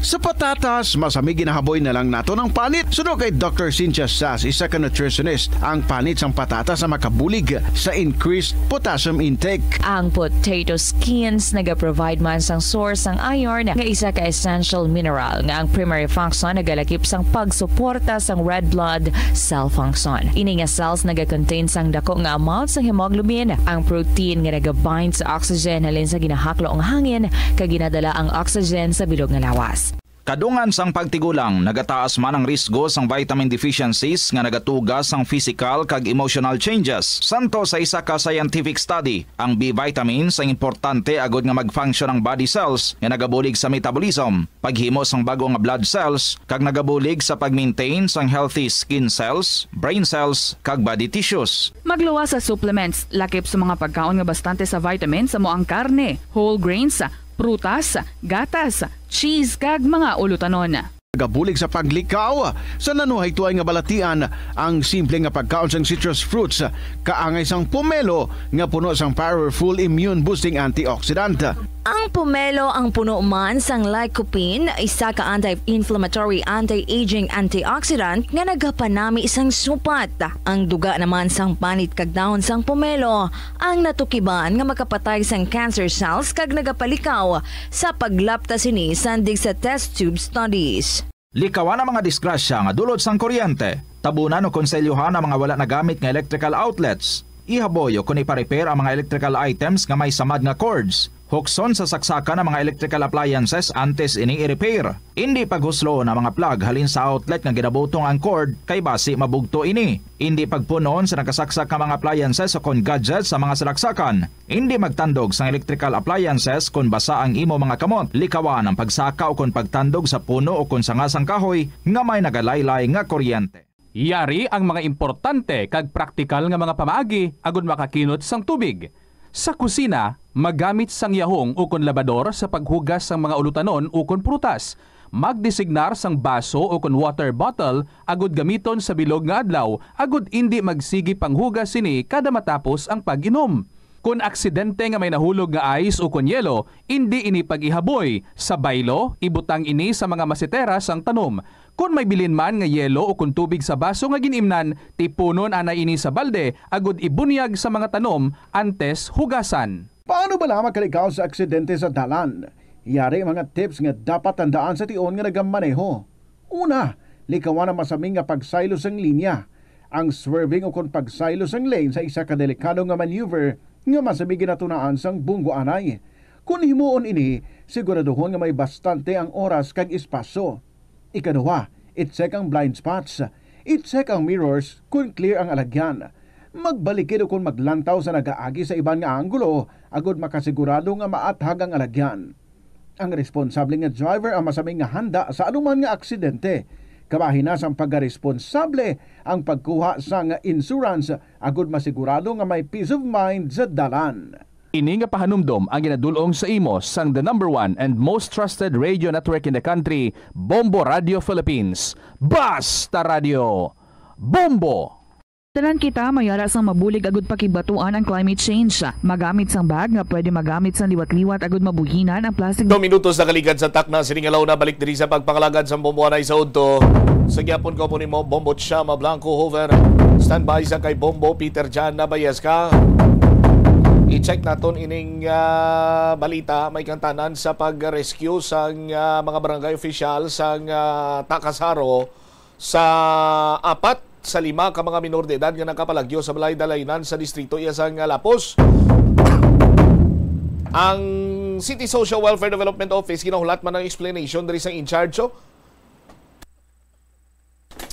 Sa patatas, mas ami ginahaboy na lang naton ang panit. Suno kay Doctor Cynthia Sass, isa ka nutritionist, ang panit sang patatas ang makabulig sa increased potassium intake. Ang potato skins naga-provide man sang source sang iron, nga isa ka essential mineral nga ang primary function nagalakip sang pagsuporta sang red blood cell function. Ini nga cells naga-contain sang dako nga amount sang hemoglobin, ang protein nga naga-bind sa oxygen halin sa ginahaklo nga hangin, kag ginadala ang oxygen sa bilog nga lawas. Kadungan sang pagtigulang, nagataas man ang risgo sang vitamin deficiencies nga nagatuga sang physical kag emotional changes. Santo sa isa ka scientific study, ang B vitamins ang importante agud nga mag-function ang body cells nga nagabulig sa metabolism, paghimo sang bag-o nga blood cells, kag nagabulig sa pag-maintain sang healthy skin cells, brain cells, kag body tissues. Magluwas sa supplements, lakip sa mga pagkaon nga bastante sa vitamins amo ang karne, whole grains, prutas, gatas, cheese, kag mga ulutanon. Nagabulig sa paglikaw sa nanuhay tuay nga balatian ang simple nga pagkaon sang citrus fruits, kaangay sang pomelo nga puno sang powerful immune boosting antioxidant. Ang pomelo ang puno man sang lycopene, isa ka anti-inflammatory, anti-aging antioxidant nga nagapanami sang supat. Ang duga naman sang panit kag dahon sang pomelo ang natukiban nga makapatay sang cancer cells kag nagapalikaw sa paglapta sini sandig sa test tube studies. Likawan ang mga disgrasya nga dulot sang kuryente. Tabunan o konselyohan ang mga wala nagamit nga electrical outlets. Ihaboy o kon ipa-repair ang mga electrical items nga may samad nga cords. Hukson sa saksakan ang mga electrical appliances antes ini i-repair. Indi paghusloon ang mga plug halin sa outlet nga ginabutong ang cord, kay basi mabugto ini. Indi pagpun-on sa nakasaksak nga mga appliances o kon gadgets sa mga salaksakan. Indi magtandog sang electrical appliances kon basa ang imo mga kamot. Likawan ang pagsaka o kon pagtandog sa puno o kon sanga sang kahoy nga may nagalaylay nga kuryente. Yari ang mga importante kag praktikal nga mga pamaagi agud makakinot sang tubig. Sa kusina, magamit sang yahong ukon labador sa paghugas sang mga ulutanon ukon prutas. Magdesignar sang baso ukon water bottle agud gamiton sa bilog nga adlaw agud indi magsigi panghugas sini kada matapos ang pag-inom. Kon aksidente nga may nahulog nga ice ukon yelo, indi ini pag-ihaboy. Sa baylo, ibutang ini sa mga masetera sang tanom. Kon may bilin man nga yelo ukon tubig sa baso nga gin-imnan, tipunon anay ini sa balde agud ibunyag sa mga tanom antes hugasan. Paano bala makalikaw sa aksidente sa dalan? Yari mga tips nga dapat tandaan sa tion nga nagamaneho. Una, likawan ang masami nga pagsaylo sang linya. Ang swerving ukon pagsaylo sang lane sa isa ka delikado nga maneuver nga masami ginatunaan sang bunggoanay. Kon himuon ini, siguraduhon nga may bastante ang oras kag espasyo. Ikaduha, i-check ang blind spots. I-check ang mirrors kon clear ang alagyan. Magbalikid ukon maglantaw sa nagaagi sa iban nga anggulo agod makasigurado nga maathag ang alagyan. Ang responsable nga driver ang masami nga handa sa anuman nga aksidente. Kabahin na sang pagkaresponsable ang pagkuha sang insurance agod masigurado nga may peace of mind sa dalan. Ini nga pahanumdom ang ginadul-ong sa imo sang the number one and most trusted radio network in the country, Bombo Radio Philippines. Basta Radio, Bombo! Tanan kita may ara sang mabulig agud pakibatuan ang climate change. Magamit sang bag nga pwede magamit sang liwat-liwat agud mabuhinan ang plastic. Dos minutos nakaligad sa takna sining alauna, balik diri sa pagpangalagad sa Bombo Anay sa udto. Sa gyapon ko po nimo, Bombo Chama Blanco Hover. Standby sa kay Bombo Peter Jan Nabayes ka. I-check naton ining, ah, balita may kantanan sa pag-rescue sang, ah, mga barangay official sang, ah, Takasaro sa apat sa lima ka mga minor de edad nga nakapalagyo sa balay dalayunan sa distrito iya sang Lapos. Ang City Social Welfare Development Office ginahulat man ang explanation diri sa in charge, oh,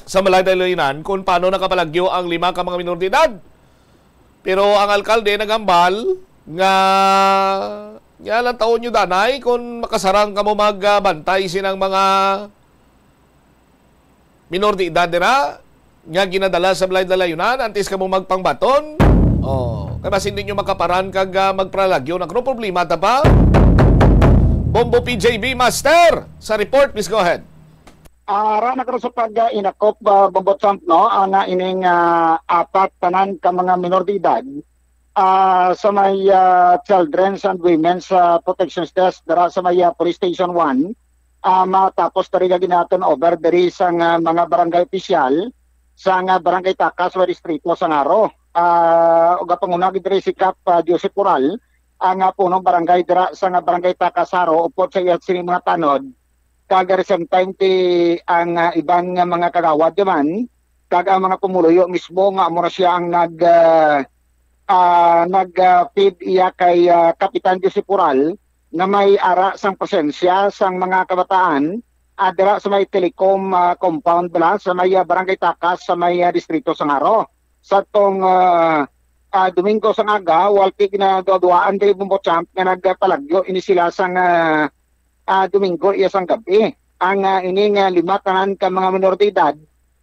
sa balay dalayunan kung paano nakapalagyo ang lima ka mga minor de edad. Pero ang alkalde nagambal nga, nga lang taon nyo danay kung makasarang kamo magbantay sinang mga minor de edad dira nga ginadala sa balay dalayunan antes kamo magpangbaton. Oh, kay basi hindi nyo makaparan kag, ah, magparalagyo na kuno problema ta pa. Bombo P J B Master sa report, please go ahead. Ah, ara na karon sa pag, ah, inakop, ah, Bombo Champ, no, ang, ah, ining, ah, apat tanan ka mga minor de edad, ah, sa may, ah, Children's and Women's, ah, Protections Desk dira sa may, ah, Police Station one, ah, matapos diri nga ginaturn over diri sa nga mga barangay opisyal sa nga barangay Takas sa distrito sa Ngaro. Ah, ug ang panguna gid diri si Kap, ah, Joseph Coral, ang, ah, punong barangay dira sa nga barangay Takas, Jaro, upod sa iya sini mga tanod. Kag at the same time, ti ang, ah, iban nga mga kagawad naman, kag ang mga pumuluyo mismo nga amo na siya ang nag, ah, ah, nag, ah, feed iya kay, ah, Kapitan Jose Pural nga may ara sang presensya sang mga kabataan, ah, dira sa may Telecom, ah, compound bala, sa may, ah, Barangay Takas, sa may, ah, distrito sa Ngaro. Sa tong, ah, ah, Domingo sang aga, walti ginaduaduaan diri Bombo Champ nga nagpalagyo ini sila sang, ah, ah, Domingo iya sang gab-i. Ang, ah, ini nga lima tanan ka mga minor de edad,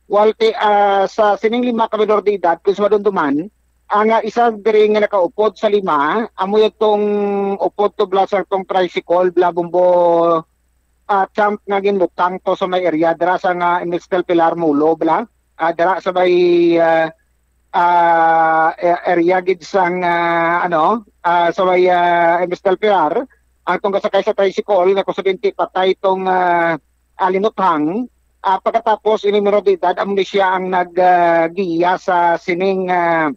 walti, ah, sa sining lima ka minor de edad, kung sa madumduman, ang, ah, isa diri nga nakaupod sa lima, amo yung tong upod to bala sa tong tricycle, bala Bombo, ah, Champ nga ginbutang to sa may area dira sa nga Industrial Pilar Mulo, bala. Ah, dira sa may, ah, ah, a-, area gid sang, ah, ano, ah, sa may, ah, Industrial Pilar, ang tong kasakay sa tricycle nga kusa ginti patay tong, ah, ah, linuthang. Ah, pagkatapos, ini minor de edad, amo ni siya ang nag, ah, giya sa sining, ah,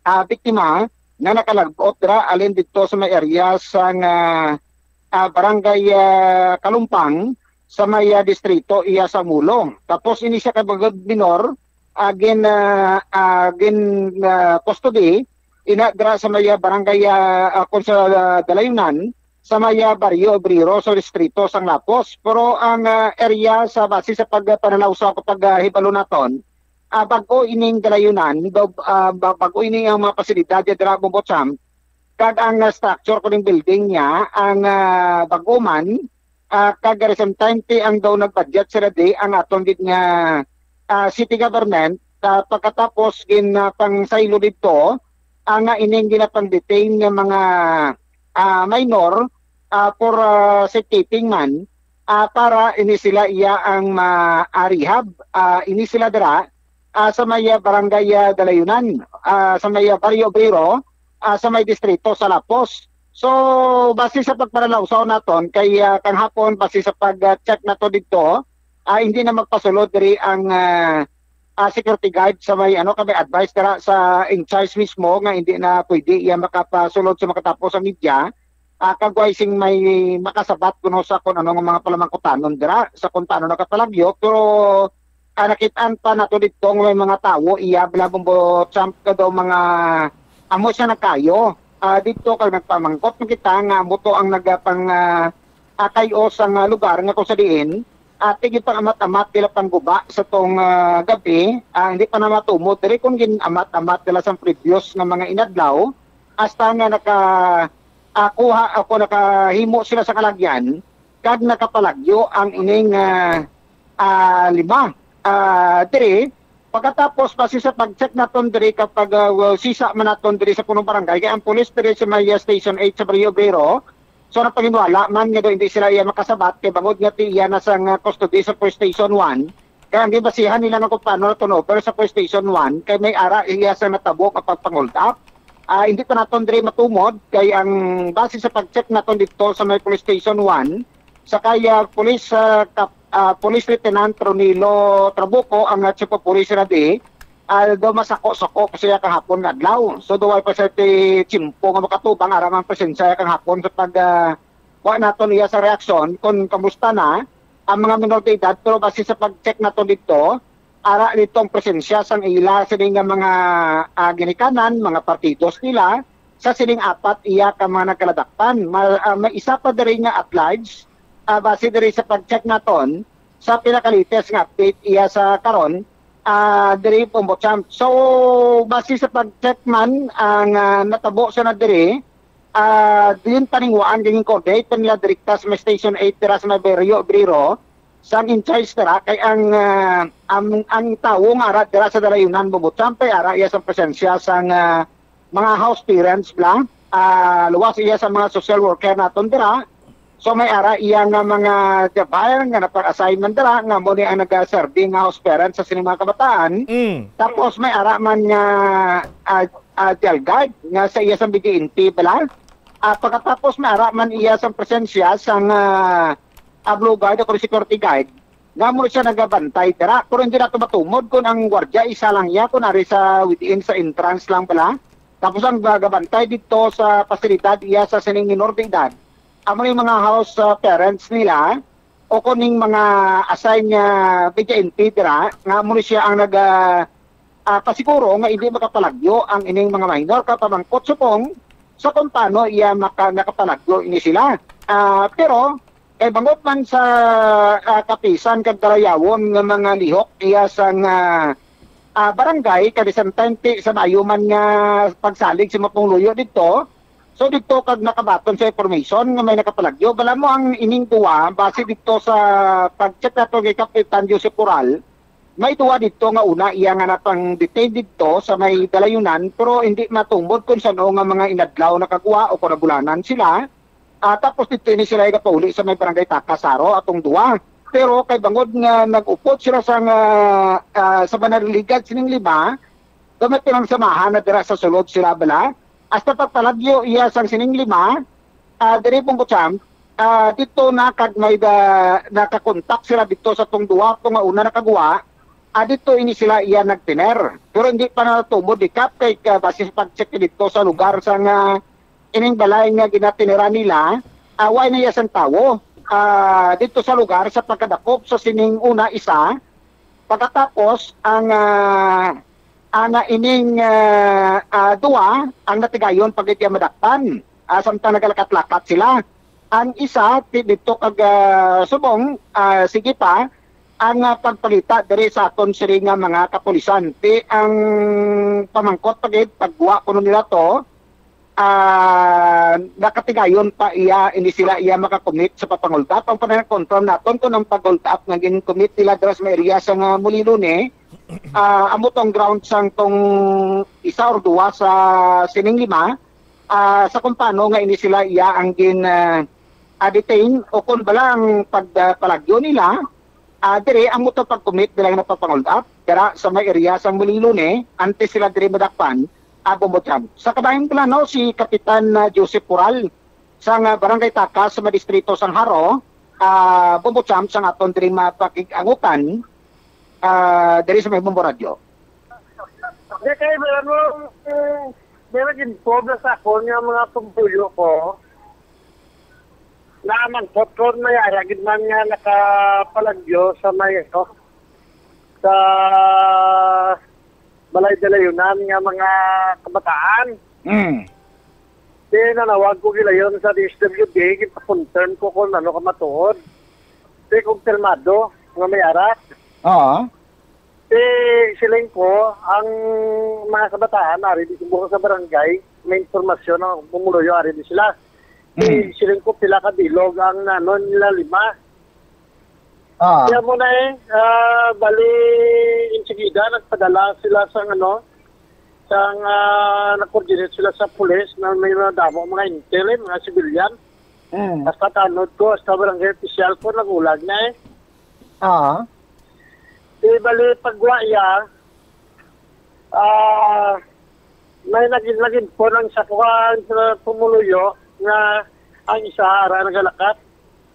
ah, biktima nga nakalabot dira alin didto sa may area sang, ah, ah, Barangay, ah, Kalumpang sa may, ah, distrito iya sa Mulo. Tapos ini siya kay bagod minor, ah, gin, ah, ah, gin, ah, custody ina dira sa may, ah, Barangay, ah, ah, kon sa, ah, Dalayunan, sa may, ah, Barrio Obrero sa distrito sang Lapos. Pero ang, ah, area sa base sa pagpananaw sa kapag, ah, hibalo naton, ah, bag-o ining Dalayunan, bag-, ah, ba-, bag-o ini ang mga pasilidad dira Bombo Champ, kag ang, ah, structure kuning building niya, ang, ah, bag-o man, ah, kag at the same time, ti ang daw nag-budget sila di ang aton gid nga, ah, city government, ah, pagkatapos gin, ah, pang saylo didto, ang, ah, ining ginapang-detain nga mga, ah, minor, ah, for, ah, safekeeping man, ah, para ini sila iya ang ma-, ah, rehab, ah, ini sila dira, ah, sa may, ah, Barangay, ah, Dalayunan, ah, sa may, ah, Barrio Obrero, ah, sa may distrito sa Lapos. So, base sa pagpanalawsaw naton kay, ah, kanghapon, base sa pag, ah, check nato didto, ah, hindi na magpasulod diri ang, ah, ah, security guard sa may, ano, kay may advice dira sa in charge mismo nga hindi na pwede iya makapasulod sa makatapos sa media, ah, kag way sing may makasabat kuno sa kung ano nga mga palamangkutanon dira sa kung paano nakapalagyo. Pero, ah, nakit-an pa nato dito nga may mga tawo iya bala, Bombo Champ, nga daw mga amo siya nagkayo. Ah, dito kag nagpamangkot na kita nga amo to ang nagapang, ah, ah, kayo sa nga lugar nga kung sa diin, ah, tigid pang amat-amat nila pangguba sa tong, ah, gabi. Ah, hindi pa na matumod diri kung gin-amat-amat nila sa previous nga mga inadlaw, hasta nga naka, ah, kuha ako, nakahimo sila sa kalagyan kag nakapalagyo ang ining, ah, ah, lima. Ah, diri, pagkatapos, base sa pag-check naton diri, kapag, ah, sisa man naton diri sa punong barangay, kay ang pulis diri sa may, ah, Station eight sa Barrio Obrero, so, napaginwala man nga daw hindi sila iya makasabat kay bangod nga ti iya na sang, ah, custody sa Police Station one, kaya ang gibasihan nila nga kung paano na turnover sa Police Station one, kay may ara iya sa natabo nga pagpanghold up. Ah, hindi pa naton diri matumod kay ang base sa pag-check naton dito sa may Police Station one, sa kaya Police, ah, Kap-, ah, Police Lieutenant Ronilo Trabuco ang, ah, Chief of Police na di, ah, daw masako-sako pa siya kahapon nga adlaw. So, daw pa siya ti tiyempo nga makatubang aram ang presensya kahapon sa pag, ah, wa naton iya sa reaksyon kung kamusta na ang mga minor de edad. Pero base sa pag-check naton dito, ara dito ang presensya sang ila sini nga mga, ah, ginikanan, mga partidos nila sa sining apat iya ka mga nagkaladakpan. Ma-, ah, may isa pa diri nga at large, ah, base diri sa pag-check naton sa pinakalites nga update iya sa karon, ah, diri, Bombo Champ. So, base sa pag-check man, ang, ah, natabo sa na diri, ah, din paninguhaan, din coordinate pa nila direkta sa may Station eight dira sa may Barrio Obrero, sang in charge dira, kay ang, ah, ang, ang tawo nga ara dira sa dalayunan, Bombo Champ, ay ara iya sa presensya sang, ah, mga house parents bla, ah, luwas iya sa mga social worker naton dira. So, may ara iya nga mga jabayan nga napag-assign man dira, nga mo ni ang nagaserve nga house parents sa sining mga kabataan. Mm. Tapos may ara man nga, ah, ah, jail guard nga sa iya sang B J N P bala. Ah, pagkatapos may ara man iya sang presensya sang, ah, ah, blue guard o security guard nga mo siya nagabantay dira. Pero hindi nato matumod kung ang gwardiya isa lang iya, kung ari sa within sa entrance lang bala. Tapos ang gagabantay dito sa pasilidad iya sa sining minor de edad, amo ni mga house, ah, parents nila o kuning mga assign nga B J N P dira, nga amo ni siya ang nag, ah, ah, pasiguro nga hindi makapalagyo ang ining mga minor kapamangkot subong sa kung paano iya maka-, nakapalagyo ini sila. Ah, pero kay bangod man sa, ah, kapisan kag darayawon nga mga lihok iya sang, ah, ah, barangay, kag bisan tayo ti sa maayo man nga pagsalig sa mga pangluyo dito, so dito kag nakabaton sa information nga may nakapalagyo. Bala mo ang ining duwa, base dito sa pag-check nato kay Kapitan Joseph Coral, may duwa dito nga una iya nga napang-detain dito sa may dalayunan, pero hindi matumod kung sano nga mga inadlaw nakagwa o kung nabulanan sila. Ah, tapos dito ini sila igapauli sa may barangay Takasaro atong duwa. Pero kay bangod nga nag-upod sila sa nga, ah, sa manaliligad sining lima, daw may pinagsamahan na dira sa sulod sila bala. Hasta pagpalagyo iya sang sining lima, ah, diri pong kutsam, ah, dito na kag may da, nakakontak sila dito sa tong duwa to nga una nakagwa, ah, dito ini sila iya nagtiner. Pero hindi pa natumod ni Kap kay, ah, base sa pag-check dito sa lugar sa nga ining balay nga ginatiniran nila, ah, wa na iya sang tawo. Ah, dito sa lugar sa pagkadakop sa sining una isa, pagkatapos ang, ah, ang, ah, ining, ah, ah, duwa ang natigayon pag iya madakpan, ah, samtang nagalakat-lakat sila. Ang isa ti-, dito kag, ah, subong, ah, sige pa ang, ah, pagpangita diri sa aton sini nga mga kapulisan. Ti ang pamangkot pa gid, pagwa kuno nila to, ah, nakatigayon pa iya, hindi sila iya makakumit sa papangultap. Ang panag-confirm naton kung ang pag-ultap nga gin-commit nila dira sa may area sa nga Mulilone, ah, amo tong ground sang tong isa or duwa sa sining lima, ah, sa kung paano nga ini sila iya ang gin, ah, ah, detain o kung bala ang pagpalagyo nila, ah, diri ang moto pag-commit nila nga napapangultap dira sa may area sang Mulilone, antes sila diri madakpan, ah, Bombo Champ. Sa kabahin ko lang, no, si Kapitan, ah, Joseph Coral sa nga Barangay Takas sa may distrito sang Jaro, ah, Bombo Champ, sa aton diri mapakig-angutan, ah, diri sa may Bombo Radio. Di kay, ano, eh, may nag-inform na sa akon nga mga pumuluyo ko na mangkot ko may ara gid man nga nakapalagyo sa may, ano, sa balay dalayunan nga mga kabataan. Mm. Di nanawag ko gilayon sa D S W D, ginakonfirm ko kung ano ka matuod. Di kumpirmado nga may ara. Oo. Di siling ko, ang mga kabataan, ari di sa barangay, may impormasyon ang pumuluyo, ari di sila. Di Hmm. siling ko, pila ka bilog ang nanon nila, lima. Ah. Kaya mo na eh, ah, bali, insigida, nagpadala sila sa, ano, sa, ah, nag-coordinate sila sa pulis na may mga damo, mga intel, eh, mga civilian. Mm. Hasta tanod ko, hasta barangay official ko, nagulag na eh. Ah. Di bali, pagwa iya, ah, may nagin-, nagin po ng sakuan sa pumuluyo nga ang isa ara nagalakat.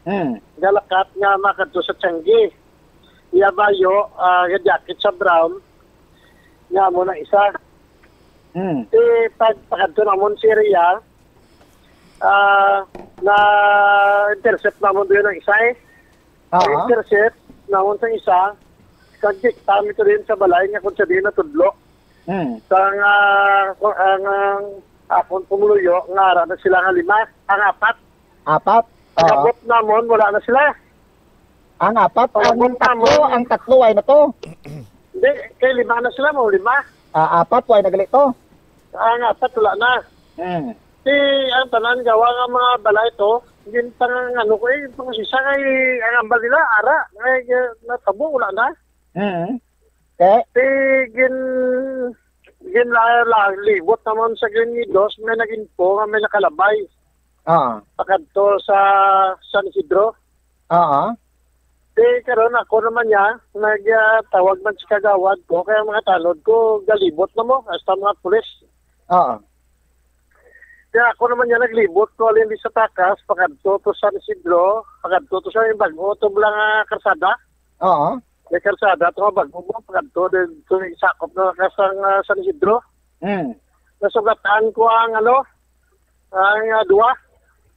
Hmm. Galakat nga makadto sa Tiangge. Iya bayo, ah, nga jacket sa brown, nga mo na isa. Hmm. Di pag pakadto namon sa area, ah, na-intercept namon doon ang isa eh. Ah. Pag-intercept namon sa isa, kag kita mi to din sa balay nga kung sa diin natudlo. Hmm. Sa nga, ang, ang akon pumuluyo, nga ara na sila nga lima, ang apat. Apat? Ah. Pag-abot namon, wala na sila. Ang apat? Ang Pag-abot tatlo, namon. Ang tatlo, ay na to? Hindi, kay lima na sila, mo lima. Ah, apat, wala na gali to? Ang apat, wala na. Hmm. Si, ang tanan, gawa nga mga balay to, gin pang, ano ko eh, pang sisa kay ang ambal nila, ara, kay, eh, natabo, wala na. Hmm. Eh? Si, gin, gin la, la, libot naman sa Green Meadows, may nag-info nga may nakalabay. Ah. Pakadto sa San Isidro. Ah. Di karon ako naman niya, nag, ah, tawag man si kagawad ko, kaya mga tanod ko, galibot na mo, hasta mga pulis. Ah. Kaya ako naman niya naglibot ko, alin di sa takas, pakadto to San Isidro, pakadto to sa may bago, to lang, ah, karsada. Oo. May karsada, to nga bago mo, pakadto, din, to yung sakop na kasang, ah, San Isidro. Hmm. Nasugatan ko ang, ano, ang, ah, duwa.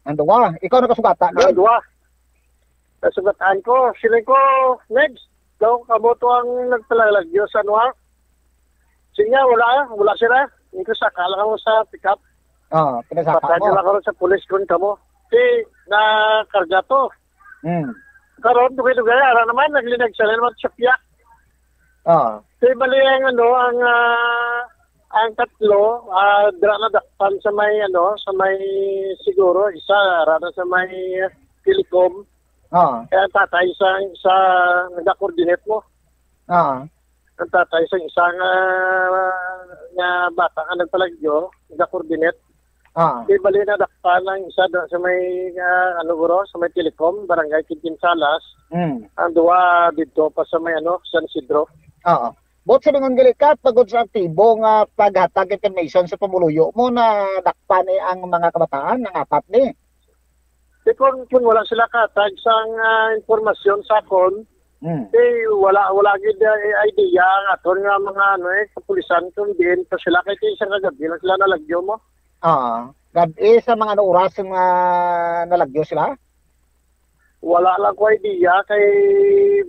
Ang duwa? Ikaw nakasugata, Ang gid? Duwa. Nasugatan ko, siling ko, "Negs, daw kamo to ang nagpalalagyo sa ano, ha?" Sinya, "Wala, wala sila. Hindi ko saka lang ako sa pick-up." Ah, pinasaka Patay mo. Nila karon sa pulis kun kamo. Di, nakarga to. Hmm. Karon, dugay-dugay, ara naman, naglinag sila naman sa piyak. Ah. Di, bali, ang ano, ang, ah, ang tatlo, ah, dira na dakpan sa may, ano, sa may siguro, isa, ara na sa may, ah, Telecom. Ah. Kaya ang tatay sa, sa nag-coordinate mo. Ah. Ang tatay sa isa nga, nga bata nga nagpalagyo, nag-coordinate. Ah. Di bali na dakpan ang isa do, sa may, ah, ano, guro, sa may Telecom, Barangay Quintin Salas. Mm. Ang duwa dito pa sa may, ano, San Isidro. Oo. But sa lingon gali ka, tungod sa aktibo nga paghatag information sa pumuluyo mo, na dakpan ni ang mga kabataan, ang apat ni. Di kung, kung wala sila katag sang, ah, impormasyon sa akon, Hmm. di wala, wala gid, ah, idea ang aton nga mga, ano, eh, kapulisan kung diin pa sila. Kay isang kagabi lang sila nalagyo mo. Ah, gabi sa mga ano oras nga nalagyo sila? Wala lang ko idea kay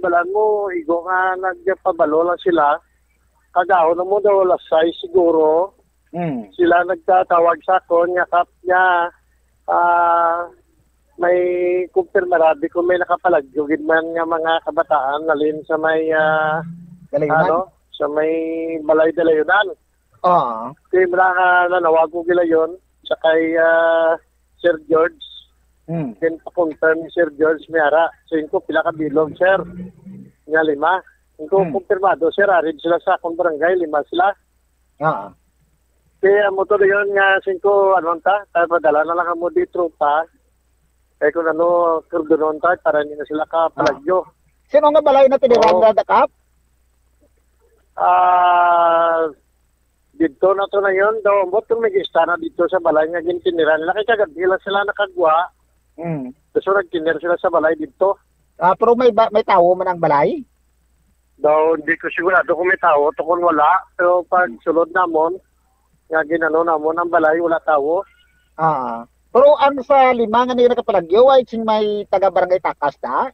balan mo, igo nga nagpabalo lang sila. Kagaon na mo daw alas sais siguro. Hmm. Sila nagtatawag sa akon nga kap niya, ah, may kumpirmarabi kung may nakapalagyo gid man nga mga kabataan nalin sa may, ah, Dalayunan? Ano, sa may balay dalayunan. Ah. Kay mura nga nanawag ko gilayon sa kay, ah, Sir George. Hmm. Then pa-confirm ni Sir George may ara. So, yun ko, "Pila ka bilog, sir?" Nga, "Lima." Yun ko, Hmm. "Kumpirmado, sir, arid sila sa akong barangay, lima sila." Ah. Kaya mo to yun nga, singko, ano ta, tayo padala na lang mo di tropa. Kaya kung ano, kurdunon ta, para hindi na sila ka Ah. palagyo. Sino nga balay na tiniran Oo. na dakap? Ah, dito na to na yun. Daw, ambot kung may gista na dito sa balay nga gintiniran nila. Kaya kagabi lang sila nakagwa. Mm. Gusto nagtinir sila sa balay dito. Ah, pero may ba, may tawo man ang balay? Daw, hindi ko sigurado kung may tawo to kung wala. Pero pag sulod namon, nga ginano namon ang balay, wala tawo. Ah. Pero ang sa lima nga nakapalagyo, ay sing may taga Barangay Takas da?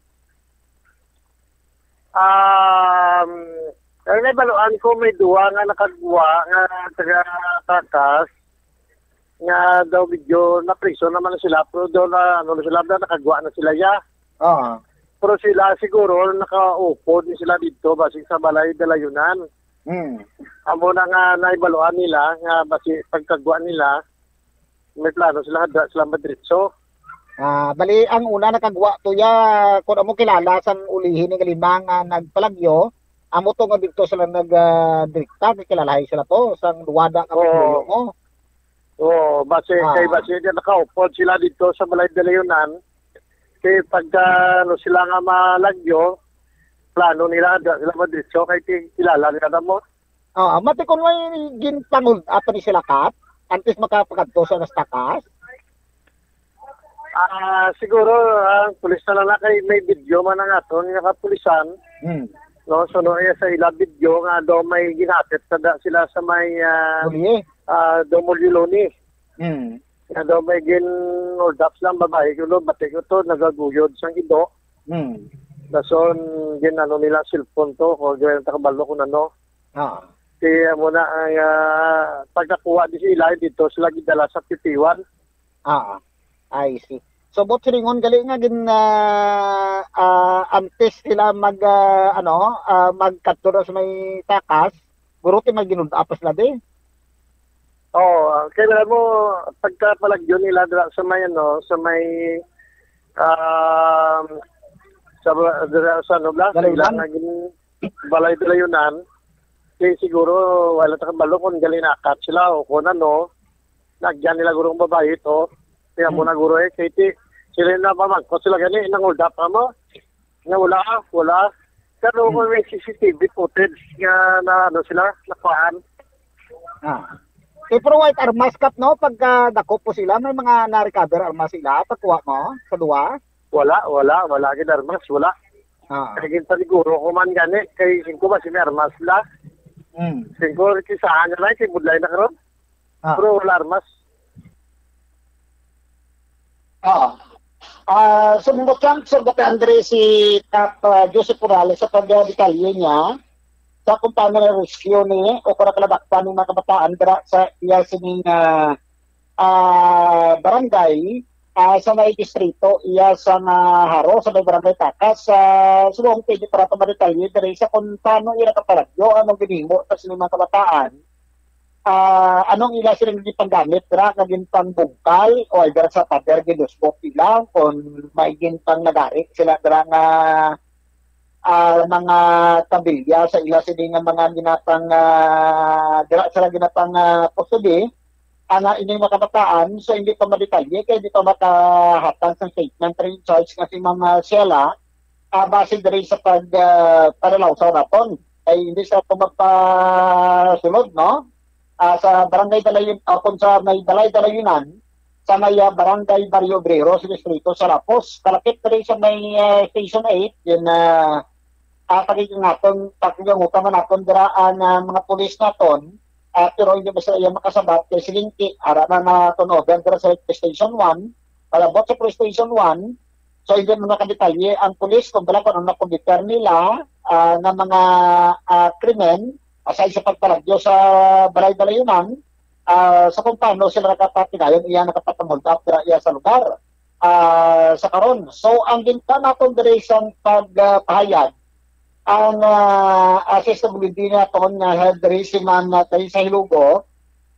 Um, ang nabaluan ko, may duwa nga nakagwa nga taga Takas, nga daw medyo napriso naman na sila, pero daw na, ano na sila, daw nakagwa na sila, ya. Ah. Pero sila siguro nakaupod ni sila dito, basig sa balay dalayunan. Hmm. Amo na nga naibaluan nila nga basi pagkagwa nila, may plano sila nga sila madiretso. Ah, bali ang una nakagwa to ya, kun amo kilala sang ulihi ni nga lima nga nagpalagyo, amo to nga dito sila nag ah, direkta, kilalahay sila to sang duwada ka Oo. Mo. Oo, basi Ah. kay basi nga nakaupod sila dito sa balay dalayunan. Kay pagka ano sila nga malagyo, plano nila da sila madiretso kay ti- kilala nila na mo. Ah, mati kun may ginpangul apa ni sila kat antes makapakadto sa Las Takas. Ah, siguro ang pulis na lang na kay may video man ang aton nga kapulisan. Hmm. No, so no iya sa ila video nga daw may ginapit na da sila sa may ah, Buliye. ah Domo Liloni. Hmm. Nga daw may gin-hold up lang babae ko, no, bati ko to, nagaguyod sang ido. Hmm. Dason, gin-ano nila cellphone to, kung gawin ang takabalo kung ano. Ah. Kaya mo na ang ah, pagkakuha di sila, dito sila gidala sa P P one. Ah, I see. So, but silingon gali nga gin ah, ah, antes sila mag ah, ano, ah, magkadto na sa may Takas, guro ti may ginulda pa sila di. Oo, ah, kaya mo pagkapalagyo nila dira sa may ano, sa may um, sa dira sa ano ba? Sa Dalayunan? Ilang nga gin- balay dalayunan. Kay siguro wala ta kabalo kung gali nakat sila o kung ano. Nagyan nila guro ang babae to. Kaya mo Hmm. na guro eh, kay ti, sila na pamangkot sila gani, nangulda pa mo. Nga wala, wala. Pero Hmm. kung may C C T V footage nga na ano sila, nakuhaan. Ah. Eh, pero white armas kap, no? Pagka dako po sila, may mga na-recover armas sila, pagkuha mo, sa duwa? Wala, wala, wala gid armas, wala. Ah. Kay ginpaniguro ko man gani, kay singko ba si may armas la? Hmm. Singko, kisahan na lang, kay budlay na karon. Ah. Pero wala armas. Ah. Ah, sumungkot lang, Sir Bate Andre, si Kap, ah, Joseph Corrales sa pagdetalye niya sa kung paano na-rescue ni o kung nakalabakpan ni mga kabataan dira sa iya sining, ah, ah, barangay, ah, sa may distrito iya sa nga Jaro, sa may barangay Takas. Ah, subong pwede para pa madetalye diri sa kung paano ira kaparadyo ang ginhimo sa sining mga kabataan. Ah, anong ila sining gipanggamit dira nga ginpangbungkal o either sa pader ginusbok ila kon may ginpangnagari sila dira nga, ah, mga kabilya sa ila sini nga mga ginapang, ah, dira sila ginapang, ah, kustodi, ah, nga ining mga kabataan, so hindi pa madetalye kay hindi pa makahatag sang statement rin in charge nga si Ma'am, ah, Sheila, ah, base diri sa pag, ah, panalawsaw naton. Kay hindi sa to magpasulod, no? Ah, sa Barangay Dalayun, ah, kung sa may Balay Dalayunan, sa may, ah, Barangay Barrio Obrero, sa Distrito sa Lapos. Kalapit diri sa may, ah, Station eight, yun, ah, ah, pakikingaton, pakikingutan man naton dira ang, ah, mga pulis naton, ah, pero hindi basta iya makasabat kay silinti, ara na naton order dira sa Station one, palabot sa Police Station one, so hindi mo nakadetalye ang pulis kung bala kung ano nakumbiter nila, ah, nga mga, ah, krimen, aside sa pagpalagyo sa balay-balayunan, ah, sa kung paano sila nakapatigayon iya nakapatungod after iya sa lugar. Ah, sa karon. So, ang ginpa naton diri sa pagpahayag, ang, ah, assist ng Bugidina ton nga head diri si Ma'am Natay sa Hilugo,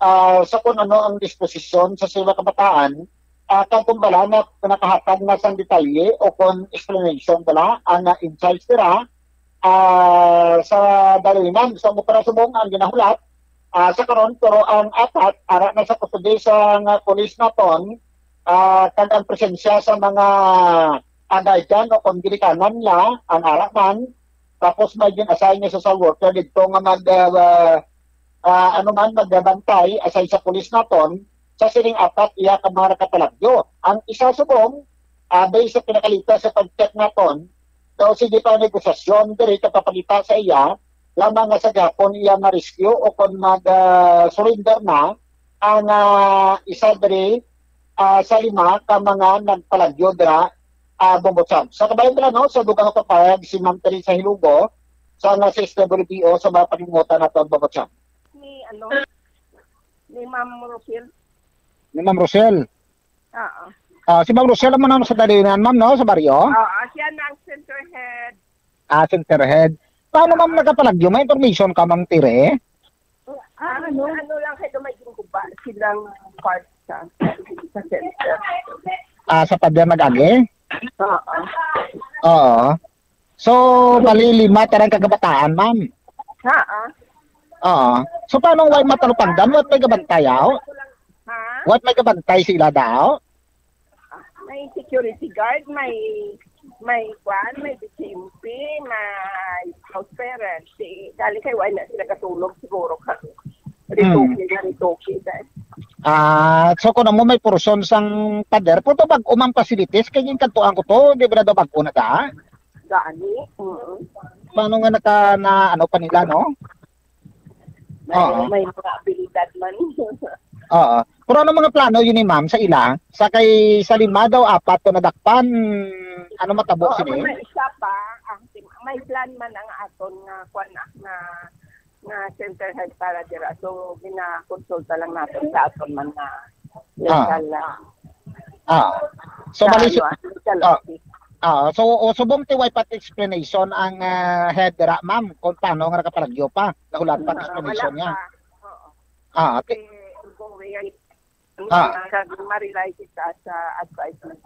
ah, sa kung ano ang disposisyon sa sila kabataan, ah, kag kung bala na nakahatag na sang detalye o kung explanation bala ang, ah, in charge nila, ah, sa dalinan. So, amo para subong ang ginahulat, ah, sa karon, pero ang apat, ara na sa kustodiya sa nga pulis naton, ah, kag ang presensya sa mga, ah, guardian o kung ginikanan nila, ang ara man, tapos may gin-assign nga social worker didto nga mag, ah, ah, ano man, magbabantay, aside sa pulis naton, sa sining apat iya ka mga nakapalagyo. Ang isa subong, ah, based sa pinakalita sa pag-check naton, So, sige pa ang negosasyon, diri ka papakita sa iya, lamang nga sa gihapon iya ma-rescue o kon mag, ah, surrender na ang, ah, isa diri, ah, sa lima ka mga nagpalagyo dira, ah, Bombo Champ. Sa kabayan nila, no, sa dugang pagpahayag si Ma'am Teresa Hilugo sa, nga sa S W P O sa mga paningutan naton, Bombo Champ. Ni, ano, ni Ma'am Rochelle. Ni Ma'am Rochelle. Oo. Ah, si Ma'am Rochelle naman ang sa Dalinan, ma'am, no? Sa baryo? Oo, siya na ang center head. Ah, center head. Paano, ma'am, nagapalagyo? May information ka, Ma'am Tire? Ah, ano, ano lang kayo, may ginguba silang part sa, sa center. Ah, sa pader nag-agi? Oo. Oo. So, bali lima tarang kagabataan, ma'am. Ha, ah. Oo. So, paano way matalupangdan? What may gabantay, aw? Ha? What may gabantay sila daw? May security guard, may, may kwan, may B C M P, may house parents. Si, dali kay wala sila katulog siguro ka. Ritoki na ritoki, dahil. Ah, so kung mo may portion sang pader, pero bag-o mang facilities, kay ginkadtuan ko to, di ba na daw bag-o na da? Gani. Mm. Paano nga naka, na, ano pa nila, no? May, Oo. May mga abilidad man. Oo. Pero ano mga plano yun ni ma'am sa ila? Sa kay sa lima daw, apat to nadakpan. Ano matabo Oo, sini? May isa pa, ang tim-, may plan man ang aton nga, kwan na, nga, nga center head para dira. So, ginakonsulta lang natin sa aton man nga Ah. Legal, ah. Ah. So, Sa bali ano, si-, ah, legal ah. Office. Ah, so, o, subong ti way pa explanation ang, ah, head dira, ma'am, kung paano nga nakapalagyo pa. Nahulat pa Ah, explanation wala niya. Pa. Oo. Ah, okay. Kasi, ongoing, Ah. Sa ma-rely kita sa advice ng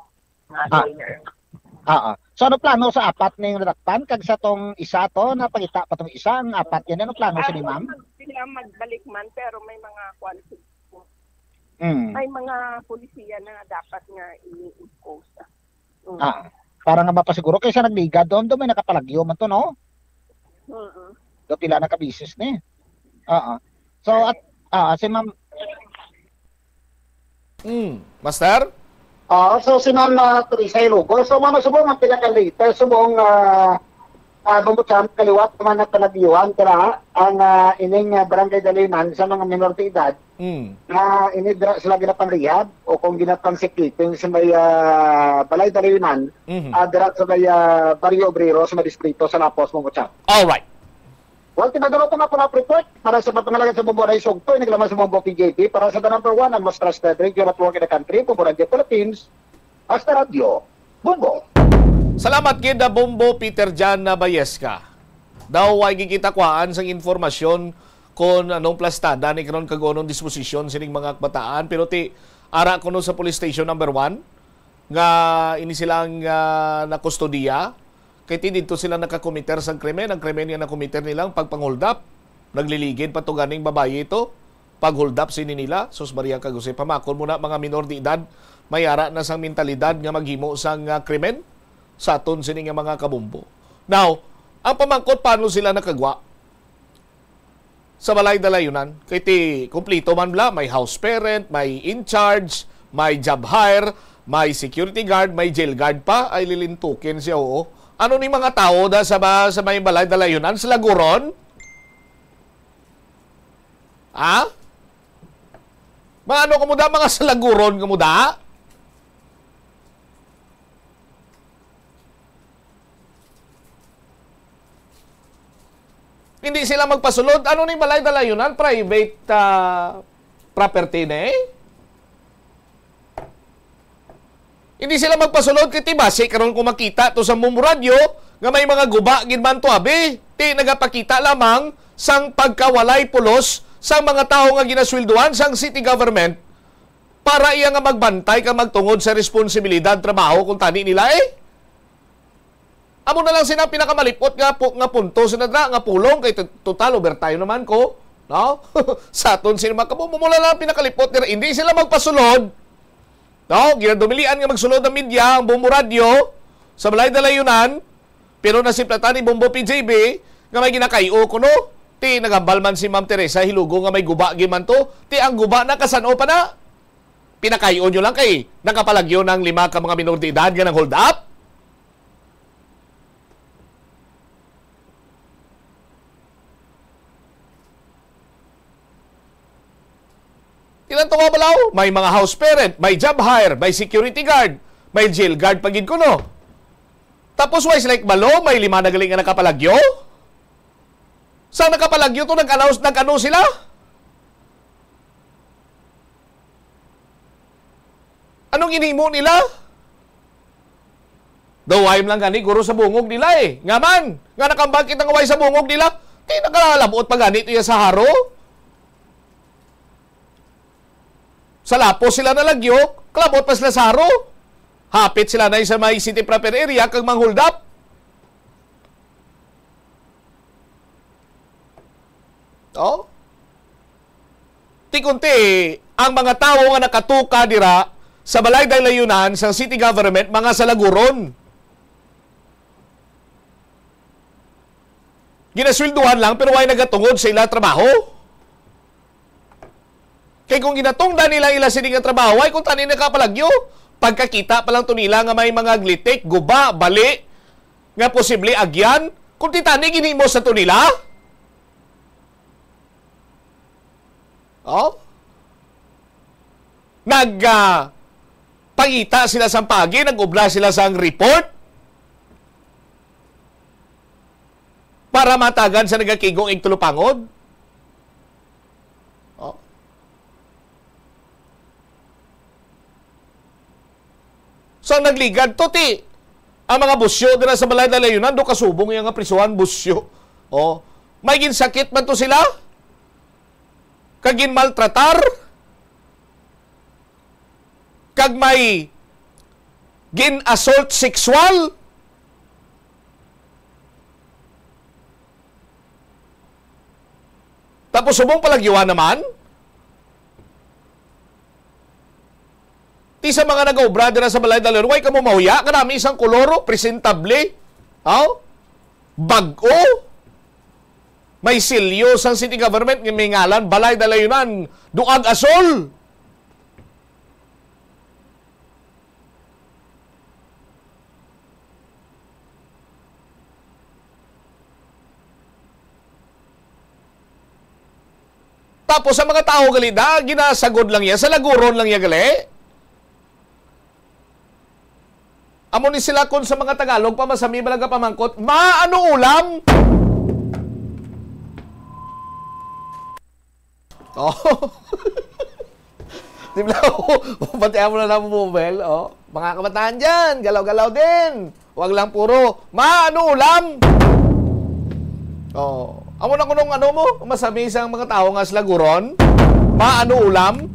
mga Ah. Lawyer. Ah, ah. So, ano plano sa apat ning nadakpan? Kag sa tong isa to, napangita pa tong isa, ang apat yan. Ano plano sa ni ma'am? Sila magbalik man, pero may mga kwan, Mm. May mga polisiya na dapat nga i-impose. Mm. Ah, para nga mapasiguro kaysa nagligad doon, doon may nakapalagyo man to, no? Mm. Do pila na ka bisis ni. Oo. So, at, ah, si ma'am. Mm. Master? Ah, so si Ma'am, ah, Teresa Hilugo. So, ma'am, subong ang pinaka-latest, subong, ah, ah, Bombo Champ, kaliwat naman ang panagyuhan, tara, ang, ah, ining, ah, Barangay Dalinan sa mga minor de edad, Mm. nga ini dira sila ginapang-rehab o kung ginapang-sikiting sa may, ah, Balay Dalinan, Mhm. ah, dira sa may, ah, Barrio Obrero, sa may distrito sa Lapos, Bombo Champ. Alright. Well, tinadalo ko nga po na report para sa pagpangalaga sa Bombo Ray Sugto, ini lamang sa Bombo P J P, para sa the number one and most trusted radio network in the country, Bombo Radio Philippines, hasta Radyo Bombo. Salamat gid, ah, Bombo Peter Jan Nabayesca. Daw way gid kita kuhaan sang informasyon kon anong plastada ni karon kag anong disposisyon sining mga kabataan, pero ti ara kuno sa police station number one nga ini sila ang, ah, nakustodiya. Kay ti didto sila nakakomiter sang krimen. Ang krimen nga nakomiter nila ang pagpanghuldap. Nagliligid pa to ganing babayi ito. Paghuldap sini nila. Sus Maria kag Jose, pamakon mo na, mga minor de edad, may ara na sang mentalidad nga maghimo sang, ah, krimen sa aton sini nga mga kabombo. Now, ang pamangkot, paano sila nakagwa sa Balay Dalayunan? Kay ti kumplito man bala, may house parent, may in charge, may job hire, may security guard, may jail guard pa. Ay, lilintukin siya, oo. Ano ni mga tao da sa ba-, sa may Balay Dalayunan? Sa Laguron? Ha? Mga ano kamo da? Mga sa Laguron kamo da? Hindi sila magpasulod. Ano ni Balay Dalayunan? Private, ah, property ni? Hindi sila magpasulod kay ti basi karon ko makita to sa Bombo Radyo nga may mga guba gid man to, abi. Ti nagapakita lamang sang pagkawalay pulos sang mga tawo nga ginasweldohan sang city government para iya nga magbantay kag magtungod sa responsibilidad trabaho kung tani nila, eh. Amo na lang sina ang pinakamalipot nga pu-, nga punto sina dira nga pulong kay to-, total overtime naman ko, no? Sa aton sila mga kabombo, mula lang pinakalipot nila, hindi sila magpasulod. No, ginadumilian nga magsulod ang media, ang Bombo Radyo, sa Balay Dalayunan, pero nasiplatan ni Bombo P J B nga may ginakay-o kuno. Ti nagambal man si Ma'am Teresa Hilugo nga may guba gid man to. Ti ang guba nakasan-o pa na? Pinakay-o nyo lang kay nakapalagyo ng lima ka mga minor de edad nga nang hold up? Ilang tunga balaw? May mga house parent, may job hire, may security guard, may jail guard pa gid kuno. Tapos why sila ikbalo? May lima na gali nga nakapalagyo? Sa nakapalagyo to, nag-announce, nag-ano sila? Anong ginhimo nila? Daw way lang gani guro sa bungog nila eh. Nga man, nga nakambal kita nga way sa bungog nila. Di nakalabot pa gani to iya sa haro. Sa lapos sila nalagyo, kalabot pa sila sa haro. Hapit sila na sa may city proper area kag manghuldap. Oh? Ti kunti, ang mga tawo nga nakatuka dira sa Balay Dalayunan sang city government, mga salaguron. Ginasweldohan lang, pero way nagatungod sa ila trabaho. Kay kung ginatungdan nila ila sini nga trabaho, ay kung tani nakapalagyo, pagkakita pa lang to nila nga may mga glitik, guba, bali, nga posible agyan, kung ti tani ginhimo sa to nila. Oh? Nag, ah, pangita sila sang pagi, nag-obra sila sang report para matagan sa nagakigong igtulupangod. Oh. Sa nagligad to, ti, ang mga busyo dira sa Balay Dalayunan, do kasubong iya nga prisuhan, busyo. Oh. May ginsakit man to sila? Kag ginmaltratar? Kag may gin-assault sexual? Tapos subong palagyuan naman? Ti sa mga nag-obra dira sa Balay Dalayunan, way kamo mahuya, kanami isang kolor, oh, presentable. Aw? Bag-o. May silyo sang city government nga may ngalan, Balay Dalayunan, Duag Asol. Tapos sa mga tawo gali da, ginasagod lang iya, sa laguron lang iya gali. Amo ni sila kon sa mga Tagalog pa, masami ba lang ka pamangkot, "Ma, ano ulam?" Oh. Di ba? Pati amo na lang mo, Bel, oh. Mga kabataan dyan, galaw-galaw din. Wag lang puro, "Ma, ano ulam?" Oh. Amo na kunong ano mo, masami sang mga tawo nga salaguron. "Ma, ano ulam?"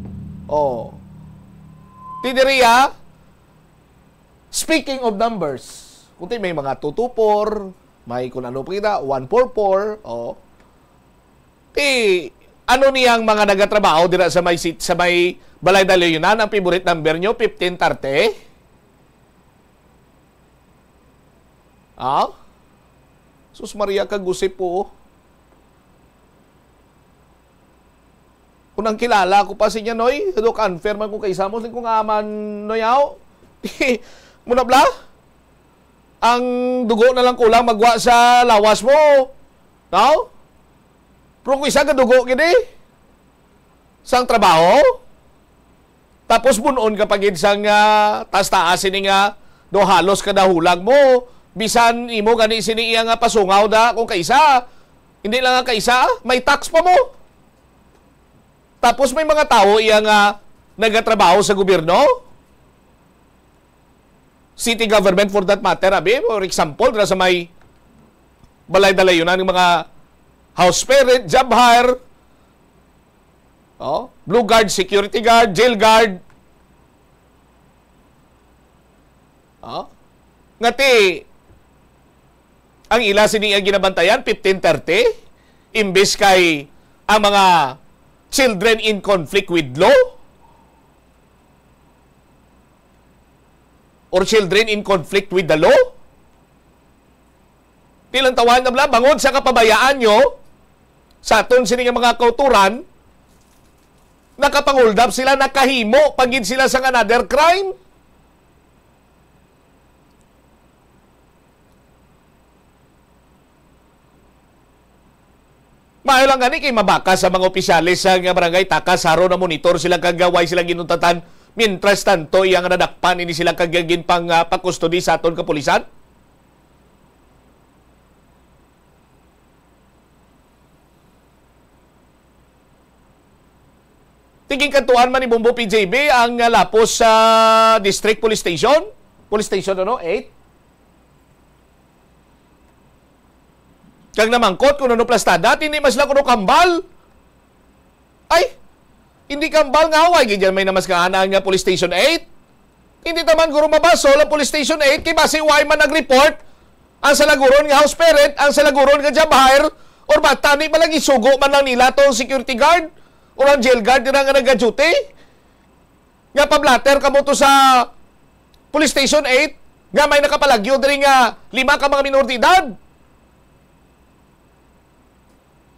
Oh. Ti diri, ah, speaking of numbers, kung ti may mga two two four, may kung ano pa kita, one four four, oh. Ti, ano niyang mga nagatrabaho dira sa may sit-, sa may Balay Dalayunan, ang favorite number nyo, fifteen thirty? Ah? Sus Maria, kag-usip po, oh. Kung ang kilala ko pa siya, Noy, do confirm man kung kaisa mo, siling ko nga man, Noy, aw. Muna bla? Ang dugo na lang kulang magwa sa lawas mo. No? Pero kung isa ka dugo, gini, sang trabaho, tapos bunon ka pa gid sang, ah, taas-taas sini nga do halos kada hulag mo. Bisan imo gani sini iya nga pasungaw da kung kaisa. Hindi lang nga kaisa, may tax pa mo. Tapos may mga tawo iya nga nagatrabaho sa gobyerno. City government for that matter, abi. For example, dira sa may Balay Dalayunan, ng mga house parent, job hire, oh, blue guard, security guard, jail guard. Oh? Nga ti, ang ila sini ang ginabantayan, fifteen thirty, imbes kay ang mga children in conflict with law or children in conflict with the law. Ti lang tawag na bala, bangod sa kapabayaan nyo sa aton sini nga mga kauturan, nakapanguldap sila, nakahimo pa gid sila sang another crime. Maayo lang gani kay mabakas sa mga opisyales sa nga barangay, takas aron na monitor sila kag way sila ginuntatan. Mientras tanto, iya nga nadakpan ini sila kag ginpang, ah, pakustodi sa aton kapulisan. Tiging kantuan man ni Bombo P J B ang, ah, lapos sa District Police Station. Police Station, ano? Eight? Kag namangkot kung ano plastada, hindi man sila kuno kambal. Ay, hindi kambal nga way, gid yan may namaskaan nga Police Station eight. Hindi ta man guro mabasol ang Police Station eight, kay basi way man nag-report ang salaguron nga house parent, ang salaguron nga job hire, or ba tani man lang isugo man lang nila tong security guard or ang jail guard dira nga nag-duty. Nga pablatter kamo to sa Police Station eight nga may nakapalagyo diri nga lima ka mga minor de edad.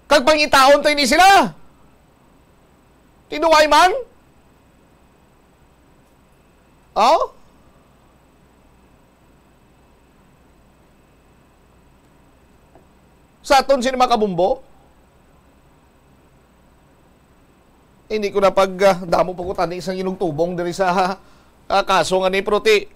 Kag pangitaon tayo ni sila. Tinuway man? Oh? Sa aton sini mga kabumbo? Hindi ko na pag, ah, damo pa ko tani sa inugtubong diri sa, ah, kaso nga ni, pero ti,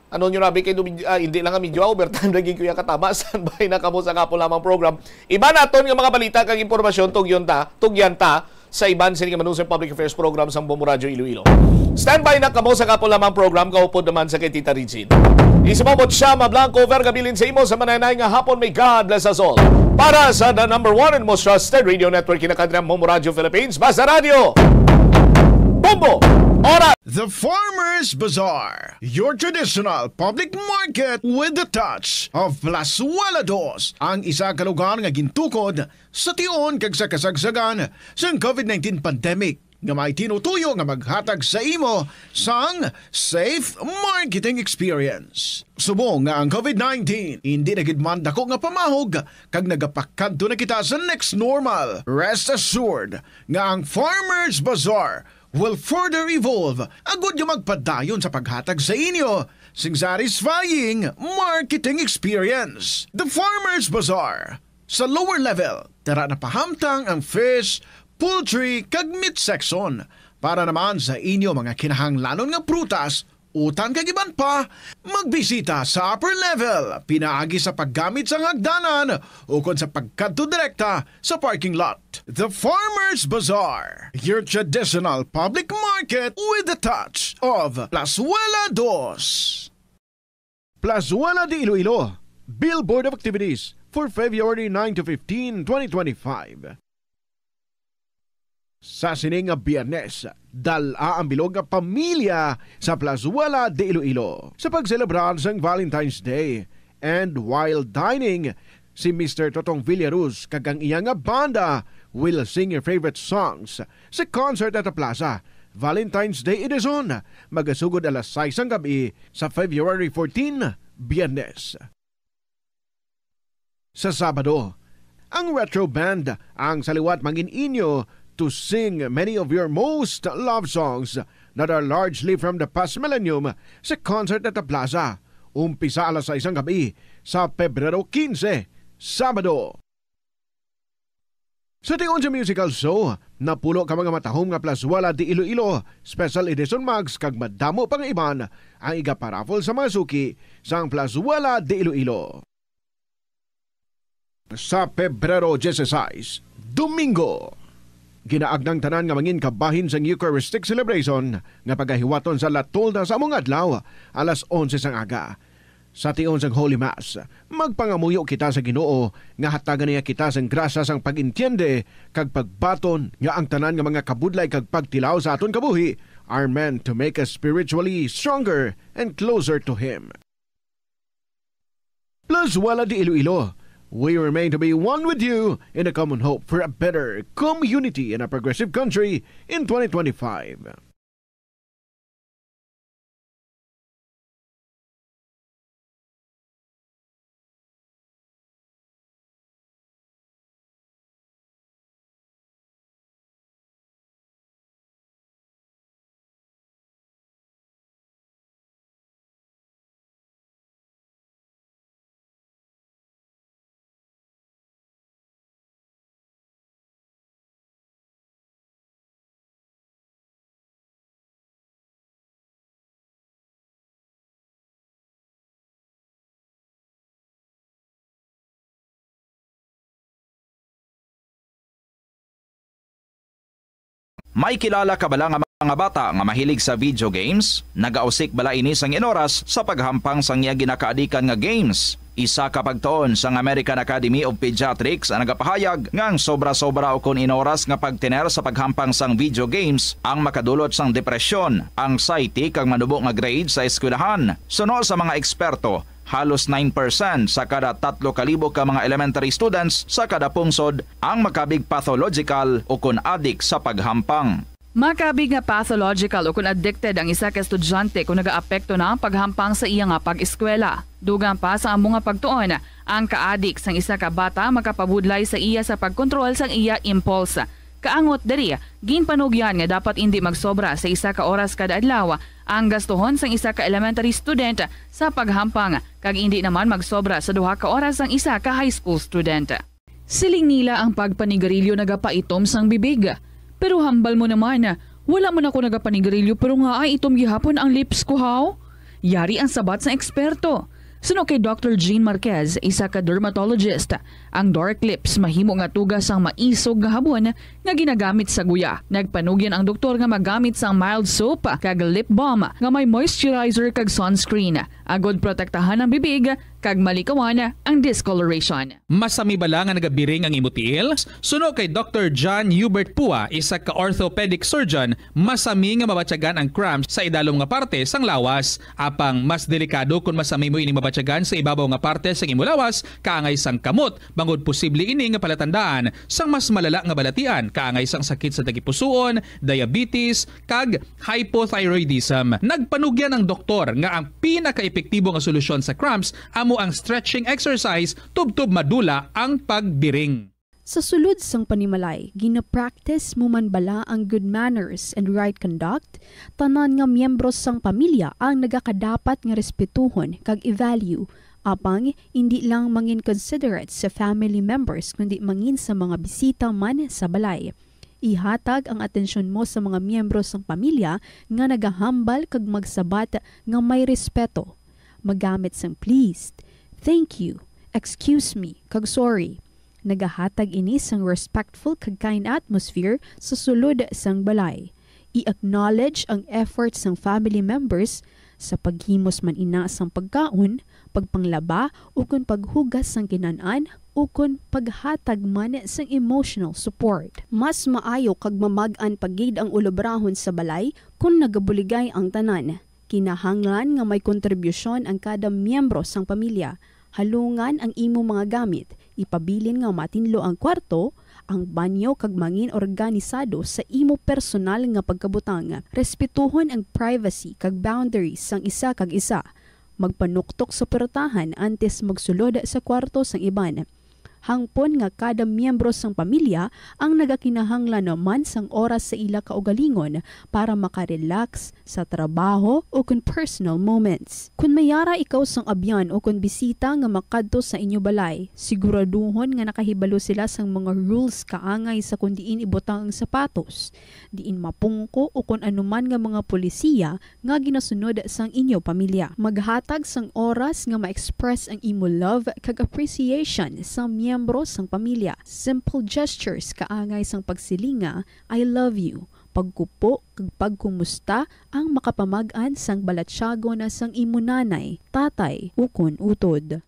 ano nyo nabi kay dumi-, ah, hindi lang nga medyo overtime lagi kuya katama. Standby na kamo sa kapo lamang program. Iba naton nga mga balita kag impormasyon, tugyan ta, tugyan ta sa iban sini nga Manusang Public Affairs Program sang Bombo Radyo Iloilo. Standby na kamo sa kapo lamang program, kaupod naman sa kay Tita Regine. Isa mo Siya Mablanco, Vergabilin sa imo sa mananay nga hapon. May God bless us all. Para sa the number one and most trusted radio network, kinakadra Bombo Radyo Philippines, Basta Radyo. Bombo! Oras! The Farmers Bazaar, your traditional public market with the touch of Plazuela Dos, ang isa ka lugar nga gintukod sa tion kag sa kasagsagan sang covid nineteen pandemic, nga may tinutuyo nga maghatag sa imo sang safe marketing experience. Subong nga ang covid nineteen hindi na gid man dako nga pamahog kag nagapakadto na kita sa next normal, rest assured nga ang Farmers Bazaar will further evolve agud nga magpadayon sa paghatag sa inyo sing satisfying marketing experience. The Farmers Bazaar, sa lower level, tara na pahamtang ang fish, poultry, kag meat section. Para naman sa inyo mga kinahanglanon nga prutas, utan kag iban pa, magbisita sa upper level, pinaagi sa paggamit sang hagdanan ukon sa pagkadto direkta sa parking lot. The Farmers Bazaar, your traditional public market with the touch of Plazuela Dos. Plazuela de Iloilo, Billboard of Activities for February nine to fifteen, twenty twenty-five. Sa sini nga Biyernes, dal-a ang bilog nga pamilya sa Plazuela de Iloilo sa pagselebrar sang Valentine's Day. And while dining, si Mister Totong Villaruz kag ang iya nga banda will sing your favorite songs sa concert at the plaza, Valentine's Day edition, magasugod alas sais sang gab-i sa February fourteen, Biyernes. Sa Sabado, ang Retro Band ang sa liwat mangin-inyo to sing many of your most loved songs that are largely from the past millennium sa concert at the plaza, umpisa alas sais sang gab-i sa Pebrero quince, Sabado. Sa tion sa musical show, napulo ka mga matahom nga Plazuela de Iloilo Special Edition mugs kag madamo pa nga iban ang igaparaffle sa mga suki sang Plazuela de Iloilo. Sa Pebrero dieciséis, Domingo, ginaagnang tanan nga mangin kabahin sang Eucharistic celebration nga pagahiwaton sa La Tolda sa among adlaw, alas onse sang aga. Sa tion sang Holy Mass, magpangamuyo kita sa Ginoo nga hatagan niya kita sang grasya sang pag-entiende kag pagbaton nga ang tanan nga mga kabudlay kag pagtilaw sa aton kabuhi are meant to make us spiritually stronger and closer to Him. Plazuela de Iloilo, we remain to be one with you in a common hope for a better community and a progressive country in twenty twenty-five. May kilala ka bala nga mga bata nga mahilig sa video games? Nagausik bala ini sang inoras sa paghampang sang iya ginakaadikan nga games? Isa ka pagtuon sang American Academy of Pediatrics ang nagapahayag nga ang sobra-sobra ukon inoras nga pagtener sa paghampang sang video games ang makadulot sang depresyon, anxiety, kag manubo nga grade sa eskwelahan. Suno sa mga eksperto, halos nine percent sa kada tatlo ka libo ka mga elementary students sa kada pungsod ang makabig pathological ukon adik sa paghampang. Makabig nga pathological ukon addicted ang isa ka estudyante kon nagaapekto na ang paghampang sa iya nga pag-eskwela. Dugang pa sa amo nga pagtuon, ang kaadik sang isa ka bata makapabudlay sa iya sa pagkontrol sang iya impulse. Kaangot diri, ginpanugyan nga dapat indi magsobra sa isa ka oras kada adlaw ang gastuhon sang isa ka elementary student sa paghampang, kag indi naman magsobra sa duha ka oras ang isa ka high school student. Siling nila ang pagpanigarilyo nagapaitom sang bibig. Pero hambal mo naman, wala man ako nagapanigarilyo pero nga ay itom gihapon ang lips ko, haw? Yari ang sabat sang eksperto. Suno kay Doctor Jean Marquez, isa ka dermatologist, ang dark lips mahimo nga tuga sang maisog nga habon nga ginagamit sa guya. Nagpanugyan ang doktor nga magamit sang mild soap kag lip balm nga may moisturizer kag sunscreen, agod protektahan ang bibig kag malikawan ang discoloration. Masami bala nga nagabiring ang imo tiil? Suno kay Doctor John Hubert Pua, isa ka orthopedic surgeon, masami nga mabatyagan ang cramps sa idalom nga parte sang lawas. Apang mas delikado kon masami mo ini mabatyagan sa ibabaw nga parte sang imo lawas, kaangay sang kamot, bangod posible ini nga palatandaan sang mas malala nga balatian, kaangay sang sakit sa tagipusoon, diabetes, kag hypothyroidism. Nagpanugyan ang doktor nga ang pinakaepektibo nga solusyon sa cramps amo ang stretching exercise tubtob madula ang pagbiring. Sa sulod sang panimalay, gina-practice mo man bala ang good manners and right conduct? Tanan nga miyembro sang pamilya ang nagakadapat nga respetuhon kag i-value. Apang indi lang mangin considerate sa family members, kundi mangin sa mga bisita man sa balay. Ihatag ang atensyon mo sa mga miyembro sang pamilya nga nagahambal kag magsabat nga may respeto. Magamit sang please, thank you, excuse me, kag sorry. Nagahatag ini sang respectful kag kind atmosphere sa sulod sang balay. I-acknowledge ang effort sang family members sa paghimos man ina sang pagkaon, pagpanglaba, ukon paghugas sang kinan-an, ukon paghatag man sang emotional support. Mas maayo kag mamag-an pa gid ang ulobrahon sa balay kon nagabuligay ang tanan. Kinahanglan nga may kontribusyon ang kada miyembro sang pamilya. Halungan ang imo mga gamit, ipabilin nga matinlo ang kwarto, ang banyo, kag mangin organisado sa imo personal nga pagkabutang. Respetuhon ang privacy kag boundaries sang isa kag isa. Magpanuktok sa puwertahan antes magsulod sa kwarto sang iban. Hangpon nga kada miyembro sang pamilya ang nagakinahanglan man sang oras sa ila kaugalingon para makarelax sa trabaho o kon personal moments. Kon may yara ikaw sang abyan o kon bisita nga makadto sa inyo balay, siguraduhon nga nakahibalo sila sang mga rules kaangay sa kon diin ibutang ang sapatos, diin mapungko o kon anuman nga mga polisiya nga ginasunod sang inyo pamilya. Maghatag sang oras nga ma-express ang imo love kag appreciation sa miyembro sang pamilya. Simple gestures kaangay sang pagsiling nga, "I love you," pagkupo kag pagkumusta ang makapamag-an sang balatyagon sang imo nanay, tatay, ukon utod.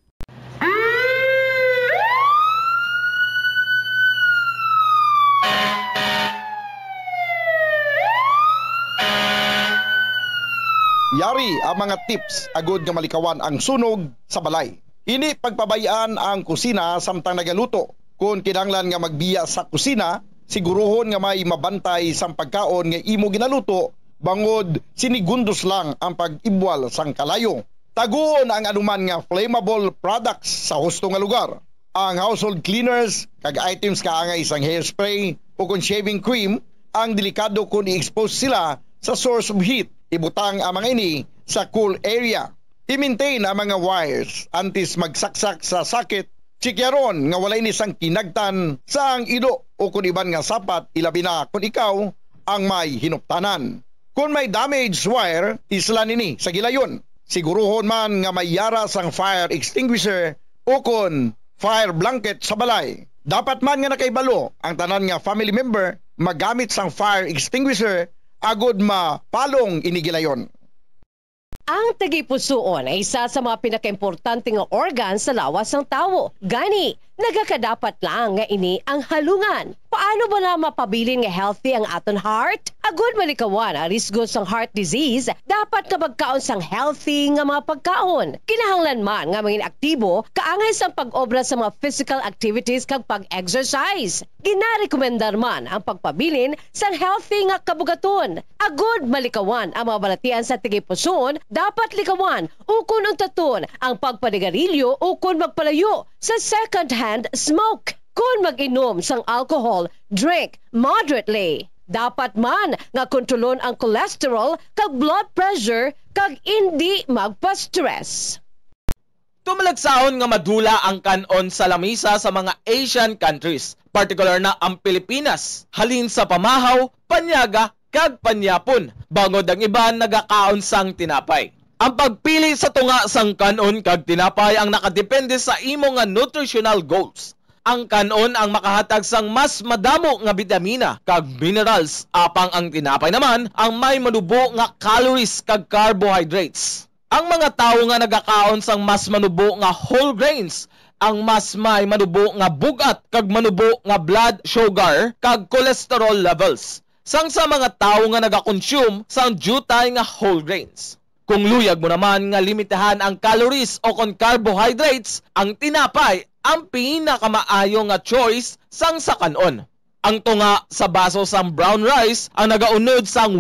Yari ang mga tips agud nga malikawan ang sunog sa balay. Hindi pagpabay-an ang kusina samtang nagaluto. Kon kinahanglan nga magbiya sa kusina, siguruhon nga may mabantay sang pagkaon nga imo ginaluto, bangod sinigundos lang ang pag-ibwal sang kalayo. Taguon ang anuman nga flammable products sa husto nga lugar. Ang household cleaners kag items kaangay sang hairspray o kon shaving cream ang delikado kon i-expose sila sa source of heat. Ibutang ang mga ini sa cool area. I-maintain ang mga wires antes magsaksak sa socket. Chikyaron nga wala ini sang kinagtan sa ang ido o kon iban nga sapat, ilabi na kon ikaw ang may hinuptanan. Kon may damaged wire, islan ini sa gilayon. Siguruhon man nga may yara sang fire extinguisher o kon fire blanket sa balay. Dapat man nga nakahibalo ang tanan nga family member magamit sang fire extinguisher agod mapalong ini gilayon. Ang tagipusoon ay isa sa mga pinakaimportante nga organ sa lawas sang tawo. Gani, nagakadapat lang nga ini ang halungan. Paano ba na mapabilin nga healthy ang aton heart? Agud malikawan ang risgo sang heart disease, dapat nga magkaon sang healthy nga mga pagkaon. Kinahanglan man nga mangin aktibo kaangay sang pag-obra sa mga physical activities kag pag-exercise. Ginarekomendar man ang pagpabilin sang healthy nga kabugaton. Agud malikawan ang mga balatian sa tagipusoon, dapat likawan ukon untaton ang pagpanigarilyo ukon magpalayo sa second-hand smoke. Kon mag-inom sang alcohol, drink moderately. Dapat man nga kontrolon ang cholesterol kag blood pressure kag indi magpa-stress. Tumalagsahon nga madula ang kan-on sa lamisa sa mga Asian countries, partikular na ang Pilipinas, halin sa pamahaw, panyaga, kag panyapon, bangod ang iban nagakaon sang tinapay. Ang pagpili sa tunga sang kan-on kag tinapay ang nakadepende sa imo nga nutritional goals. Ang kan-on ang makahatag sang mas madamo nga bitamina kag minerals, apang ang tinapay naman ang may manubo nga calories kag carbohydrates. Ang mga tawo nga nagakaon sang mas manubo nga whole grains ang mas may manubo nga bug-at kag manubo nga blood sugar kag cholesterol levels sang sa mga tawo nga nagakonsume sang diutay nga whole grains. Kung luyag mo naman nga limitahan ang calories o kon carbohydrates, ang tinapay ang pinakamaayo nga choice sang sa kan-on. Ang tunga sa baso sang brown rice ang nagaunod sang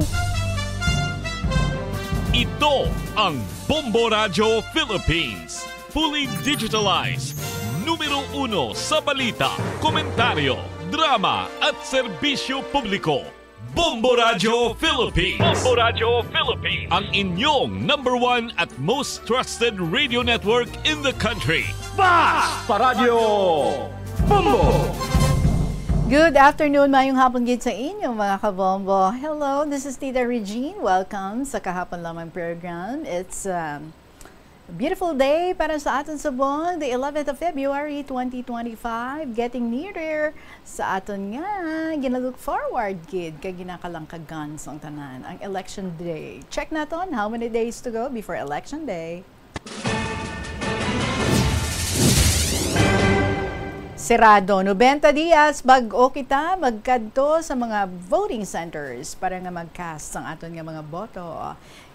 Ito ang Bombo Radyo Philippines. Fully digitalized. Numero uno sa balita, komentaryo, drama at serbisyo publiko. Bombo Radyo Philippines. Bombo Radyo Philippines. Ang inyong number one at most trusted radio network in the country. Bas pa Radyo Bombo! Good afternoon, mayong hapon gid sa inyo, mga kabombo. Hello, this is Tita Regine. Welcome sa Kahapon Lamang program. It's, um, a beautiful day para sa aton subong, the eleventh of February, twenty twenty-five, getting nearer sa aton nga ginalook forward gid kag ginakalangkagan sang tanan, ang election day. Check naton how many days to go before election day. Serado, nobenta dias, bag-o kita magkadto sa mga voting centers para nga mag-cast sang aton nga mga boto.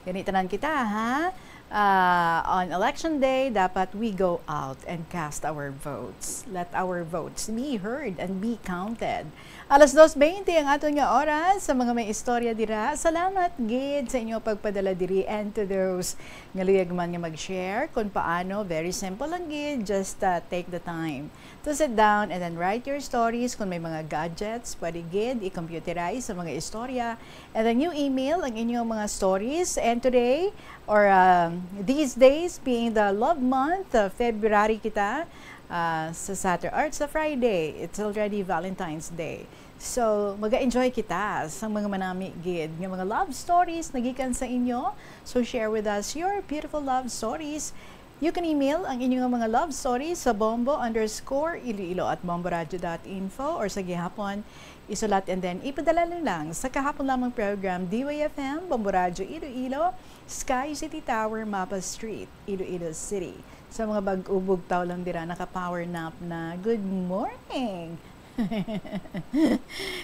Gani tanan kita, ha? Ah, on election day, dapat we go out and cast our votes. Let our votes be heard and be counted. Alas dos veinte ang aton nga oras. Sa mga may istorya dira, salamat gid sa inyo pagpadala diri, and to those nga luyag man nga mag-share, kung paano, very simple lang gid, just, uh, take the time to sit down and then write your stories. Kung may mga gadgets, pwede gid i-computerize sa mga istorya, and then you email ang inyong mga stories. And today, or, um, these days, being the love month, uh, February kita, uh, sa Saturday or sa Friday, it's already Valentine's Day. So, maga-enjoy kita sa mga manami gid nga mga love stories na gikan sa inyo. So, share with us your beautiful love stories. You can email ang inyong mga love stories sa bombo underscore iloilo at bomboradio dot info, or sa gihapon, isulat and then ipadala nyo lang sa kahapon lamang program, D Y F M, Bombo Radyo Iloilo, Sky City Tower, Mapa Street, Iloilo City. Sa mga bag-o bugtaw lang dira, naka-power nap na. Good morning!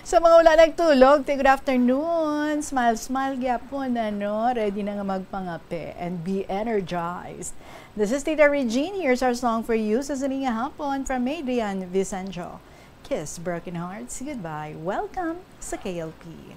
Sa mga wala nagtulog, say good afternoon. Smile, smile gyapon, ano? Ready na nga magpangape and be energized. This is Tita Regine. Here's our song for you sa sining nga hapon from Adrian Vicencio. Kiss Broken Hearts Goodbye. Welcome sa K L P.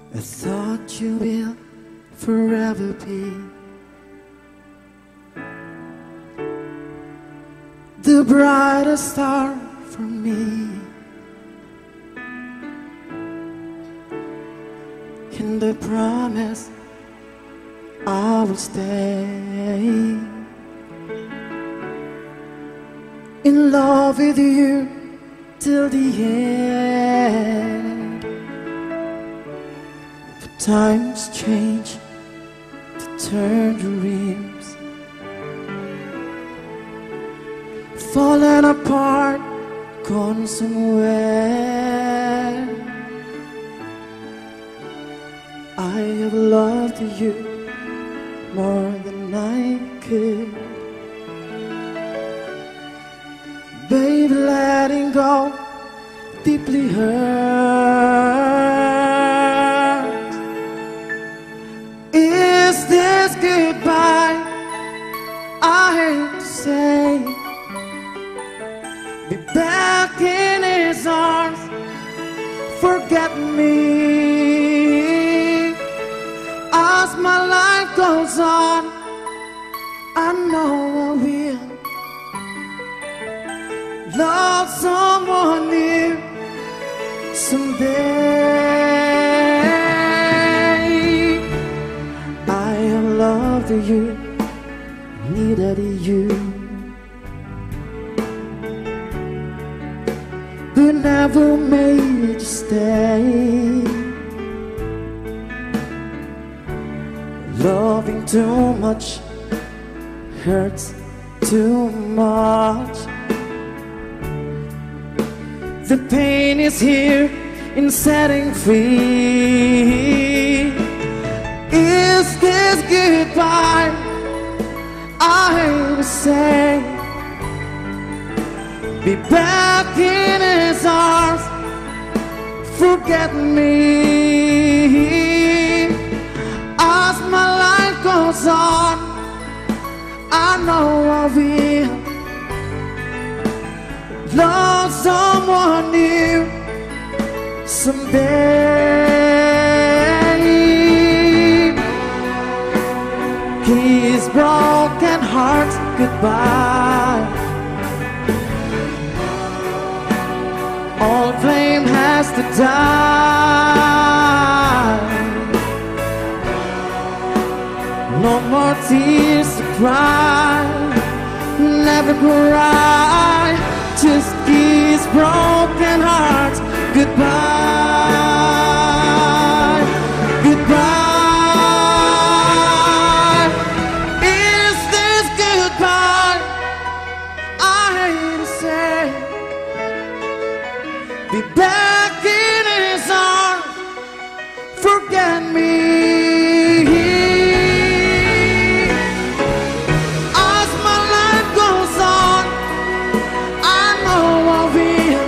I thought you will forever be the brightest star for me. And I promise I will stay in love with you Till the end. The times change to turn dreams, falling apart, gone somewhere. I have loved you more than I could. Baby, letting go deeply hurts. Is this goodbye I have to say? Be back in his arms. Forget me as my life goes on. I know I will love someone new someday. I have loved you, needed you, but never made you stay. Loving too much hurts too much. The pain is here in setting free. Is this goodbye I will say? Be back in his arms. Forget me as my life goes on. I know I will love someone new someday. Kiss broken hearts goodbye. All blame has to die. No more tears to cry. Never cry. Just kiss broken hearts goodbye. Goodbye. Is this goodbye? I hate to say, be back in his arms. Forget me. As my life goes on, I know I will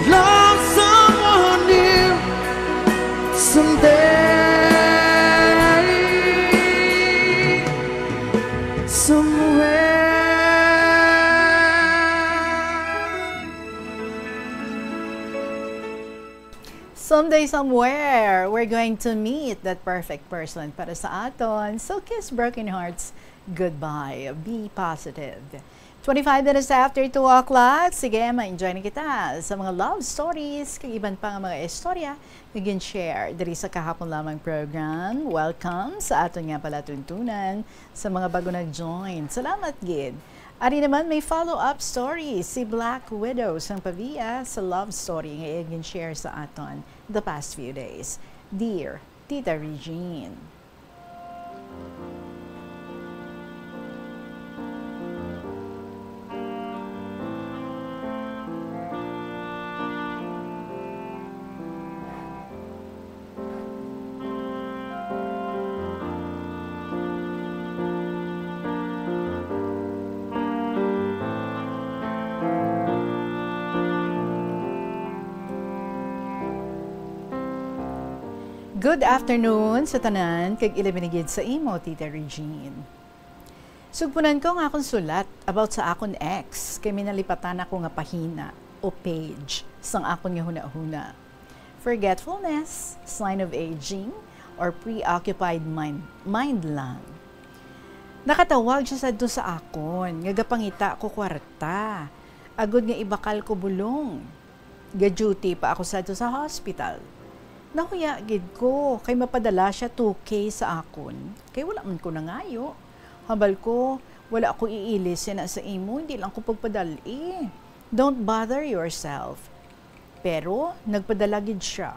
love someone new someday. Somewhere. Someday, somewhere, we're going to meet that perfect person para sa aton. So, kiss broken hearts goodbye. Be positive. Twenty-five minutes after two o'clock. Sige, ma-enjoy na kita sa mga love stories kag iban pa nga mga istorya nga gin-share diri sa kahapon lamang program. Welcome sa aton nga palatuntunan. Sa mga bago nag-join, salamat gid. Ari naman, may follow-up story si Black Widow sang Pavia sa love story nga iya gin-share sa aton the past few days. Dear Tita Regine. Good afternoon sa tanan, kag ilabi na gid sa imo, Tita Regine. Sugpunan ko nga akon sulat about sa akon ex, kay may nalipatan ako nga pahina o page sang akon nga hunahuna. Forgetfulness, sign of aging, or preoccupied mind, mind lang. Nakatawag siya sadto sa akon nga gapangita ko kwarta agod nga ibakal ko bulong. Ga-duty pa ako sadto sa hospital. Nahuya gid ko kay mapadala siya two K sa akon, kay wala man ko nangayo. Hambal ko, "Wala ako iilis yana sa imo, hindi lang ko pagpadal-i." Don't bother yourself." Pero nagpadala gid sia,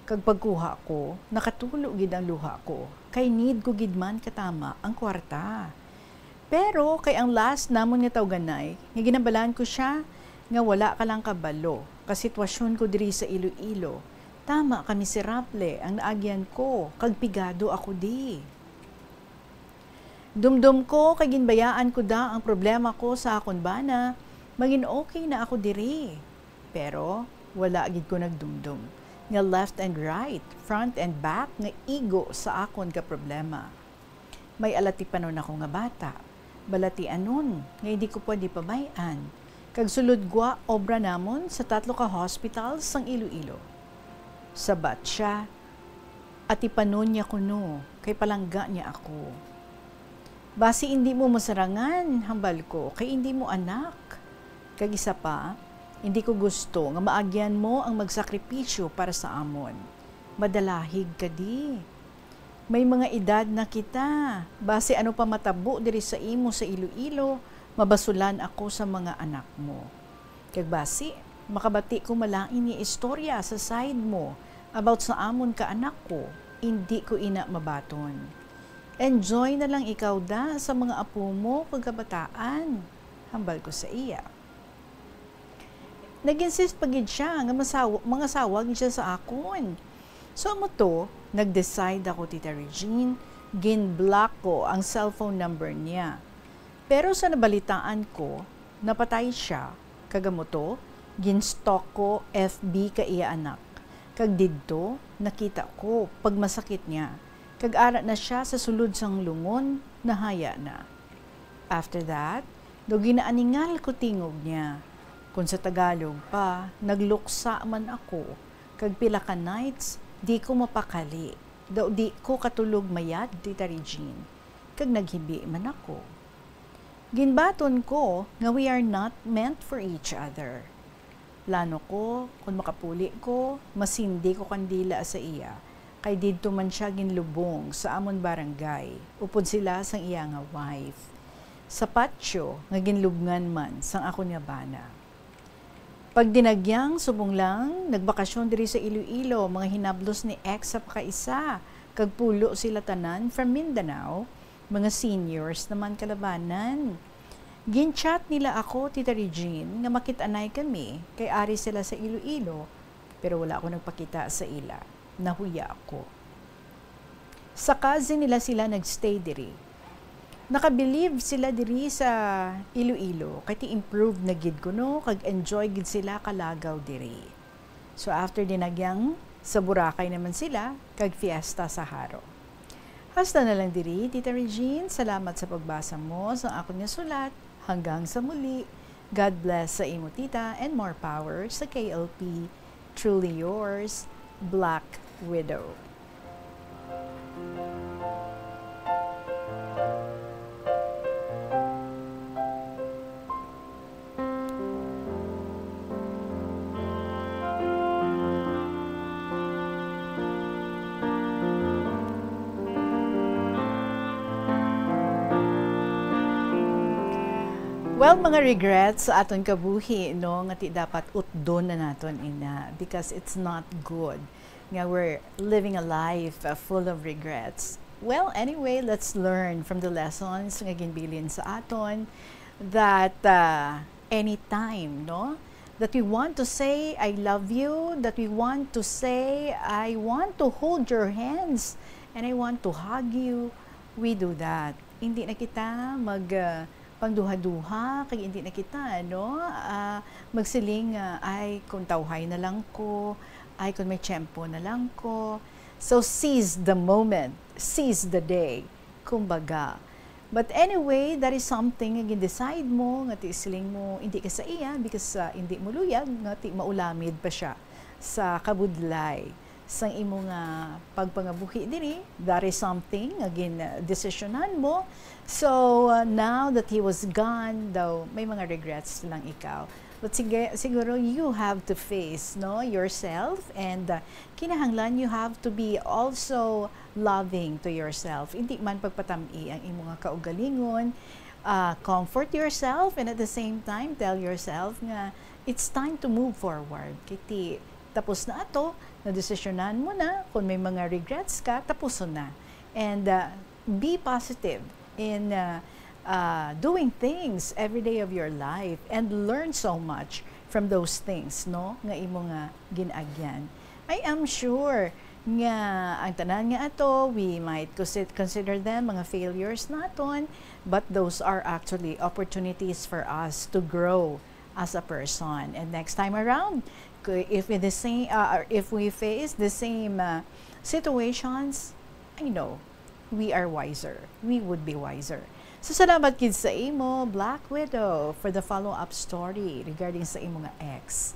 kag pagkuha ko, nakatulo gid ang luha ko, kay need ko gid man katama ang kwarta. Pero kay ang last namon nga tawganay, nga ginambalan ko sia nga wala ka lang kabalo ka sitwasyon ko diri sa Iloilo, tama ka miserable ang naagyan ko, kag pigado ako di. Dumdom ko kay ginbayaan ko da ang problema ko sa akon bana, mangin okay na ako diri. Pero wala gid ko nagdumdom nga left and right, front and back nga igo sa akon ka problema. May alatipanon ako nga bata, balatianon nga hindi ko pwede pabay-an, kag sulod gwa obra namon sa tatlo ka hospital sang Iloilo. Sabat sia, "Atipanon niya kuno, kay palangga niya ako." "Basi indi mo masarangan," hambal ko, "kay indi mo anak. Kag isa pa, indi ko gusto nga maagyan mo ang magsakripisyo para sa amon. Madalahig ka di. May mga edad na kita. Basi ano pa matabo diri sa imo sa Iloilo, mabasulan ako sa mga anak mo. Kag basi, makabati ko malain nga istorya sa side mo about sa amon ka anak ko, indi ko ina mabaton. Enjoy na lang ikaw da sa mga apo mo kag kabataan," hambal ko sa iya. Nag-insist pa gid sia nga masaw-, mangasawa gid sia sa akon. So, amo to, nag-decide ako, Tita Regine, gin-block ko ang cellphone number niya. Pero sa nabalitaan ko, napatay sia, kag amo to, gin-stalk ko F B ka iya anak. Kag didto, nakita ko pagmasakit niya. Kag ara na sia sa sulod sang lungon, nahaya na. After that, daw ginaaningal ko tingog niya. Kung sa Tagalog pa, nagluksa man ako, kag pila ka nights, di ko mapakali. Daw di ko katulog mayad, Tita Regine, kag naghibi man ako. Ginbaton ko nga we are not meant for each other. Plano ko, kon makapuli ko, masindi ko kandila sa iya, kay didto man sia ginlubong sa amon barangay, upod sila sang iya nga wife, sa patio nga ginlubngan man sang akon nga bana. Pagdinagyang, subong lang, nagbakasyon diri sa Iloilo, mga hinablos ni ex sa pakaisa, kag pulo sila tanan from Mindanao, mga seniors naman kalabanan. Gin-chat nila ako, Tita Regine, nga makit-anay kami, kay ari sila sa Iloilo, pero wala ako nagpakita sa ila. Nahuya ako. Sa cousin nila sila nagstay diri. Nakabilib sila diri sa Iloilo, kay ti-improve na gid kuno, kag enjoy gid sila kalagaw diri. So, after Dinagyang, sa Boracay naman sila, kag fiesta sa Jaro. Hasta na lang diri, Tita Regine. Salamat sa pagbasa mo sa akon nga sulat. Hanggang sa muli, God bless sa imo, Tita, and more power sa K L P. Truly yours, Black Widow. Well, mga regrets sa aton kabuhi, no, nga ti dapat utdon na naton ina, because it's not good nga we're living a life, uh, full of regrets. Well, anyway, let's learn from the lessons nga ginbilin sa aton that, uh, anytime, no? That we want to say, "I love you," that we want to say, "I want to hold your hands, and I want to hug you," we do that. Hindi na kita mag, uh, pangduha-duha, kay hindi na kita, no? Ah, magsiling, ah, "Ay, kung tawhay na lang ko, ay, kung may tiyempo na lang ko." So, seize the moment, seize the day, kumbaga. But anyway, that is something nga gin-decide mo, nga ti siling mo, hindi ka sa iya, because, ah, hindi mo luyag, nga ti maulamid pa siya sa kabudlay sang imo nga pagpangabuhi diri, that is something nga gin-desisyonan mo. So, uh, now that he was gone, daw may mga regrets lang ikaw. But sige, siguro you have to face, no, yourself, and, uh, kinahanglan you have to be also loving to yourself. Hindi man pagpatam-i ang imo nga kaugalingon, uh, comfort yourself, and at the same time, tell yourself nga It's time to move forward. Kay ti, tapos na ato, nadesisyonan mo na, kung may mga regrets ka, tapuson na. And, uh, be positive in, uh, uh, doing things every day of your life and learn so much from those things, no, nga imo nga gin-agyan. I am sure nga ang tanan nga ato, we might consi-, consider them mga failures naton, but those are actually opportunities for us to grow as a person. And next time around, ku-, if in the same, uh, or if we face the same, uh, situations, I know we are wiser. We would be wiser. So, salamat gid sa imo, Black Widow, for the follow-up story regarding sa imo nga ex.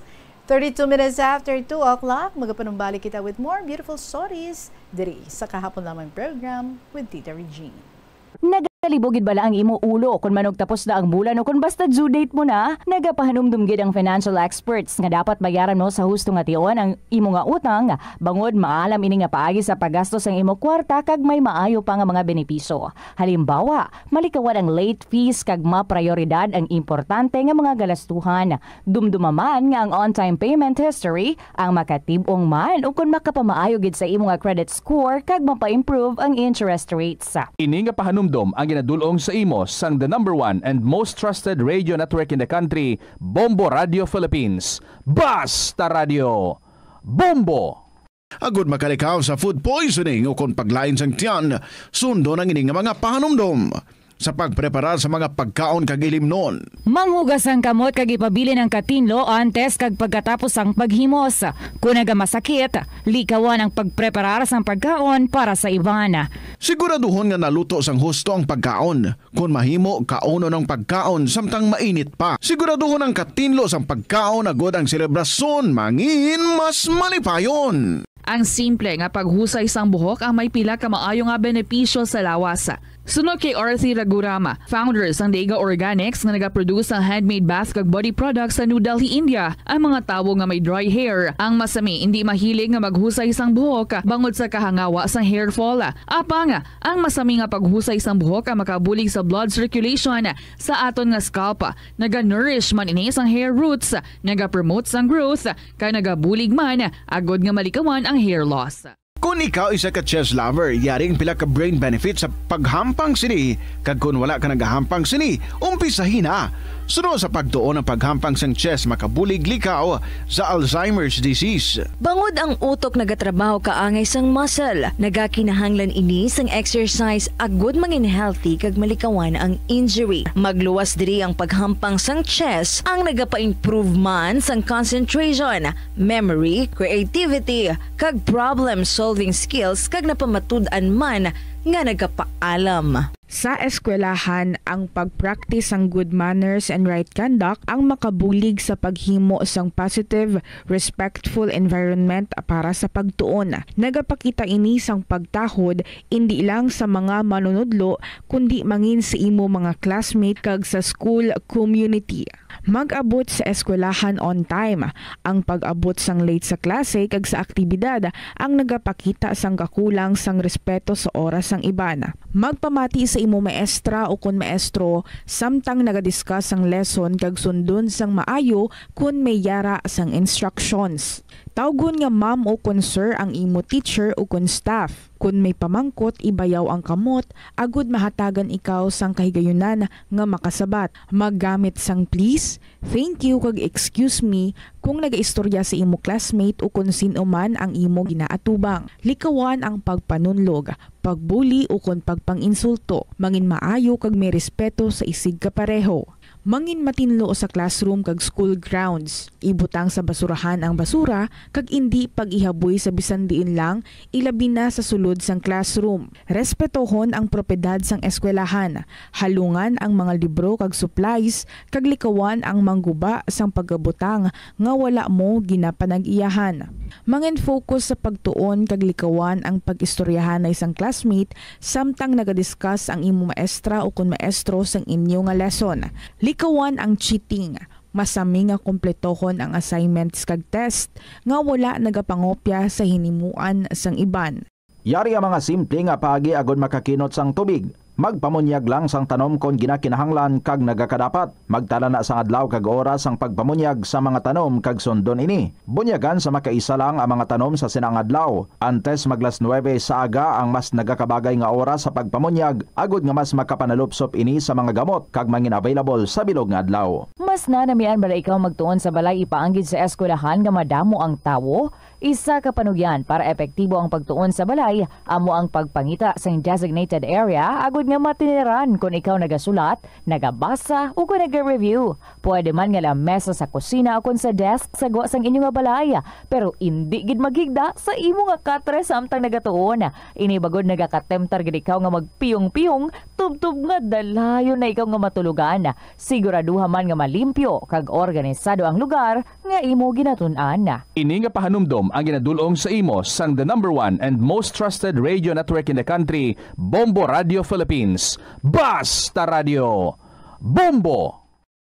Thirty-two minutes after two o'clock, magapanumbalik kita with more beautiful stories diri sa Kahapon Lamang program with Tita Regine. Nagalibog gid bala ang imo ulo kon manugtapos na ang bulan o kon basta due date mo na? Nagapahanumdom gid ang financial experts nga dapat bayaran mo sa husto nga tion ang imo nga utang, bangod maalam ini nga paagi sa paggastos ang imo kwarta kag may maayo pa nga mga benepisyo. Halimbawa, malikawan ang late fees kag maprayoridad ang importante nga mga galastuhan. Dumduma man nga ang on-time payment history ang makatib-ong man ukon makapamaayo gid sa imo nga credit score kag mapa-improve ang interest rates. Ini nga pahanumdom ang ginadul-ong sa imo sang the number one and most trusted radio network in the country, Bombo Radio Philippines. Basta Radio, Bombo! Agod makalikaw sa food poisoning ukon paglain sang tiyan, sundon ang ini nga mga pahanumdom. Sa pagpreparar sa mga pagkaon kag ilimnon. Manghugas ang kamot kag ipabilin ang katinlo antes kag pagkatapos sang paghimos. Kon nagamasakit, likawan ang pagpreparar sang pagkaon para sa iban. Siguraduhon nga naluto sang husto ang pagkaon. Kon mahimo, kaunon ang pagkaon samtang mainit pa. Siguraduhon ang katinlo sang pagkaon agod ang selebrasyon mangin mas malipayon. Ang simple nga paghusay sang buhok ang may pila ka maayo nga benepisyo sa lawas. Suno kay Arthi Raghuram, founder sang Dega Organics nga nagaproduce sang handmade bath kag body products sa New Delhi, India, ang mga tawo nga may dry hair ang masami indi mahilig nga maghusay sang buhok bangod sa kahangawa sang hair fall. Apang ang masami nga paghusay sang buhok ang makabulig sa blood circulation sa aton nga scalp. Naga-nourish man ini sang hair roots, nagapromote sang growth, kag nagabulig man agod nga malikawan ang hair loss. Kon ikaw isa ka chess lover, yari ang pila ka brain benefits sa paghampang sini, kag kon wala ka nagahampang sini, umpisahi na. Suno sa pagtuon ang paghampang sang chess makabulig likaw sa Alzheimer's disease. Bangod ang utok nagatrabaho kaangay sang muscle, nagakinahanglan ini sang exercise agud mangin healthy kag malikawan ang injury. Magluwas diri ang paghampang sang chess ang nagapa-improve man sang concentration, memory, creativity, kag problem-solving skills kag napamatud-an man nga nagapaalam. Sa eskwelahan, ang pag-practice sang good manners and right conduct ang makabulig sa paghimo sang positive, respectful environment para sa pagtuon. Nagapakita ini sang pagtahod indi lang sa mga manunudlo, kundi mangin sa imo mga classmate kag sa school community. Mag-abot sa eskwelahan on time. Ang pag-abot sang late sa klase kag sa aktibidad ang nagapakita sang kakulang sang respeto sa oras sang iban. Magpamati sa imo maestra ukon maestro samtang nagadiscuss sang lesson kag sundon sang maayo kon may yara sang instructions. Tawgon nga ma'am ukon sir ang imo teacher ukon staff. Kon may pamangkot, ibayaw ang kamot agud mahatagan ikaw sang kahigayunan nga makasabat. Maggamit sang please, thank you, kag excuse me kon nagaistorya sa imo classmate ukon sin-o man ang imo ginaatubang. Likawan ang pagpanunlog, pagbuli, ukon pagpang-insulto. Mangin maayo kag may respeto sa isigkapareho. Mangin matinlo sa classroom kag school grounds. Ibutang sa basurahan ang basura kag indi pag-ihaboy sa bisan diin lang, ilabi na sa sulod sang classroom. Respetohon ang propiedad sang eskwelahan. Halungan ang mga libro kag supplies kag likawan ang mangguba sang pagabutang nga wala mo ginapanag-iyahan. Mangin-focus sa pagtuon kag likawan ang pag-istoryahanay sang classmate samtang nagadiscuss ang imo maestra ukon maestro sang inyo nga lesson. Likawan ang cheating. Masami nga kompletohon ang assignments kag test nga wala nagapangopya sa hinimuan sang iban. Yari ang mga simple nga paagi agud makakinot sang tubig. Magpamunyag lang sang tanom kon ginakinahanglan kag nagakadapat. Magtala na sang adlaw kag oras sang pagpamunyag sa mga tanom kag sundon ini. Bunyagan sa makaisa lang ang mga tanom sa sina nga adlaw. Antes mag las nuebe sa aga ang mas nagakabagay nga oras sa pagpamunyag, agod nga mas makapanalupsop ini sa mga gamot kag mangin available sa bilog nga adlaw. Mas nanamian bala ikaw magtuon sa balay ipaanggid sa eskwelahan nga madamo ang tawo? Isa ka panugyan para epektibo ang pagtuon sa balay amo ang pagpangita sang designated area agod nga matiniran kon ikaw nagasulat, nagabasa, o kon naga-review. Pwede man nga lamesa sa kusina o kon sa desk sa gwa sang inyo nga balay, pero indi gid maghigda sa imo nga katre samtang nagatuon. Ini bagod nagakatemptar gid ikaw nga magpiyong-piyong tubtob nga dalayon na ikaw nga matulogan. Siguraduha man nga malimpyo kag organisado ang lugar nga imo ginatun-an. Ini nga pahanumdom ang ginadul-ong sa imo sang the number one and most trusted radio network in the country, Bombo Radio Philippines. Basta Radio, Bombo!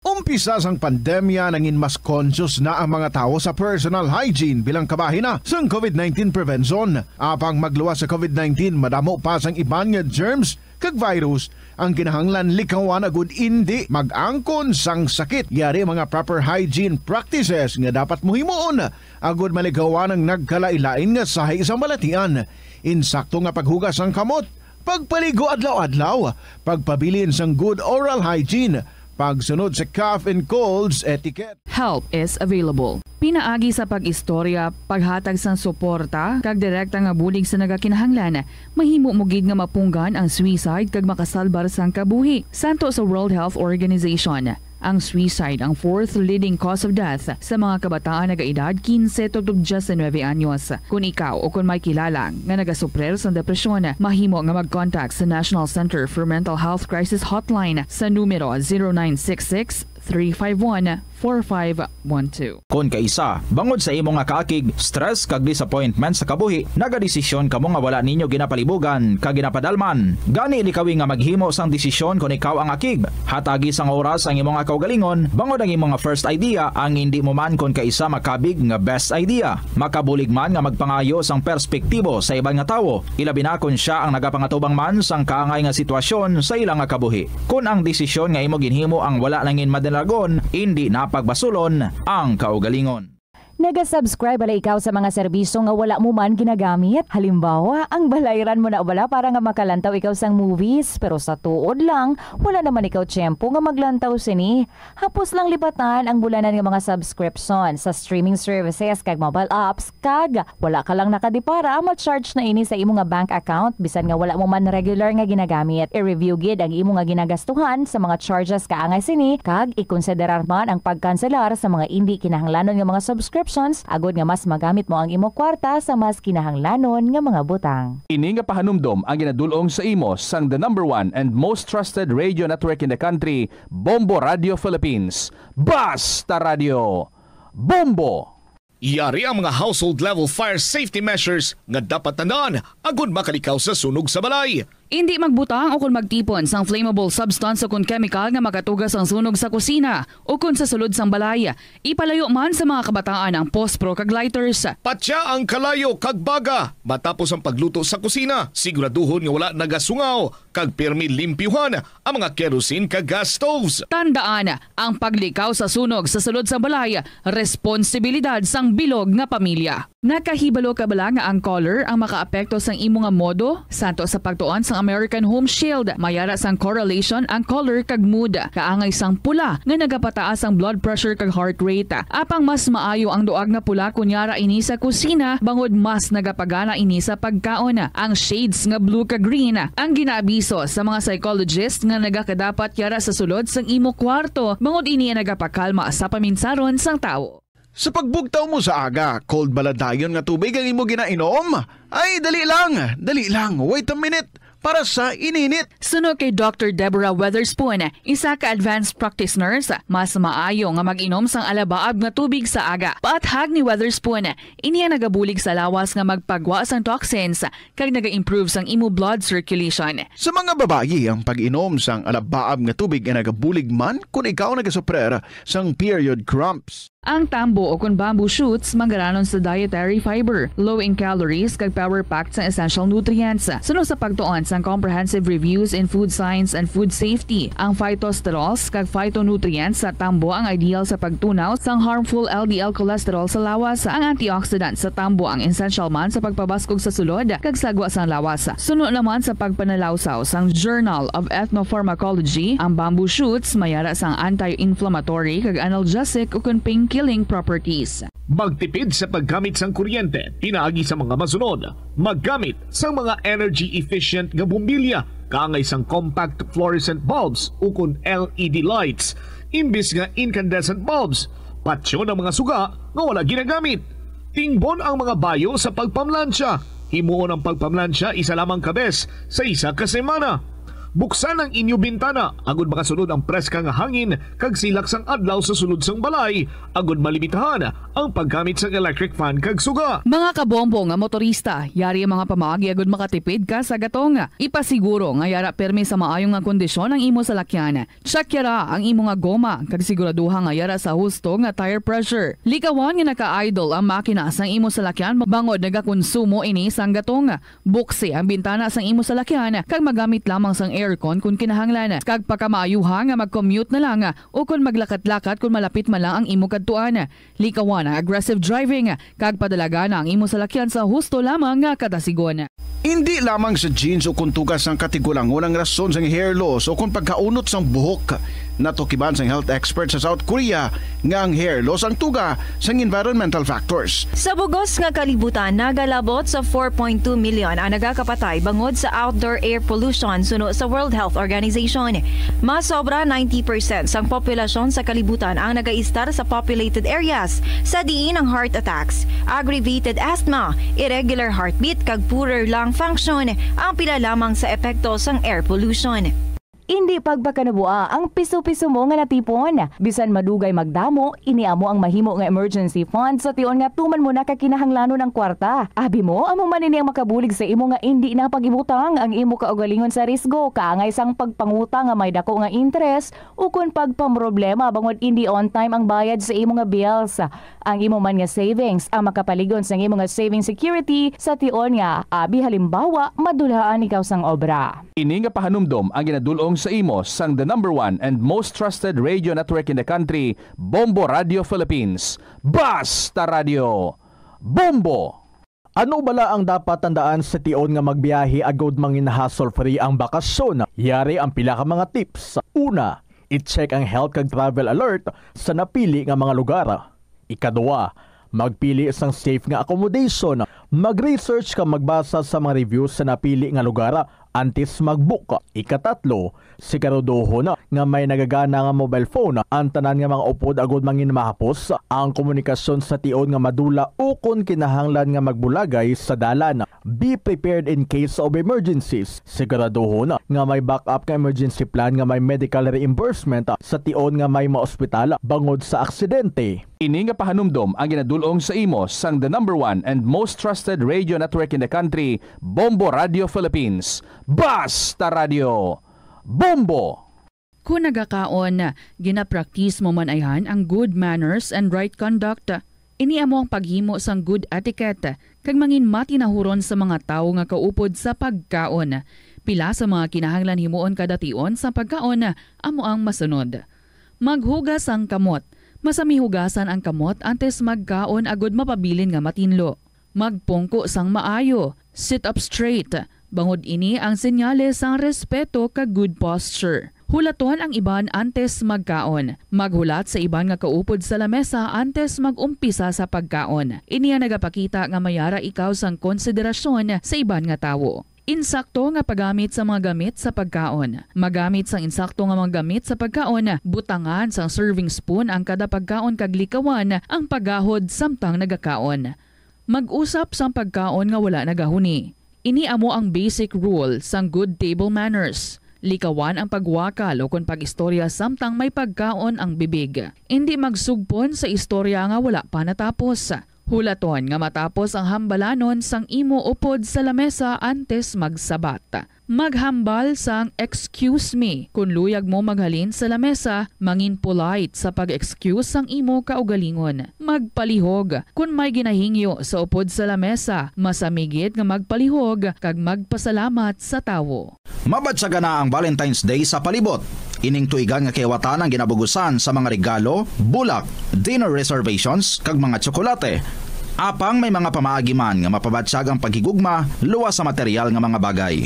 Umpisa sang pandemya, nangin mas conscious na ang mga tawo sa personal hygiene bilang kabahin na sang covid nineteen prevention. Apang magluwas sa covid nineteen, madamo pa sang iban nga germs kag virus ang kinahanglan likawan agud indi mag-angkon sang sakit. Yari ang mga proper hygiene practices nga dapat mo himuon agud malikawan ang nagkalain-lain nga sahi sang balatian. Insakto nga paghugas sang kamot, pagpaligo adlaw-adlaw, pagpabilin sang good oral hygiene, pagsunod sa cough and colds etiquette. Help is available. Pinaagi sa pag-istorya, paghatag sang suporta, kag direkta nga bulig sa nagakinahanglan, mahimo mo gid nga mapunggan ang suicide kag makasalbar sang kabuhi. Santo sa World Health Organization, ang suicide ang fourth leading cause of death sa mga kabataan nagaedad kinse tubtob diyes nuebe anyos. Kon ikaw o kon may kilala nga nagasuprir sang depresyon, mahimo nga mag-contact sa National Center for Mental Health Crisis Hotline sa numero zero nine six six, three five one, four five one two. Kon kaisa, bangod sa imo nga kaakig, stress kag disappointment sa kabuhi, nagadesisyon kamo nga wala ninyo ginapalibugan kag ginapadalman. Gani, likawi nga maghimo sang desisyon kon ikaw ang akig. Hatagi sang oras ang imo nga kaugalingon, bangod ang imo nga first idea ang indi mo man kon kaisa makabig nga best idea. Makabulig man nga magpangayo sang perspektibo sa iban nga tawo, ilabi na kon sia ang nagapangatubang man sang kaangay nga sitwasyon sa ila nga kabuhi. Kon ang desisyon nga imo ginhimo ang wala nangin madalagon, indi na pagbasulon ang kaugalingon. Naga-subscribe bala ikaw sa mga serbisyo nga wala mo man ginagamit? Halimbawa, ang balayran mo na bala para nga makalantaw ikaw sang movies, pero sa tuod lang, wala naman ikaw tiyempo nga maglantaw sini. Hapos lang lipatan ang bulanan nga mga subscription sa streaming services kag mobile apps, kag wala ka lang nakadipara, ma-charge na ini sa imo nga bank account bisan nga wala mo man regular nga ginagamit. I-review gid ang imo nga ginagastuhan sa mga charges kaangay sini, kag ikonsiderar man ang pagkanselar sa mga indi kinahanglanon nga mga subscriptions agod nga mas magamit mo ang imo kwarta sa mas kinahanglanon nga mga butang. Ini nga pahanumdom ang ginadul-ong sa imo sang the number one and most trusted radio network in the country, Bombo Radio Philippines. Basta Radio, Bombo! Yari ang mga household level fire safety measures nga dapat tandaan agud makalikaw sa sunog sa balay. Indi magbutang o kon magtipon sang flammable substance o kon chemical nga makatuga sang sunog sa kusina o kon sa sulod sang balay. Ipalayo man sa mga kabataan ang pospro kag lighters. Patya ang kalayo kag baga matapos ang pagluto sa kusina. Siguraduhon nga wala nagasungaw kag pirmi limpyuhan ang mga kerosene kag gas stoves. Tandaan, ang paglikaw sa sunog sa sulod sang balay, responsibilidad sang bilog nga pamilya. Nakahibalo ka bala nga ang color ang makaapekto sang imo nga modo? Santo sa pagtuon sang American Home Shield, may ara sang correlation ang color kag mood. Kaangay sang pula nga nagapataas ang blood pressure kag heart rate. Apang mas maayo ang duag nga pula kon yara ini sa kusina, bangod mas nagapagana ini sa pagkaon. Ang shades nga blue kag green ang ginaabiso sa mga psychologist nga nagakadapat yara sa sulod sang imo kwarto, bangod ini ang nagapakalma sa paminsaron sang tawo. Sa pagbugtaw mo sa aga, cold bala dayon nga tubig ang imo ginainom? Ay, dali lang, dali lang, wait a minute, para sa ininit. Suno kay Doctor Deborah Weatherspoon, isa ka advanced practice nurse, mas maayo nga mag-inom sang alabaab nga tubig sa aga. Paathag ni Weatherspoon, ini ang nagabulig sa lawas nga magpagwa sang toxins kag naga-improve sang imo blood circulation. Sa mga babayi, ang pag-inom sang alabaab nga tubig ay nagabulig man kon ikaw nagasuprer sang period cramps. Ang tambo o kon bamboo shoots manggaranon sa dietary fiber, low in calories, kag power-packed sang essential nutrients. Suno sa pagtuon sang Comprehensive Reviews in Food Science and Food Safety, ang phytosterols kag phytonutrients sa tambo ang ideal sa pagtunaw sang harmful L D L cholesterol sa lawas. Ang antioxidant sa tambo ang essential man sa pagpabaskog sa sulod kag sagwa sang lawas. Suno naman sa pagpanalawsaw sang Journal of Ethnopharmacology, ang bamboo shoots mayara sang anti-inflammatory kag analgesic ukon pain-killing properties. Magtipid sa paggamit sang kuryente pinaagi sa mga masunod: maggamit sang mga energy-efficient nga bombilya kaangay sang compact fluorescent bulbs ukon L E D lights imbis nga incandescent bulbs. Patyon ang mga suga nga wala ginagamit. Tingbon ang mga bayo sa pagpamlansya. Himuon ang pagpamlansya isa lamang ka bes sa isa ka semana. Buksan ang inyo bintana agud makasulod ang preska nga hangin kag silak sang adlaw sa sulod sang balay, agud malimitahan ang paggamit sang electric fan kag suga. Mga kabombo nga motorista, yari ang mga pamaagi agud makatipid ka sa gatong. Ipasiguro nga yara pirmi sa maayo nga kondisyon ang imo salakyan. Check yara ang imo nga goma kag siguraduha nga yara sa husto nga tire pressure. Likawan nga naka-idle ang makina sang imo salakyan bangod nagakonsumo ini sang gatong. Buksi ang bintana sang imo salakyan kag magamit lamang sang aircon kon kinahanglan, kag pakamaayuha nga mag-commute na lang o kon maglakat-lakat kon malapit man lang ang imo kadtuan. Likawan ang aggressive driving kag padalagana ang imo salakyan sa husto lamang nga kadasigon. Indi lamang sa genes o kon tuga sang katigulangon ang rason sang hair loss o kon pagkaunot sang buhok. Natukiban sang health expert sa South Korea nga ang hair loss ang tuga sang environmental factors. Sa bugos nga kalibutan, nagalabot sa four point two million ang nagakapatay bangod sa outdoor air pollution, suno sa World Health Organization. Mas sobra ninety percent sang populasyon sa kalibutan ang nagaistar sa populated areas, sa diin ang heart attacks, aggravated asthma, irregular heartbeat, kag poorer lung function ang pila lamang sa epekto sang air pollution. Indi pagpakanabua ang piso-piso mo nga natipon. Bisan madugay magdamo, ini amo ang mahimo nga emergency fund sa tion nga tuman mo na ka kinahanglanon ang kwarta. Abi mo, amo man ini ang makabulig sa imo nga indi na pag-ibutang ang imo kaugalingon sa risgo, kaangay sang pagpangutang nga may dako nga interes, ukon pagpamroblema bangod indi on time ang bayad sa imo nga bills. Ang imo man nga savings ang makapalig-on sang imo nga saving security sa tion nga, abi halimbawa, madulhaan ikaw sang obra. Ini nga pahanumdom ang ginadul-ong sa imo sang the number one and most trusted radio network in the country, Bombo Radio Philippines. Basta Radio, Bombo! Ano bala ang dapat tandaan sa tion nga magbiyahe agud mangin hassle-free ang bakasyon? Yari ang pila ka mga tips. Una, i-check ang health kag travel alert sa napili nga mga lugar. Ikadua, magpili sang safe nga accommodation. Mag-research kag magbasa sa mga reviews sa napili nga lugar antes mag-book. Ikatatlo, siguraduhon nga may nagagana nga mobile phone ang tanan nga mga upod agud mangin mahapos ang komunikasyon sa tion nga madula ukon kinahanglan nga magbulagay sa dalan. Be prepared in case of emergencies. Siguraduhon nga may backup nga emergency plan nga may medical reimbursement sa tion nga may maospital bangod sa aksidente. Ini nga pahanumdom ang ginadul-ong sa imo sang the number one and most trusted radio network in the country, Bombo Radio Philippines. Basta Radio, Bombo! Kon nagakaon, ginapraktis mo man ayhan ang good manners and right conduct. Ini amo ang paghimo sang good etiquette kag mangin matinahuron sa mga tawo nga kaupod sa pagkaon. Pila sa mga kinahanglan himuon kada tion sa pagkaon amo ang masunod: maghugas sang kamot. Masami hugasan ang kamot antes magkaon agud mapabilin nga matinlo. Magpungko sang maayo, sit up straight, bangod ini ang senyales sang respeto kag good posture. Hulaton ang iban antes magkaon. Maghulat sa iban nga kaupod sa lamesa antes mag-umpisa sa pagkaon. Ini ang nagapakita nga may ara ikaw sang konsiderasyon sa iban nga tawo. Insakto nga paggamit sa mga gamit sa pagkaon. Magamit sang insakto nga mga gamit sa pagkaon. Butangan sang serving spoon ang kada pagkaon kag likawan ang paggahod samtang nagakaon. Mag-usap sang pagkaon nga wala nagahuni. Ini amo ang basic rule sang good table manners. Likawan ang pagwakal ukon pag-istorya samtang may pagkaon ang bibig. Indi magsugpon sa istorya nga wala pa natapos. Hulaton nga matapos ang hambalanon sang imo upod sa lamesa antes magsabat. Maghambal sang "Excuse me" kon luyag mo maghalin sa lamesa. Mangin polite sa pag-excuse sang imo kaugalingon. Magpalihog. Kon may ginahingyo sa upod sa lamesa, masamigit nga magpalihog kag magpasalamat sa tawo. Mabatyagan na ang Valentine's Day sa palibot. Ining tuigan nga kayawatan ang ginabugusan sa mga regalo, bulak, dinner reservations, kag mga tsokolate. Apang may mga pamaagi man nga mapabatyag ang paghigugma luwas sa material nga mga bagay.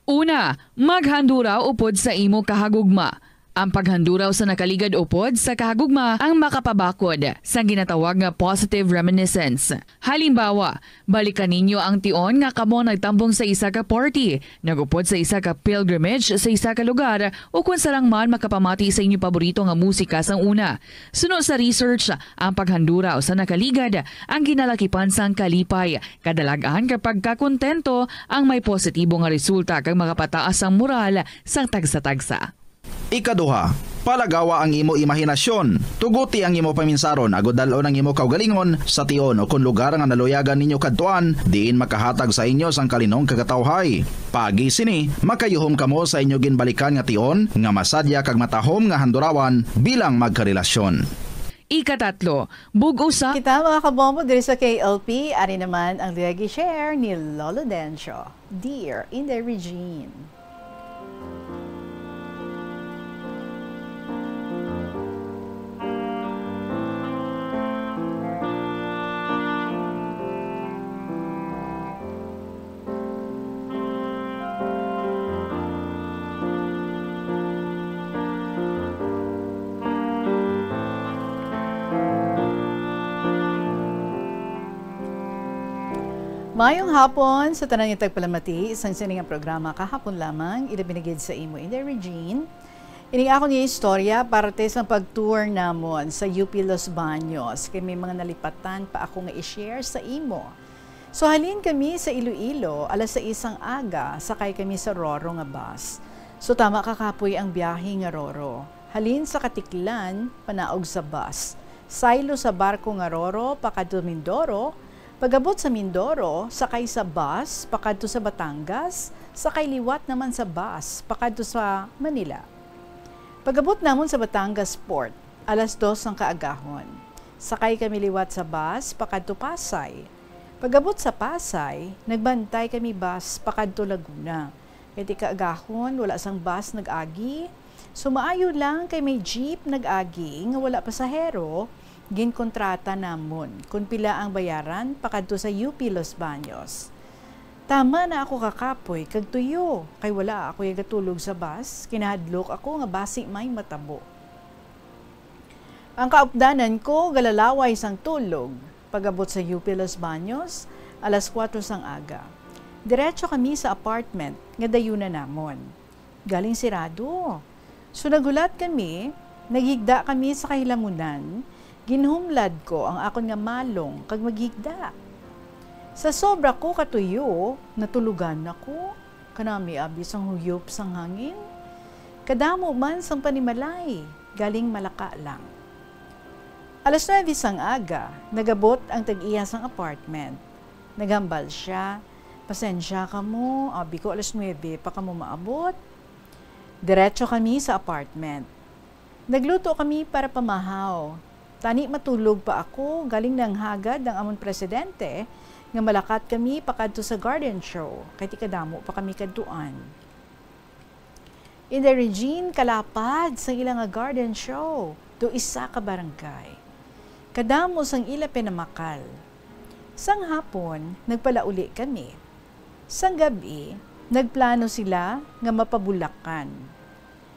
Una, maghanduraw upod sa imo kahagugma. Ang paghanduraw sa nakaligad upod sa kahagugma ang makapabakod sang ginatawag nga positive reminiscence. Halimbawa, balikan ninyo ang tion nga kamo nagtambong sa isa ka party, nagupod sa isa ka pilgrimage sa isa ka lugar, o kon sarang man makapamati sa inyo paborito nga musika sang una. Suno sa research, ang paghanduraw sa nakaligad ang ginalakipan sang kalipay, kadalag-an kag pagkakontento ang may positibo nga resulta kag makapataas ang moral sang tagsa-tagsa. Ikaduha, palagawa ang imo imahinasyon. Tuguti ang imo paminsaron agod dal-on ang imo kaugalingon sa tion o kon lugar nga naluyagan ninyo kadtuan, diin makahatag sa inyo sang kalinong kag katawhay. Paagi sini, makayuhom kamo sa inyo ginbalikan nga tion nga masadya kag matahom nga handurawan bilang magkarelasyon. Ikatatlo, bug-os sa Kita, mga kabombo, diri sa K L P, ari naman ang luyag i-share ni Lolo Dencio. Dear Inday Regine. Mayong hapon sa tanan nga tagpalamati sang sini nga programa kahapon lamang, ilabi na gid sa imo, Inday Regine. Ining akon nga istorya parte sang pag-tour namon sa U P Los Baños, kay may mga nalipatan pa ako nga i-share sa imo. So, halin kami sa Iloilo, alas sais sang aga, sakay kami sa Roro nga bus. So, tama ka kapoy ang biyahe nga Roro. Halin sa Caticlan, panaog sa bus. Saylo sa barko nga Roro, pakadto Mindoro. Pag-abot sa Mindoro, sakay sa bus, pakadto sa Batangas. Sakay liwat naman sa bus, pakadto sa Manila. Pag-abot namon sa Batangas Port, alas dos sang kaagahon. Sakay kami liwat sa bus pakadto Pasay. Pag-abot sa Pasay, nagbantay kami bus pakadto Laguna. Kay ti kaagahon, wala sang bus nag-agi. So, maayo lang kay may jeep nag-agi nga wala pasahero, ginkontrata namon kon pila ang bayaran pakadto sa U P Los Baños. Tama na ako kakapoy kag tuyo, kay wala ako yagatulog sa bus. Kinahadlok ako nga basi may matabo. Ang kaupdanan ko galalaway sang tulog. Pag-abot sa U P Los Baños, alas kuwatro sang aga. Diretso kami sa apartment nga dayunan namon. Galing sirado. So, naghulat kami, naghigda kami sa kahilamunan, ginhumlad ko ang akon nga malong kag maghigda. Sa sobra ko katuyo, natulogan ako. Kanami abi sang huyop sang hangin. Kadamo man sang panimalay, galing Malacca lang. Alas nuebe sang aga, nagabot ang tag-iya sang apartment. Naghambal sia, "Pasensya ka mo, abi ko alas nuebe pa kamo maabot." Diretso kami sa apartment. Nagluto kami para pamahaw. Tani matulog pa ako, galing nanghagad ang amon presidente nga malakat kami pakadto sa garden show, kay ti kadamo pa kami kadtuan. Inday Regine, kalapad sang ila nga garden show, do isa ka barangay. Kadamo sang ila pinamakal. Sang hapon, nagpalauli kami. Sang gab-i, nagplano sila nga mapabulakan.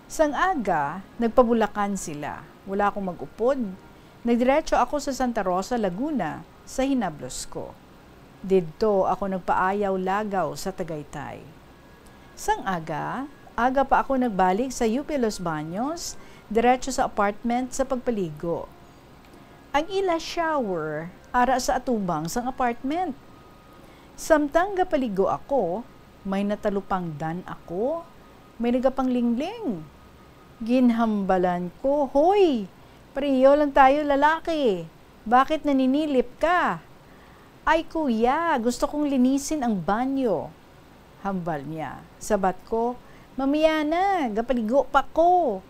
Sang aga, nagpabulakan sila. Wala akong mag-upod. Nagdiretso ako sa Santa Rosa, Laguna, sa hinablos ko. Didto ako nagpaayaw lagaw sa Tagaytay. Sang aga, aga pa ako nagbalik sa U P Los Baños, diretso sa apartment sa pagpaligo. Ang ila shower ara sa atubang sang apartment. Samtang gapaligo ako, may natalupangdan ako, may nagapanglingling. Ginhambalan ko, "Hoy! Pareho lang tayo lalaki. Bakit naninilip ka?" "Ay, kuya, gusto kong linisin ang banyo," hambal niya. Sabat ko, "Mamaya na, gapaligo pa ko."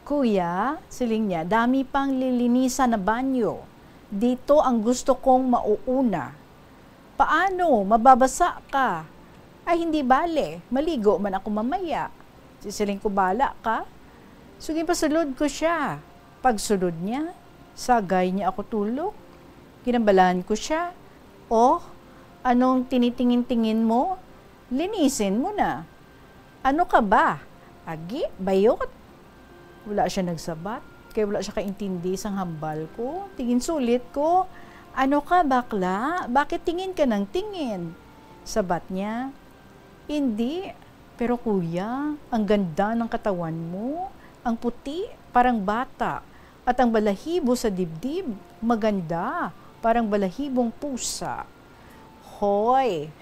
"Kuya," siling niya, "dami pang lilinisan na banyo. Dito ang gusto kong mauuna." "Paano? Mababasa ka." "Ay, hindi bale. Maligo man ako mamaya." Sisiling ko, "Bala ka." So, ginpasulod ko siya. Pagsulod niya, sagay niya ako tulok. Ginambalahan ko siya, "Oh, anong tinitingin-tingin mo? Linisin mo na." "Ano ka ba? Agi, bayot." Wala siya nagsabat, kay wala siya kaintindi sang hambal ko. Tingin sulit ko, "Ano ka, bakla? Bakit tingin ka ng tingin?" Sabat niya, "Hindi, pero kuya, ang ganda ng katawan mo. Ang puti, parang bata. At ang balahibo sa dibdib, maganda, parang balahibong pusa." "Hoy!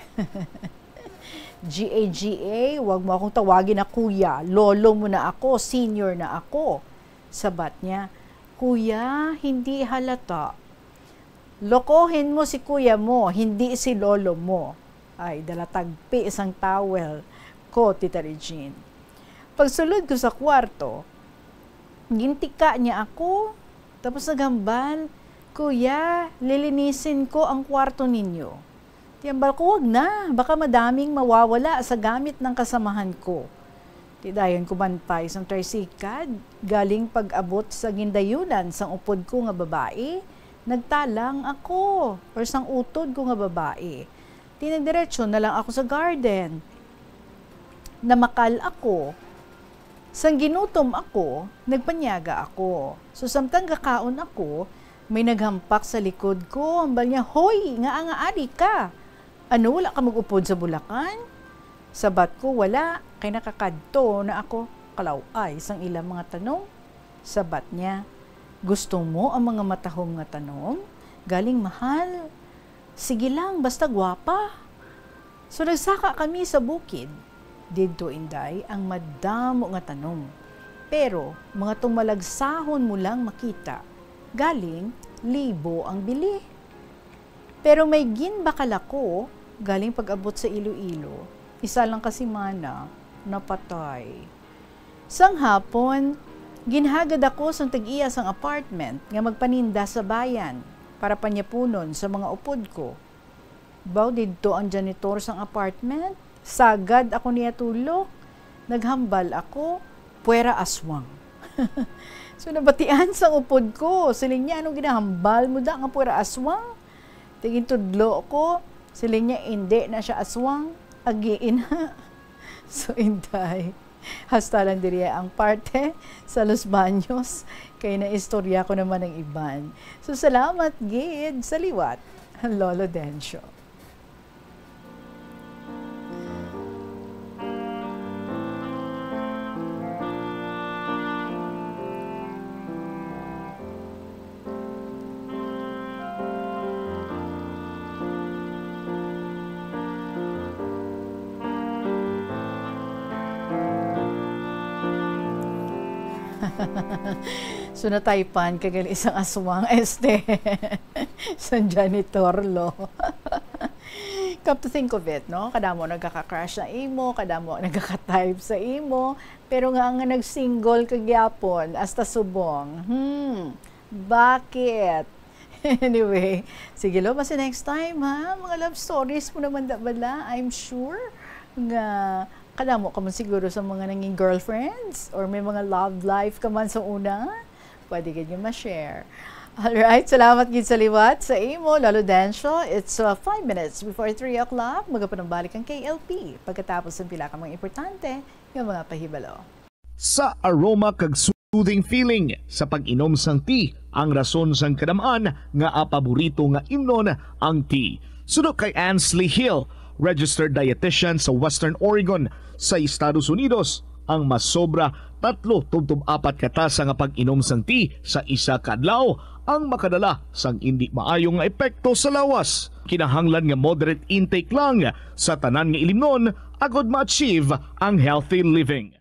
G A, G A, wag mo akong tawagin na kuya. Lolo mo na ako, senior na ako." Sabat niya, "Kuya, hindi halata." "Lokohin mo si kuya mo, hindi si lolo mo." Ay, dala tagpi sang towel ko, Tita Regine. Pagsulod ko sa kwarto, gintika niya ako, tapos naghambal, "Kuya, lilinisin ko ang kwarto ninyo." Ti hambal ko, "Wag na, baka madaming mawawala sa gamit ng kasamahan ko." Ti dayon ko bantay sang tricycad, galing pag-abot sa gindayunan sang upod ko nga babae, nagtalang ako, or sang utod ko nga babae. Ti nagdiretso na lang ako sa garden. Namakal ako. Sang ginutom ako, nagpanyaga ako. So, samtang gakaon ako, may naghampak sa likod ko. Hambal niya, "Hoy, ngaa nga ari ka? Ano, wala ka mag-upod sa Bulacan?" Sabat ko, "Wala, kay nakakadto na ako." Kalaw-ay sang ilang mga tanom. Sabat niya, "Gusto mo ang mga matahom nga tanom? Galing mahal. Sige lang, basta gwapa." So, nagsaka kami sa bukid. Didto, Inday, ang madamo nga tanom. Pero mga tumalagsahon mo lang makita. Galing, libo ang bili. Pero may ginbakal ako, galing pag-abot sa Iloilo. Isa lang ka semana, napatay. Sang hapon, ginhagad ako sang tag-iya sang apartment nga magpaninda sa bayan para panyapunon sa mga upod ko. Baw didto ang janitor sang apartment? Sagad ako niya tulok. Naghambal ako, "Puwera aswang." So, nabatian sang upod ko. Siling niya, "Anong ginahambal mo da nga puwera aswang?" Tingin tudlo ko. Siling niya, "Indi na siya aswang. Agiin na." So, Inday, hasta lang diri ang parte sa Los Baños, kay naistorya ko naman ang iban. So, salamat gid sa liwat, Lolo Dencio. So, nataypan ka gali sang aswang, este, sang janitor, lo. Come to think of it, no? Kadamo nagkaka-crush sa imo, kadamo nagkaka-type sa imo, pero nga, nga nag-single ka gyapon, hasta subong. Hmm, bakit? Anyway, sige lo, basta next time, ha? Mga love stories mo naman da bala, I'm sure nga kadamo ka man siguro sa mga nanging girlfriends or may mga love life ka man sa una. Pwede gid nga ma-share. Alright, salamat gid sa liwat sa imo, Lolo Dencio. It's, uh, five minutes before three o'clock. Magapanambalik ang K L P pagkatapos ng pila ka mga importante nga mga pahibalo. Sa aroma kag soothing feeling sa pag-inom sang tea ang rason sang kadam-an nga paborito nga imnon ang tea. Suno kay Ansley Hill, registered dietitian sa Western Oregon sa Estados Unidos, ang masobra tatlo tubtob apat ka tasa nga pag-inom sang tea sa isa ka adlaw ang makadala sang indi maayo nga epekto sa lawas. Kinahanglan nga moderate intake lang sa tanan nga ilimnon agod ma-achieve ang healthy living.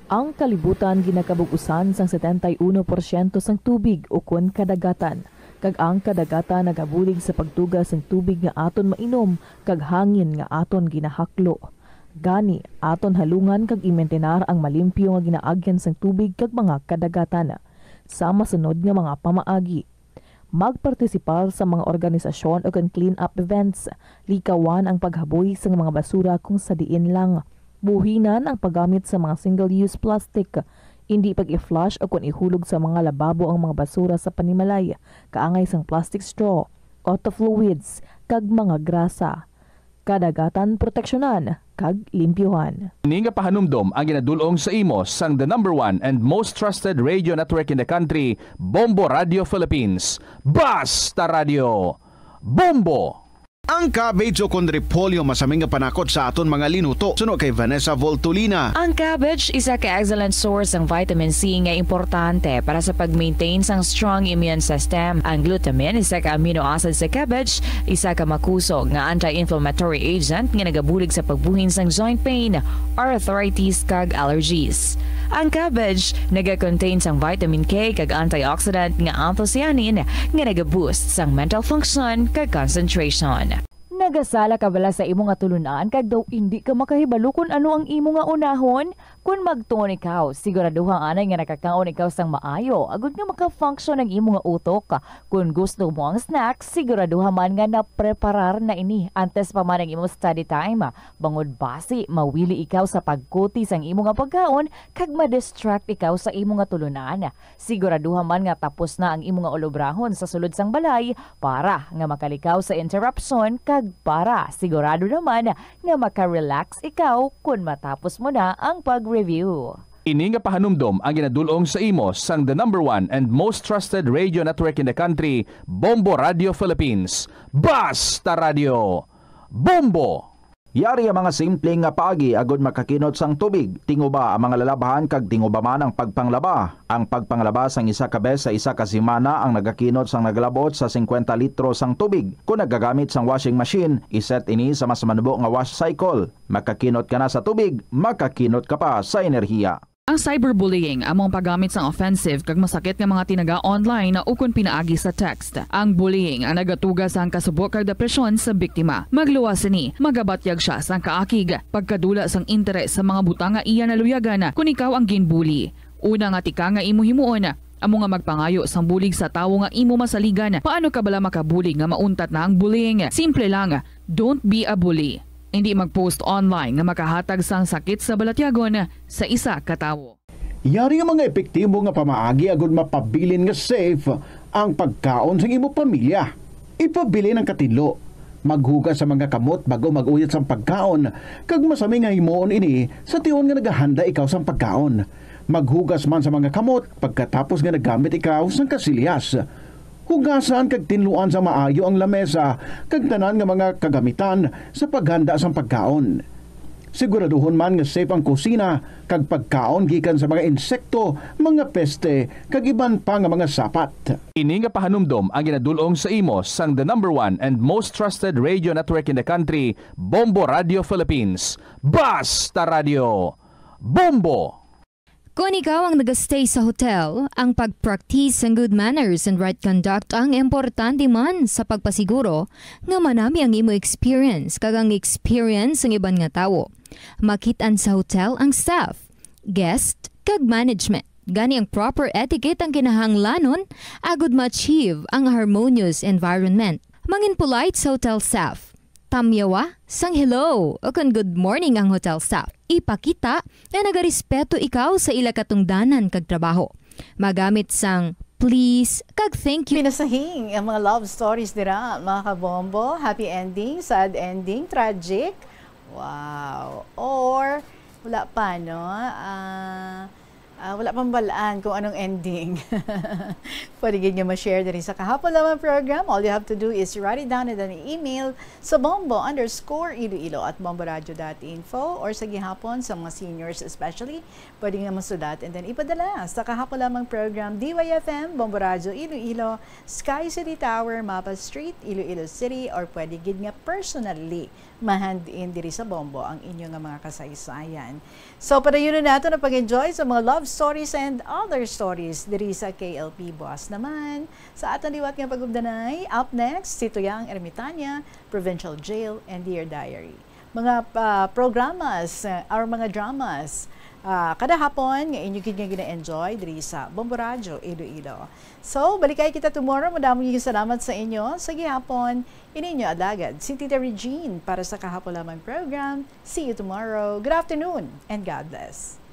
Ang kalibutan ginakabug-usan sang setenta y uno porsyento sang tubig ukon kadagatan. kag ang kadagatan nagabulig sa pagduga sang tubig nga aton mainom kag hangin nga aton ginahaklo. Gani, aton halungan kag imintenar ang malimpyo nga ginaagyan sang tubig kag mga kadagatan. Sa masunod nga mga pamaagi, magpartisipar sa mga organisasyon o kan clean-up events. Likawan ang paghaboy sang mga basura kung sa diin lang. Buhinan ang paggamit sa mga single-use plastic. Indi pag-i-flush o kon ihulog sa mga lababo ang mga basura sa panimalay, kaangay sang plastic straw, auto fluids, kag mga grasa. Kadagatan proteksyonan kag limpyuhan. Ini nga pahanumdom ang ginadul-ong sa imo sang the number one and most trusted radio network in the country, Bombo Radio Philippines. Basta Radio, Bombo! Ang cabbage o kon repolyo masami nga panakot sa aton mga linuto. Suno kay Vanessa Voltolina. Ang cabbage isa ka excellent source sang vitamin C nga importante para sa pag-maintain sang strong immune system. Ang glutamine, isa ka amino acid sa cabbage, isa ka makusog nga anti-inflammatory agent nga nagabulig sa pagbuhin sang joint pain, arthritis, kag allergies. Ang cabbage naga-contain sang vitamin K kag antioxidant nga anthocyanin nga naga-boost sang mental function kag concentration. Nagasala ka bala sa imo nga tulunan kag daw indi ka makahibalo kon ano ang imo nga unahon? Kon magtuon ikaw, siguraduha anay nga nakakaon ikaw sang maayo agod nga maka-function ang imo nga utok. Kon gusto mo ang snack, siguraduha man nga napreparar na ini antes pa man ang imo study time. Bangod basi mawili ikaw sa pagkuti sang imo nga pagkaon kag ma-distract ikaw sa imo nga tulunan. Siguraduha man nga tapos na ang imo nga ulobrahon sa sulod sang balay para nga makalikaw sa interruption kag para sigurado naman nga maka-relax ikaw kon matapos mo na ang pag-review. Ini nga pahanumdom ang ginadul-ong sa imo sang the number one and most trusted radio network in the country, Bombo Radio Philippines. Basta Radio, Bombo! Yari ang mga simple nga paagi agud makakinot sang tubig. Tinguba ang mga lalabhan kag tinguba man ang pagpanglaba. Ang pagpanglaba sang isa ka bes sa isa ka semana ang nagakinot sang nagalabot sa singkwenta litro sang tubig. Kon nagagamit sang washing machine, iset ini sa mas manubo nga wash cycle. Makakinot ka na sa tubig, makakinot ka pa sa enerhiya. Ang cyberbullying amo ang paggamit sang offensive kag masakit nga mga tinaga online ukon pinaagi sa text. Ang bullying ang nagatuga sang kasubo kag depresyon sa biktima. Magluwas sini, magabatyag sia sang kaakig, pagkadula sang interes sa mga butang nga iya naluyagan kon ikaw ang ginbully. Una nga tika nga imo himuon, amo nga magpangayo sang bulig sa tawo nga imo masaligan. Paano ka bala makabulig nga mauntat na ang bullying? Simple lang, don't be a bully. Indi mag-post online nga makahatag sang sakit sa balatyagon sa isa ka tawo. Yari ang mga epektibo nga pamaagi agud mapabilin nga safe ang pagkaon sang imo pamilya. Ipabilin ang katinlo. Maghugas sa mga kamot bag-o mag-uyat sang pagkaon, kag masami nga himuon ini sa tion nga nagahanda ikaw sang pagkaon. Maghugas man sa mga kamot pagkatapos nga naggamit ikaw sang kasilyas. Hugasan kag tinluan sa maayo ang lamesa kag tanan nga mga kagamitan sa paghanda sang pagkaon. Siguraduhon man nga safe ang kusina kag pagkaon gikan sa mga insekto, mga peste, kag iban pa nga mga sapat. Ini nga pahanumdom ang ginadul-ong sa imo sang the number one and most trusted radio network in the country, Bombo Radio Philippines. Basta Radio, Bombo! Kon ikaw ang nagastay sa hotel, ang pag-practice sang good manners and right conduct ang importante man sa pagpasiguro nga manami ang imo experience kag ang experience sang iban nga tawo. Makit-an sa hotel ang staff, guest, kag management. Gani ang proper etiquette ang kinahanglanon agud ma-achieve ang harmonious environment. Mangin polite sa hotel staff. Tamyawa sang hello o kon good morning ang hotel staff. Ipakita nga nagarespeto ikaw sa ila katungdanan kag trabaho. Magamit sang please kag thank you. Pinasahing ang mga love stories dira, mga kabombo. Happy ending, sad ending, tragic. Wow. Or, wala pa, no? Ah, ah, wala pang balaan kung anong ending. Pwede gid nga ma-share diri sa Kahapon Lamang program. All you have to do is write it down and then email sa bombo underscore iloilo at bomboradio dot info, or sa gihapon sa mga seniors especially, pwede nga masulat and then ipadala sa Kahapon Lamang program, D Y F M, Bombo Radio Iloilo, Sky City Tower, Mapa Street, Iloilo City, or pwede gid nga personally ma-hand in diri sa Bombo ang inyo nga mga kasaysayan. So, padayunon nato na pag-enjoy sa mga love stories and other stories diri sa K L P. Buas naman sa aton liwat nga pagugdanay. Up next, si Tuyang Ermitania, Provincial Jail, and Dear Diary. Mga, ah, programas, ah, or mga dramas, ah, kada hapon nga inyo gid nga gina-enjoy diri sa Bombo Radyo Iloilo. So, balikay kita tomorrow. Madamo nga salamat sa inyo. Sa gihapon, ini inyo alagad, si Tita Regine para sa Kahapon Lamang program. See you tomorrow. Good afternoon and God bless.